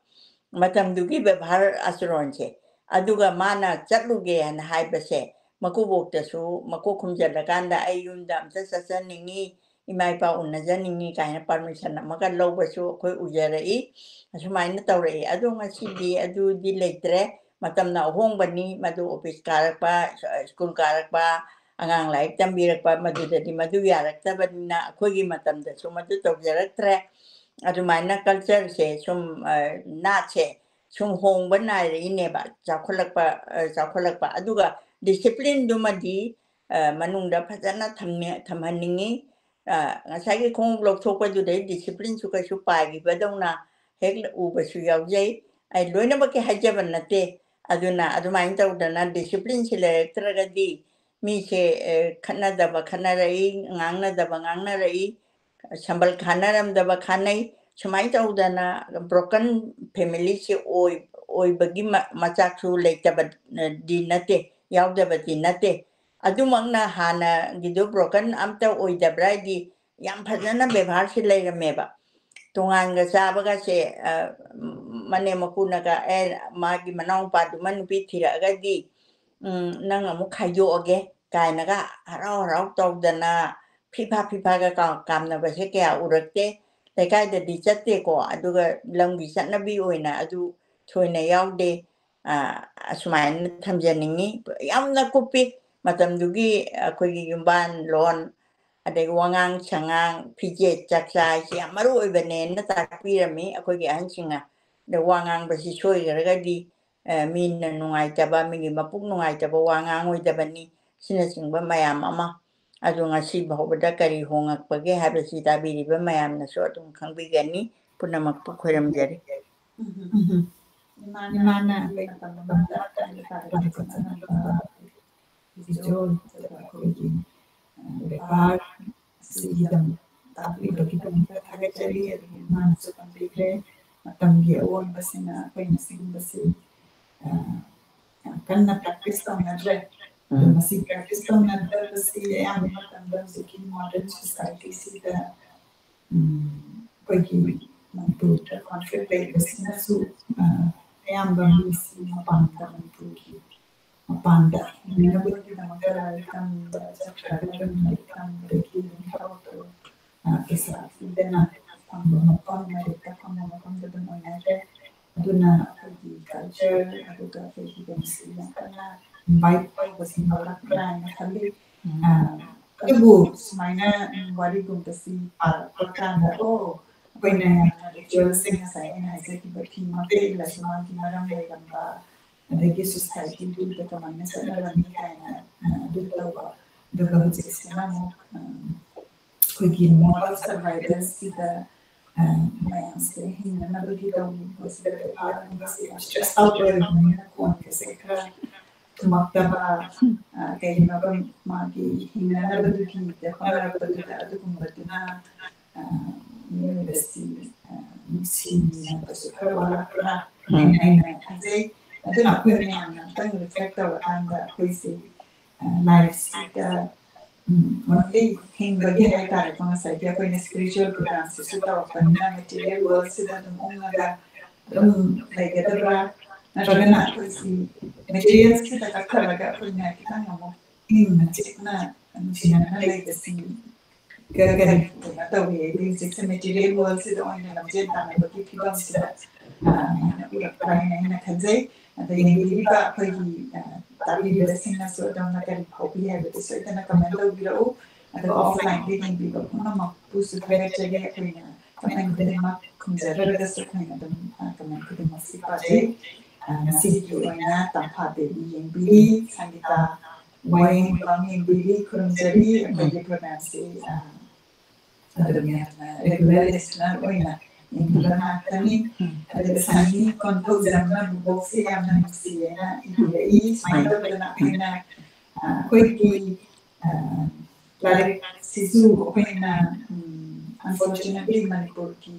ꯃꯇꯝꯗꯨꯒꯤ ꯕꯦꯕꯥꯔ ꯑꯆꯨꯔꯣꯟꯁꯦ꯫ ꯑꯗꯨꯒ ꯃꯥꯅ ꯆꯠꯂꯨꯒꯦ ꯍꯥꯏꯅ ꯍꯥꯏꯕꯁꯦ, ꯃꯀꯨꯕꯣꯛꯇꯁꯨ ꯃꯀꯣꯛ ꯈꯨꯝꯖꯤꯜꯂꯀꯥꯟꯗ "ꯑꯩ ꯌꯨꯝꯗ ꯑꯝꯇ ꯆꯠꯆꯅꯤꯡꯉꯤ, ꯏꯃꯥ ꯏꯄꯥ ꯎꯅꯖꯅꯤꯡꯉꯤ" ꯀꯥꯏꯅ ꯄꯥꯔꯃꯤꯁꯟ ꯑꯃꯒ ꯂꯧꯕꯁꯨ ꯑꯩꯈꯣꯏ ꯎꯖꯔꯛꯏ꯫ ꯑꯁꯨꯃꯥꯏꯅ ꯇꯧꯔꯛꯏ꯫ ꯑꯗꯣ ꯉꯁꯤꯗꯤ ꯑꯗꯨꯗꯤ ꯂꯩꯇ꯭ꯔꯦ꯫ ꯃꯇꯝꯅ ꯑꯍꯣꯡꯕꯅꯤ꯫ ꯃꯗꯨ ꯑꯣꯐꯤꯁ ꯀꯥꯔꯛꯄ, ꯁ꯭ꯀꯨꯜ ꯀꯥꯔꯛꯄ, ꯑꯉꯥꯡ ꯂꯥꯏꯔꯤꯛ ꯇꯝꯕꯤꯔꯛꯄ, ꯃꯗꯨꯗꯗꯤ ꯃꯗꯨ ꯌꯥꯔꯛꯇꯕꯅꯤꯅ ꯑꯩꯈꯣꯏꯒꯤ ꯃꯇꯝꯗꯁꯨ ꯃꯗꯨ ꯇꯧꯖꯔꯛꯇ꯭ꯔꯦ꯫ ꯑꯗꯨꯃꯥꯏꯅ ꯀꯜꯆꯔꯁꯦ ꯁꯨꯝ, ꯑ, ꯅꯥꯠꯁꯦ ꯁꯨꯝ ꯍꯣꯡꯕ ꯅꯥꯏꯔꯛꯏꯅꯦꯕ꯫ ꯆꯥꯎꯈꯠꯂꯛꯄ, ꯑ, ꯆꯥꯎꯈꯠꯂꯛꯄ꯫ ꯑꯗꯨꯒ ꯗꯤꯁꯤꯄ꯭ꯂꯤꯟꯗꯨꯃꯗꯤ, ꯑ, ꯃꯅꯨꯡꯗ ꯐꯖꯅ ꯊꯝꯅꯤ-, ꯊꯝꯍꯟꯅꯤꯡꯉꯤ꯫ ꯑ, ꯉꯁꯥꯏꯒꯤ ꯈꯣꯡꯎꯞ ꯂꯧꯊꯣꯛꯄꯗꯨꯗꯩ ꯗꯤꯁꯤꯄ꯭ꯂꯤꯟꯁꯨ ꯀꯩꯁꯨ ꯄꯥꯏꯈꯤꯕꯗꯧꯅ ꯍꯦꯛ ꯎꯕꯁꯨ ꯌꯥꯎꯖꯩ꯫ ꯑꯩ ꯂꯣꯏꯅꯃꯛꯀꯤ ꯍꯥꯏꯖꯕ ꯅꯠꯇꯦ꯫ ꯑꯗꯨꯅ ꯑꯗꯨꯃꯥꯏꯅ ꯇꯧꯗꯅ ꯗꯤꯁꯤꯄ꯭ꯂꯤꯟꯁꯤ ꯂꯩꯔꯛꯇ꯭ꯔꯒꯗꯤ ꯃꯤꯁꯦ, ꯑ, ꯈꯠꯅꯗꯕ ꯈꯠꯅꯔꯛꯏ, ꯉꯥꯡꯅꯗꯕ ꯉꯥꯡꯅꯔꯛꯏ, ꯁꯝꯕꯜ ꯈꯥꯅꯔꯝꯗꯕ ꯈꯥꯅꯩ꯫ ꯁꯨꯃꯥꯏꯅ ꯇꯧꯗꯅ ꯕ꯭ꯔꯣꯀꯟ ꯐꯦꯃꯤꯂꯤꯁꯦ ꯑꯣꯏ-, ꯑꯣꯏꯕꯒꯤ ꯃ-, ꯃꯆꯥꯛꯁꯨ ꯂꯩꯇꯕꯗꯤ ꯅꯠꯇꯦ, ꯌꯥꯎꯗꯕꯗꯤ ꯅꯠꯇꯦ꯫ ꯑꯗꯨꯃꯛꯅ ꯍꯥꯟꯅꯒꯤꯗꯨ ꯕ꯭ꯔꯣꯀꯟ ꯑꯝꯇ ꯑꯣꯏꯗꯕ꯭ꯔꯥ ꯍꯥꯏꯗꯤ ꯌꯥꯝ ꯐꯖꯅ ꯕꯦꯕꯥꯔꯁꯤ ꯂꯩꯔꯝꯃꯦꯕ꯫ ꯇꯣꯉꯥꯟꯒ ꯆꯥꯕꯒꯁꯦ, ꯑ, ꯃꯅꯦꯝ ꯃꯀꯨꯅꯒ, "ꯑꯦ, ꯃꯥꯒꯤ ꯃꯅꯥꯎꯄꯥꯗꯨꯃ ꯅꯨꯄꯤ ꯊꯤꯔꯛꯑꯒꯗꯤ, ꯎꯝ, ꯅꯪ ꯑꯃꯨꯛ ꯈꯥꯏꯗꯣꯛꯑꯒꯦ" ꯀꯥꯏꯅꯒ ꯍꯔꯥꯎ ꯍꯔꯥꯎ ꯇꯧꯗꯅ ꯐꯤꯐꯥ ꯐꯤꯐꯥꯒ ꯀꯥ-, ꯀꯥꯝꯅꯕꯁꯦ ꯀꯌꯥ ꯎꯔꯛꯇꯦ꯫ ꯂꯩꯀꯥꯏꯗꯗꯤ ꯆꯠꯇꯦꯀꯣ, ꯑꯗꯨꯒ ꯂꯝꯒꯤ ꯆꯠꯅꯕꯤ ꯑꯣꯏꯅ ꯑꯗꯨ ꯊꯣꯏꯅ ꯌꯥꯎꯗꯦ꯫ ꯑꯁꯨꯃꯥꯏꯅ ꯊꯝꯖꯅꯤꯡꯉꯤ꯫ ꯌꯥꯝꯅ ꯀꯨꯞꯄꯤ꯫ ꯃꯇꯝꯗꯨꯒꯤ ꯑꯩꯈꯣꯏꯒꯤ ꯌꯨꯝꯕꯥꯟ ꯂꯣꯟ, ꯑꯗꯒꯤ ꯋꯥꯉꯥꯡ ꯁꯉꯥꯡ, ꯐꯤꯖꯦꯠ ꯆꯥꯛꯆꯥ ꯍꯥꯏꯁꯤ ꯌꯥꯝ ꯃꯔꯨ ꯑꯣꯏꯕꯅꯦꯅ ꯇꯥꯛꯄꯤꯔꯝꯃꯤ ꯑꯩꯈꯣꯏꯒꯤ ꯑꯍꯟꯁꯤꯡꯅ꯫ ꯑꯗ ꯋꯥ ꯉꯥꯡꯕꯁꯤ ꯁꯣꯏꯈ꯭ꯔꯒꯗꯤ ꯃꯤꯅ ꯅꯨꯡꯉꯥꯏꯇꯕ, ꯃꯤꯒꯤ ꯃꯄꯨꯛ ꯅꯨꯡꯉꯥꯏꯇꯕ ꯋꯥ ꯉꯥꯡꯉꯣꯏꯗꯕꯅꯤ, ꯁꯤꯅꯆꯤꯡꯕ ꯃꯌꯥꯝ ꯑꯃ꯫ ꯑꯗꯨ ꯉꯁꯤ ꯐꯥꯎꯕꯗ ꯀꯔꯤ ꯍꯣꯡꯉꯛꯄꯒꯦ ꯍꯥꯏꯕꯁꯤ ꯇꯥꯕꯤꯔꯤꯕ ꯃꯌꯥꯝꯅꯁꯨ ꯑꯗꯨꯝ ꯈꯪꯕꯤꯒꯅꯤ꯫ ꯄꯨꯝꯅꯃꯛꯄꯨ ꯈꯣꯏꯔꯝꯖꯔꯤ꯫ ꯎꯝ꯫ ꯏꯃꯥꯅ ꯑꯩꯈꯣꯏꯒꯤ ꯃꯇꯝ ꯑꯃꯗ ꯀꯥꯏꯗ ꯀꯥꯏꯗ ꯆꯠꯅꯔꯝꯕ ꯐꯤꯖꯣꯜ, ꯑꯗꯨꯒ ꯑꯩꯈꯣꯏꯒꯤ, ꯑ, ꯕꯦꯕꯥꯔ ꯑꯁꯤꯒꯤꯗꯃꯛ ꯇꯥꯛꯄꯤꯕꯒꯤꯗꯃꯛꯇ ꯊꯥꯒꯠꯆꯔꯤ꯫ ꯑꯗꯨꯒ ꯏꯃꯥꯅꯁꯨ ꯇꯝꯕꯤꯈ꯭ꯔꯦ, ꯃꯇꯝꯒꯤ ꯑꯑꯣꯟꯕꯁꯤꯅ ꯑꯩꯈꯣꯏꯅ ꯁꯤꯒꯨꯝꯕꯁꯤ, ꯑ, ꯌꯥꯝ ꯀꯟꯅ practice ꯇꯧꯅꯗ꯭ꯔꯦ꯫ ꯑꯗꯣ ꯎꯝ꯫ ꯃꯁꯤ practice ꯇꯧꯅꯗꯕꯁꯤ ꯑꯌꯥꯝꯕ ꯃꯇꯝꯗ ꯍꯧꯖꯤꯛꯀꯤ modern societyꯁꯤꯗ, ꯎꯝ, ꯑꯩꯈꯣꯏꯒꯤ ꯃꯅꯤꯄꯨꯔꯗ conflict ꯂꯩꯕꯁꯤꯅꯁꯨ, ꯑ, ꯑꯌꯥꯝꯕ ꯃꯤꯁꯤ ꯃꯄꯥꯟꯗ, ꯃꯅꯤꯄꯨꯔꯒꯤ ꯃꯄꯥꯟꯗ ꯍꯤꯡꯅꯕꯒꯤꯗꯃꯛꯇ ꯂꯥꯏꯔꯤꯛ ꯇꯝꯕ ꯆꯠꯈ꯭ꯔꯒ ꯑꯗꯨꯝ ꯂꯥꯏꯔꯤꯛ ꯇꯝꯕꯗꯒꯤ ꯑꯗꯨꯝ ꯊꯕꯛꯇꯣ, ꯑ, ꯄꯩꯁꯥ ꯄꯤꯗꯅ ꯐꯪꯕ ꯃꯐꯝ, ꯂꯥꯏꯔꯤꯛꯇ ꯐꯪꯕ ꯃꯐꯝꯗ ꯑꯗꯨꯝ ꯑꯣꯏꯅꯈ꯭ꯔꯦ꯫ ꯑꯗꯨꯅ ꯑꯩꯈꯣꯏꯒꯤ culture, ꯑꯗꯨꯒ ꯑꯩꯈꯣꯏꯒꯤ ꯀꯩꯅꯣꯁꯤ ꯌꯥꯝ ꯀꯟꯅ invite ꯇꯧꯕꯁꯤ ꯍꯧꯔꯛꯄ꯭ꯔꯥ ꯍꯥꯏꯅ ꯈꯜꯂꯤ꯫ ꯎꯝ꯫ ꯑ, ꯑꯗꯨꯕꯨ ꯁꯨꯃꯥꯏꯅ, ꯎꯝ, ꯋꯥꯔꯤꯒꯨꯝꯕꯁꯤ ꯄꯥꯔꯛꯄ ꯀꯥꯟꯗ, ꯑꯣ, ꯑꯩꯈꯣꯏꯅ ꯌꯥꯝꯅ ritualꯁꯤꯡ, ꯉꯁꯥꯏ ꯑꯩꯅ ꯍꯥꯏꯖꯈꯤꯕ ꯐꯤꯃꯛꯇ ꯏꯜꯂꯁꯨ ꯃꯥꯒꯤ ꯃꯔꯝ ꯂꯩꯔꯝꯕ, ꯑꯗꯒꯤ societyꯗꯨꯗ ꯀꯃꯥꯏꯅ ꯆꯠꯅꯔꯝꯃꯤ ꯀꯥꯏꯅ, ꯑ, ꯑꯗꯨ ꯇꯧꯕ꯫ ꯑꯗꯨꯒ ꯍꯧꯖꯤꯛꯁꯤꯅ ꯑꯃꯨꯛ, ꯎꯝ, ꯑꯩꯈꯣꯏꯒꯤ moral survivalꯁꯤꯗ, ꯑ, ꯃꯌꯥꯝꯁꯦ ꯍꯤꯡꯅꯅꯕꯒꯤ ꯇꯧꯕꯁꯤꯗ ꯕꯦꯕꯥꯔꯒꯨꯝꯕꯁꯦ ꯌꯥꯝ stress out ꯑꯣꯏꯔꯕꯅꯤꯅ ꯈꯣꯟꯒꯁꯦ ꯈꯔ ꯊꯨꯝꯃꯛꯇꯕ, ꯑ, ꯀꯩꯒꯤꯅꯣꯗ ꯃꯥꯒꯤ ꯍꯤꯡꯅꯅꯕꯗꯨꯒꯤꯗ ꯍꯣꯠꯅꯔꯛꯄꯗꯨꯗ ꯑꯗꯨꯒꯨꯝꯕꯗꯨꯅ, ꯑ, ꯃꯤꯑꯣꯏꯕꯁꯤ, ꯑ, ꯅꯨꯡꯁꯤꯅꯕꯁꯨ ꯈꯔ ꯋꯥꯠꯂꯛꯄ꯭ꯔꯥ ꯎꯝ꯫ ꯍꯥꯏꯅ ꯑꯩꯅ ꯈꯟꯖꯩ꯫ ꯑꯗꯨꯅ ꯑꯩꯈꯣꯏ ꯃꯌꯥꯝꯅ ꯑꯝꯇꯪ reflect ꯇꯧꯔꯀꯥꯟꯗ ꯑꯩꯈꯣꯏꯁꯦ, ꯑ, lifeꯁꯤꯗ, ꯎꯝ, only ꯍꯤꯡꯕꯒꯤ ꯍꯥꯏꯇꯥꯔꯦꯀꯣ, ꯉꯁꯥꯏꯒꯤ ꯑꯩꯈꯣꯏꯅ spiritual programꯁꯤꯁꯨ ꯇꯧꯔꯛꯄꯅꯤꯅ material worldꯁꯤꯗ ꯑꯗꯨꯝ ꯎꯪꯉꯒ ꯑꯗꯨꯝ ꯂꯩꯒꯗꯕ꯭ꯔꯥ? ꯅꯠꯇ꯭ꯔꯒꯅ ꯑꯩꯈꯣꯏꯁꯤ materialꯁꯤꯗ ꯀꯛꯊꯠꯂꯒ ꯑꯩꯈꯣꯏꯅ ꯈꯤꯇꯪ ꯑꯃꯨꯛ ꯏꯪꯅ ꯆꯤꯛꯅ ꯅꯨꯡꯁꯤꯅꯅ ꯂꯩꯕꯁꯤ ꯀ-, ꯀꯔꯤ ꯀꯩꯅꯣ ꯇꯧꯔꯤ? ꯍꯥꯏꯗꯤ ꯍꯧꯖꯤꯛꯁꯦ material worldꯁꯤꯗ ꯑꯣꯏꯅ ꯂꯝꯖꯦꯜ ꯇꯥꯟꯅꯕꯒꯤ ꯐꯤꯕꯝꯁꯤꯗ, ꯑ, ꯑꯗꯨꯃꯥꯏꯅ ꯎꯔꯛꯄ꯭ꯔꯥ ꯍꯥꯏꯅ ꯑꯩꯅ ꯈꯟꯖꯩ꯫ ꯑꯗ ꯌꯦꯡꯕꯤꯔꯤꯕ ꯑꯩꯈꯣꯏꯒꯤ ꯇꯥꯕꯤꯔꯤꯕꯁꯤꯡꯅꯁꯨ ꯑꯗꯣꯝꯅ ꯀꯔꯤ ꯐꯥꯎꯕꯤ ꯍꯥꯏꯕꯗꯨ ꯁꯣꯏꯗꯅ ꯀꯃꯦꯟ ꯇꯧꯕꯤꯔꯛꯎ꯫ ꯑꯗꯨꯒ ꯑꯣꯐꯂꯥꯏꯟꯗ ꯌꯦꯡꯕꯤꯕ ꯄꯨꯝꯅꯃꯛꯄꯨꯁꯨ ꯊꯥꯒꯠꯆꯔꯤ꯫ ꯑꯩꯈꯣꯏꯅ ꯀꯃꯦꯟ ꯈꯨꯗꯤꯡꯃꯛ ꯈꯨꯝꯖꯗ꯭ꯔꯒꯁꯨ ꯑꯩꯈꯣꯏꯅ ꯑꯗꯨꯝ ꯀꯃꯦꯟ ꯈꯨꯗꯤꯡꯃꯛꯁꯤ ꯄꯥꯖꯩ꯫ ꯉꯁꯤꯒꯤ ꯑꯣꯏꯅ ꯇꯝꯐꯥ ꯗꯦꯕꯤ ꯌꯦꯡꯕꯤꯔꯤ, ꯁꯪꯒꯤꯇꯥ ꯋꯥꯌꯦꯡꯕꯝ ꯌꯦꯡꯕꯤꯔꯤ, ꯈꯨꯔꯨꯝꯖꯔꯤ꯫ ꯑꯩꯈꯣꯏꯒꯤ ꯄ꯭ꯔꯣꯒ꯭ꯔꯥꯝꯁꯤ ꯑꯗꯨꯝ ꯌꯥꯝꯅ ꯔꯤꯒꯨꯂꯔ ꯂꯤꯁꯅꯔ ꯑꯣꯏꯅ ꯌꯦꯡꯕꯤꯕ ꯉꯥꯛꯇꯅꯤ꯫ ꯑꯗꯨꯒ ꯁꯅꯤ ꯀꯣꯟꯊꯧꯖꯝꯅ ꯕꯨꯕꯣꯛꯁꯦ ꯌꯥꯝꯅ ꯅꯨꯡꯁꯤꯌꯦꯅ ꯏꯕꯤꯔꯛꯏ꯫ ꯁꯨꯃꯥꯏꯅ ꯇꯧꯗꯅ ꯑꯩꯈꯣꯏꯅ ꯑꯩꯈꯣꯏꯒꯤ ꯂꯥꯏꯔꯤꯛꯁꯤꯁꯨ ꯑꯩꯈꯣꯏꯅ ꯑꯟꯐꯣꯔꯆꯨꯅꯦꯠꯂꯤ ꯃꯅꯤꯄꯨꯔꯒꯤ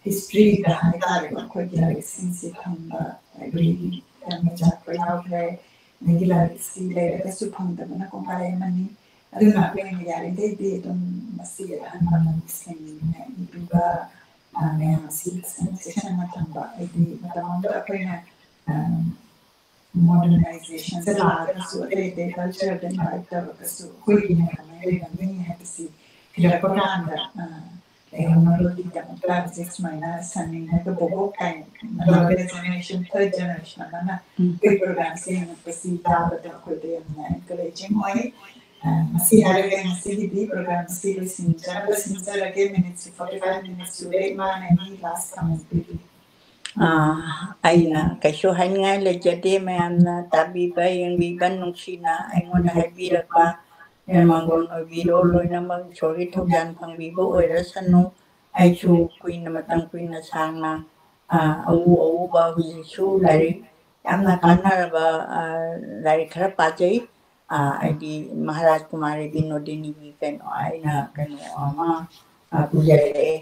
ꯍꯤꯁꯇ꯭ꯔꯤꯗ ꯍꯥꯏꯇꯥꯔꯦꯀꯣ, ꯑꯩꯈꯣꯏꯒꯤ ꯂꯥꯏꯔꯤꯛꯁꯤꯡꯁꯤ ꯐꯪꯕ ꯂꯥꯏꯕ꯭ꯔꯦꯔꯤꯗ ꯃꯆꯥꯛꯄ ꯌꯥꯎꯈ꯭ꯔꯦ꯫ ꯑꯗꯒꯤ ꯂꯥꯏꯔꯤꯛꯁꯤ ꯂꯩꯔꯒꯁꯨ ꯐꯪꯗꯕꯅ ꯀꯣꯡꯒꯥꯏ ꯑꯃꯅꯤ꯫ ꯑꯗꯨꯅ ꯑꯩꯈꯣꯏꯅ ꯌꯥꯔꯤꯈꯩꯗꯤ ꯑꯗꯨꯝ ꯃꯁꯤꯒꯤ ꯑꯍꯜ ꯂꯃꯟꯁꯤꯡꯅ ꯏꯕꯤꯕ ꯃꯌꯥꯝ ꯑꯁꯤ ꯐꯖꯅ ꯆꯦꯛꯁꯤꯟꯅ ꯊꯝꯕ, ꯍꯥꯏꯗꯤ ꯃꯇꯝ ꯑꯃꯗ ꯑꯩꯈꯣꯏꯅ ꯃꯣꯗꯔꯅꯥꯏꯖꯦꯁꯟꯁꯦ ꯂꯥꯛꯑꯒꯁꯨ, ꯑꯇꯩ ꯑꯇꯩ ꯀꯜꯆꯔꯗ ꯏꯟꯚꯥꯏꯠ ꯇꯧꯔꯒꯁꯨ, ꯑꯩꯈꯣꯏꯒꯤꯅ ꯀꯃꯥꯏꯅ ꯂꯩꯔꯝꯃꯤ ꯍꯥꯏꯕꯁꯤ ꯊꯤꯔꯛꯄ ꯀꯥꯟꯗ ꯂꯩꯍꯧꯅꯕꯒꯤꯗꯃꯛꯇ ꯍꯧꯖꯤꯛ ꯁꯨꯃꯥꯏꯅ ꯁꯟꯅꯤꯡꯅꯒ ꯕꯣꯕꯣꯛ ꯀꯥꯏꯅ ꯃꯇꯝꯗ ꯖꯦꯅꯦꯔꯦꯁꯟ, ꯊꯔꯠ ꯖꯦꯅꯦꯔꯦꯁꯟ ꯑꯃꯅ ꯑꯩꯈꯣꯏ ꯄ꯭ꯔꯣꯒ꯭ꯔꯥꯝꯁꯦ ꯌꯦꯡꯉꯛꯄꯁꯤ ꯇꯥꯕꯗ ꯑꯩꯈꯣꯏꯗ ꯌꯥꯝꯅ ꯏꯟꯀꯔꯦꯖꯤꯡ ꯑꯣꯏ꯫ ꯃꯁꯤ ꯍꯥꯏꯔꯒ ꯉꯁꯤꯒꯤꯗꯤ ꯄ꯭ꯔꯣꯒ꯭ꯔꯥꯝ ꯑꯁꯤ ꯂꯣꯏꯁꯤꯟꯖꯅꯕ ꯁꯤꯟꯖꯔꯒꯦ꯫ ꯃꯤꯅꯤꯠꯁꯤ ꯐꯣꯔꯇꯤ ꯐꯥꯏꯚ ꯃꯤꯅꯤꯠ ꯁꯨꯔꯦ꯫ ꯏꯃꯥꯅ ꯑꯅꯤ ꯂꯥꯁ ꯀꯃꯦꯟ ꯄꯤꯕꯤꯌꯨ꯫ ꯑꯩꯅ ꯀꯩꯁꯨ ꯍꯥꯏꯅꯤꯡꯉꯥꯏ ꯂꯩꯖꯗꯦ꯫ ꯃꯌꯥꯝꯅ ꯇꯥꯕꯤꯕ, ꯌꯦꯡꯕꯤꯕ, ꯅꯨꯡꯁꯤꯅ ꯑꯩꯉꯣꯟꯗ ꯍꯥꯏꯕꯤꯔꯛꯄ, ꯃꯥꯡꯒꯣꯟ ꯑꯣꯏꯕꯤꯔꯣ, ꯂꯣꯏꯅꯃꯛ ꯏꯁꯣꯔꯒꯤ ꯊꯧꯖꯥꯜ ꯐꯪꯕꯤꯕ ꯑꯣꯏꯔꯁꯅꯨ꯫ ꯑꯩꯁꯨ ꯀꯨꯏꯅ, ꯃꯇꯝ ꯀꯨꯏꯅ ꯁꯥꯡꯅ, ꯑ, ꯑꯎ ꯑꯎꯕ ꯍꯧꯖꯤꯛꯁꯨ ꯂꯥꯏꯔꯤꯛ ꯌꯥꯝꯅ ꯀꯥꯟꯅꯔꯕ, ꯑ, ꯂꯥꯏꯔꯤꯛ ꯈꯔ ꯄꯥꯖꯩ꯫ ꯑ, ꯍꯥꯏꯗꯤ ꯃꯍꯥꯔꯥꯖ ꯀꯨꯃꯥꯔꯤ ꯕꯤꯅꯣꯗꯤꯅꯤꯒꯤ ꯀꯩꯅꯣ, ꯑꯩꯅ ꯀꯩꯅꯣ ꯑꯃ, ꯑ, ꯄꯨꯖꯔꯛꯑꯦ꯫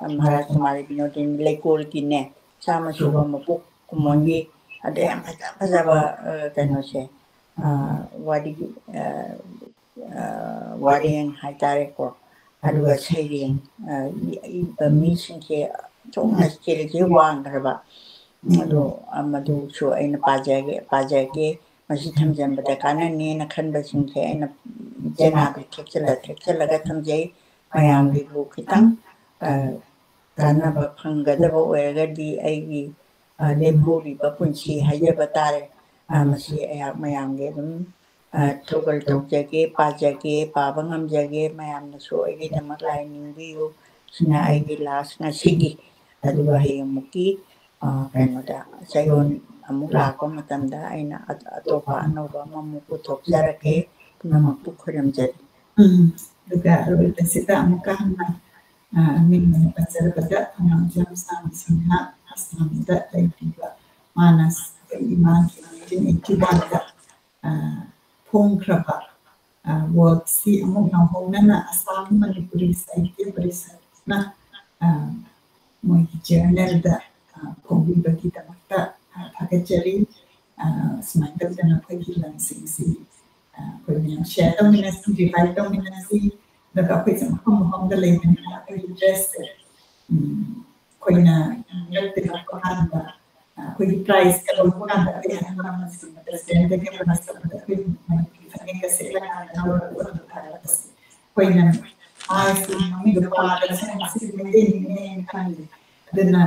ꯑ, ꯃꯍꯥꯔꯥꯖ ꯀꯨꯃꯥꯔꯤ ꯕꯤꯅꯣꯗꯤꯅꯤ ꯂꯩꯀꯣꯜꯒꯤꯅꯦ, ꯆꯥꯝꯃ ꯁꯨꯕ ꯃꯄꯣꯛ ꯀꯨꯝꯑꯣꯟꯒꯤ, ꯑꯗ ꯌꯥꯝ ꯐꯖ ꯐꯖꯕ, ꯑ, ꯀꯩꯅꯣꯁꯦ, ꯑ, ꯋꯥꯔꯤ, ꯑ, ꯑ, ꯋꯥꯔꯦꯡ ꯍꯥꯏꯇꯥꯔꯦꯀꯣ, ꯑꯗꯨꯒ ꯁꯩꯔꯦꯡ, ꯑ, ꯏ-, ꯏꯕ ꯃꯤꯁꯤꯡꯁꯦ ꯊꯣꯛꯅ ꯁ꯭ꯀꯤꯜꯁꯦ ꯋꯥꯡꯈ꯭ꯔꯕ꯫ ꯑꯗꯣ, ꯑ, ꯃꯗꯨꯁꯨ ꯑꯩꯅ ꯄꯥꯖꯒꯦ, ꯄꯥꯖꯒꯦ꯫ ꯃꯁꯤ ꯊꯝꯖꯤꯟꯕꯗ ꯀꯥꯟꯅꯅꯦꯅ ꯈꯟꯕꯁꯤꯡꯁꯦ ꯑꯩꯅ ꯆꯦꯅꯥꯗ ꯊꯦꯛꯆꯜꯂ ꯊꯦꯛꯆꯜꯂꯒ ꯊꯝꯖꯩ꯫ ꯃꯌꯥꯝꯒꯤꯕꯨ ꯈꯤꯇꯪ, ꯑ, ꯀꯥꯟꯅꯕ ꯐꯪꯒꯗꯕ ꯑꯣꯏꯔꯒꯗꯤ ꯑꯩꯒꯤ, ꯂꯦꯝꯍꯧꯔꯤꯕ ꯄꯨꯟꯁꯤ ꯍꯥꯏꯖꯕ ꯇꯥꯔꯦ꯫ ꯃꯁꯤ ꯑꯩꯍꯥꯛ ꯃꯌꯥꯝꯒꯤ ꯑꯗꯨꯝ ꯊꯧꯒꯜ ꯇꯧꯖꯒꯦ, ꯄꯥꯖꯒꯦ, ꯄꯥꯕ ꯉꯝꯖꯒꯦ, ꯃꯌꯥꯝꯅꯁꯨ ꯑꯩꯒꯤꯗꯃꯛ ꯂꯥꯏ ꯅꯤꯡꯕꯤꯌꯨ꯫ ꯁꯤꯅ ꯑꯩꯒꯤ ꯂꯥꯁ ꯉꯁꯤꯒꯤ꯫ ꯑꯗꯨꯒ ꯍꯌꯦꯡꯃꯨꯛꯀꯤ ꯀꯩꯅꯣꯗ ꯆꯌꯣꯜ ꯑꯃꯨꯛ ꯂꯥꯛꯄ ꯃꯇꯝꯗ ꯑꯩꯅ ꯑꯇꯣꯞꯄ ꯑꯅꯧꯕ ꯑꯃꯃꯨꯛ ꯄꯨꯊꯣꯛꯆꯔꯛꯀꯦ꯫ ꯄꯨꯝꯅꯃꯛꯄꯨ ꯈꯣꯏꯔꯝꯖꯔꯤ꯫ ꯎꯝ, ꯑꯗꯨꯒ ꯑꯔꯣꯏꯕꯁꯤꯗ ꯑꯃꯨꯛꯀ ꯍꯟꯅ ꯃꯤꯡ ꯑꯣꯏꯅ ꯄꯟꯖꯔꯕꯗ ꯊꯧꯅꯥꯎꯖꯝ ꯁꯥꯟꯇ ꯁꯤꯡꯍ ꯑꯁꯥꯝꯗ ꯂꯩꯕꯤꯕ꯫ ꯃꯥꯅ ꯑꯩꯈꯣꯏꯒꯤ ꯃꯥꯒꯤ nineteen eighty one ꯗ ꯐꯣꯡꯈ꯭ꯔꯕ ꯋꯥꯔꯛꯁꯤ ꯑꯃꯨꯛ ꯅꯧꯍꯧꯅꯅ ꯑꯁꯥꯝ ꯃꯅꯤꯄꯨꯔꯤ ꯁꯥꯍꯤꯇ꯭ꯌ ꯄꯔꯤꯁꯠꯅ ꯃꯣꯏꯒꯤ ꯖꯔꯅꯦꯜꯗ ꯐꯣꯡꯕꯤꯕꯒꯤꯗꯃꯛꯇ ꯊꯥꯒꯠꯆꯔꯤ꯫ ꯁꯨꯃꯥꯏꯅ ꯇꯧꯗꯅ ꯑꯩꯈꯣꯏꯒꯤ ꯂꯝꯁꯤꯡꯁꯤ ꯑꯩꯈꯣꯏ ꯃꯌꯥꯝ ꯁꯤꯌꯔ ꯇꯧꯃꯤꯟꯅꯁꯤ, ꯔꯤꯚꯥꯏꯚ ꯇꯧꯃꯤꯟꯅꯁꯤ꯫ ꯑꯗꯨꯒ ꯑꯩꯈꯣꯏꯁꯦ ꯃꯐꯝ ꯃꯐꯝꯗ ꯂꯩꯕꯅꯤꯅ ꯑꯩꯈꯣꯏꯒꯤ ꯗ꯭ꯔꯦꯁꯁꯦ ꯑꯩꯈꯣꯏꯅ ꯌꯨꯝꯗ ꯇꯤꯜꯂꯛꯄ ꯀꯥꯟꯗ ꯑꯩꯈꯣꯏꯒꯤ ꯄ꯭ꯔꯥꯏꯖꯀ ꯂꯧꯕ ꯀꯥꯟꯗ ꯑꯩꯈꯣꯏ ꯑꯍꯜ ꯂꯃꯟꯁꯤꯡꯅ ꯄ꯭ꯔꯦꯁꯤꯗꯦꯟꯗꯒꯤ ꯑꯃꯅ ꯆꯠꯄꯗ ꯑꯩꯈꯣꯏ ꯃꯅꯤꯄꯨꯔꯤ ꯐꯅꯦꯛꯀ ꯁꯦꯠꯂꯀꯥꯟꯗ ꯂꯧꯔꯒ ꯎꯠꯂꯨ ꯍꯥꯏꯔꯒꯁꯨ ꯑꯩꯈꯣꯏꯅ ꯃꯥꯒꯤ ꯃꯃꯤꯡꯗꯣ ꯄꯥꯔꯒ ꯁꯤ ꯃꯁꯤꯗꯤ ꯃꯩꯇꯩꯅꯤꯅꯦꯅ ꯈꯪꯉꯤ꯫ ꯑꯗꯨꯅ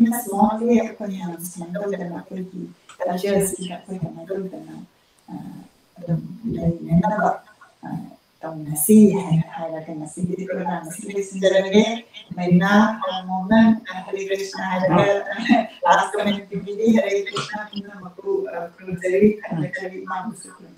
ꯏꯟ ꯑ ꯁ꯭ꯃꯣꯜ ꯋꯦ ꯑꯩꯈꯣꯏꯅ ꯌꯥꯝ ꯁꯨꯃꯥꯏꯅ ꯇꯧꯗꯅ ꯑꯩꯈꯣꯏꯒꯤ ꯀꯜꯆꯔꯁꯤꯗ ꯑꯩꯈꯣꯏ ꯀꯩꯅꯣ ꯇꯧꯗꯅ ꯑꯗꯨꯝ ꯂꯩꯅꯅꯕ ꯇꯧꯅꯁꯤ ꯍꯥꯏꯅ ꯍꯥꯏꯔꯒ ꯉꯁꯤꯒꯤꯗꯤ ꯄ꯭ꯔꯣꯒ꯭ꯔꯥꯝ ꯑꯁꯤ ꯂꯣꯏꯁꯤꯟꯖꯔꯒꯦ꯫ ꯃꯩꯅꯥ ꯃꯣꯃꯟ ꯍꯔꯦ ꯀ꯭ꯔꯤꯁꯅ ꯍꯥꯏꯔꯒ ꯂꯥꯁ ꯀꯃꯦꯟ ꯄꯤꯕꯤꯔꯤ꯫ ꯍꯔꯦ ꯀ꯭ꯔꯤꯁꯅ ꯄꯨꯝꯅꯃꯛꯄꯨ ꯈꯨꯔꯨꯝꯖꯔꯤ, ꯈꯟꯖꯔꯤ, ꯏꯃꯥꯕꯨꯁꯨ ꯈꯨꯔꯨꯝꯖꯔꯤ꯫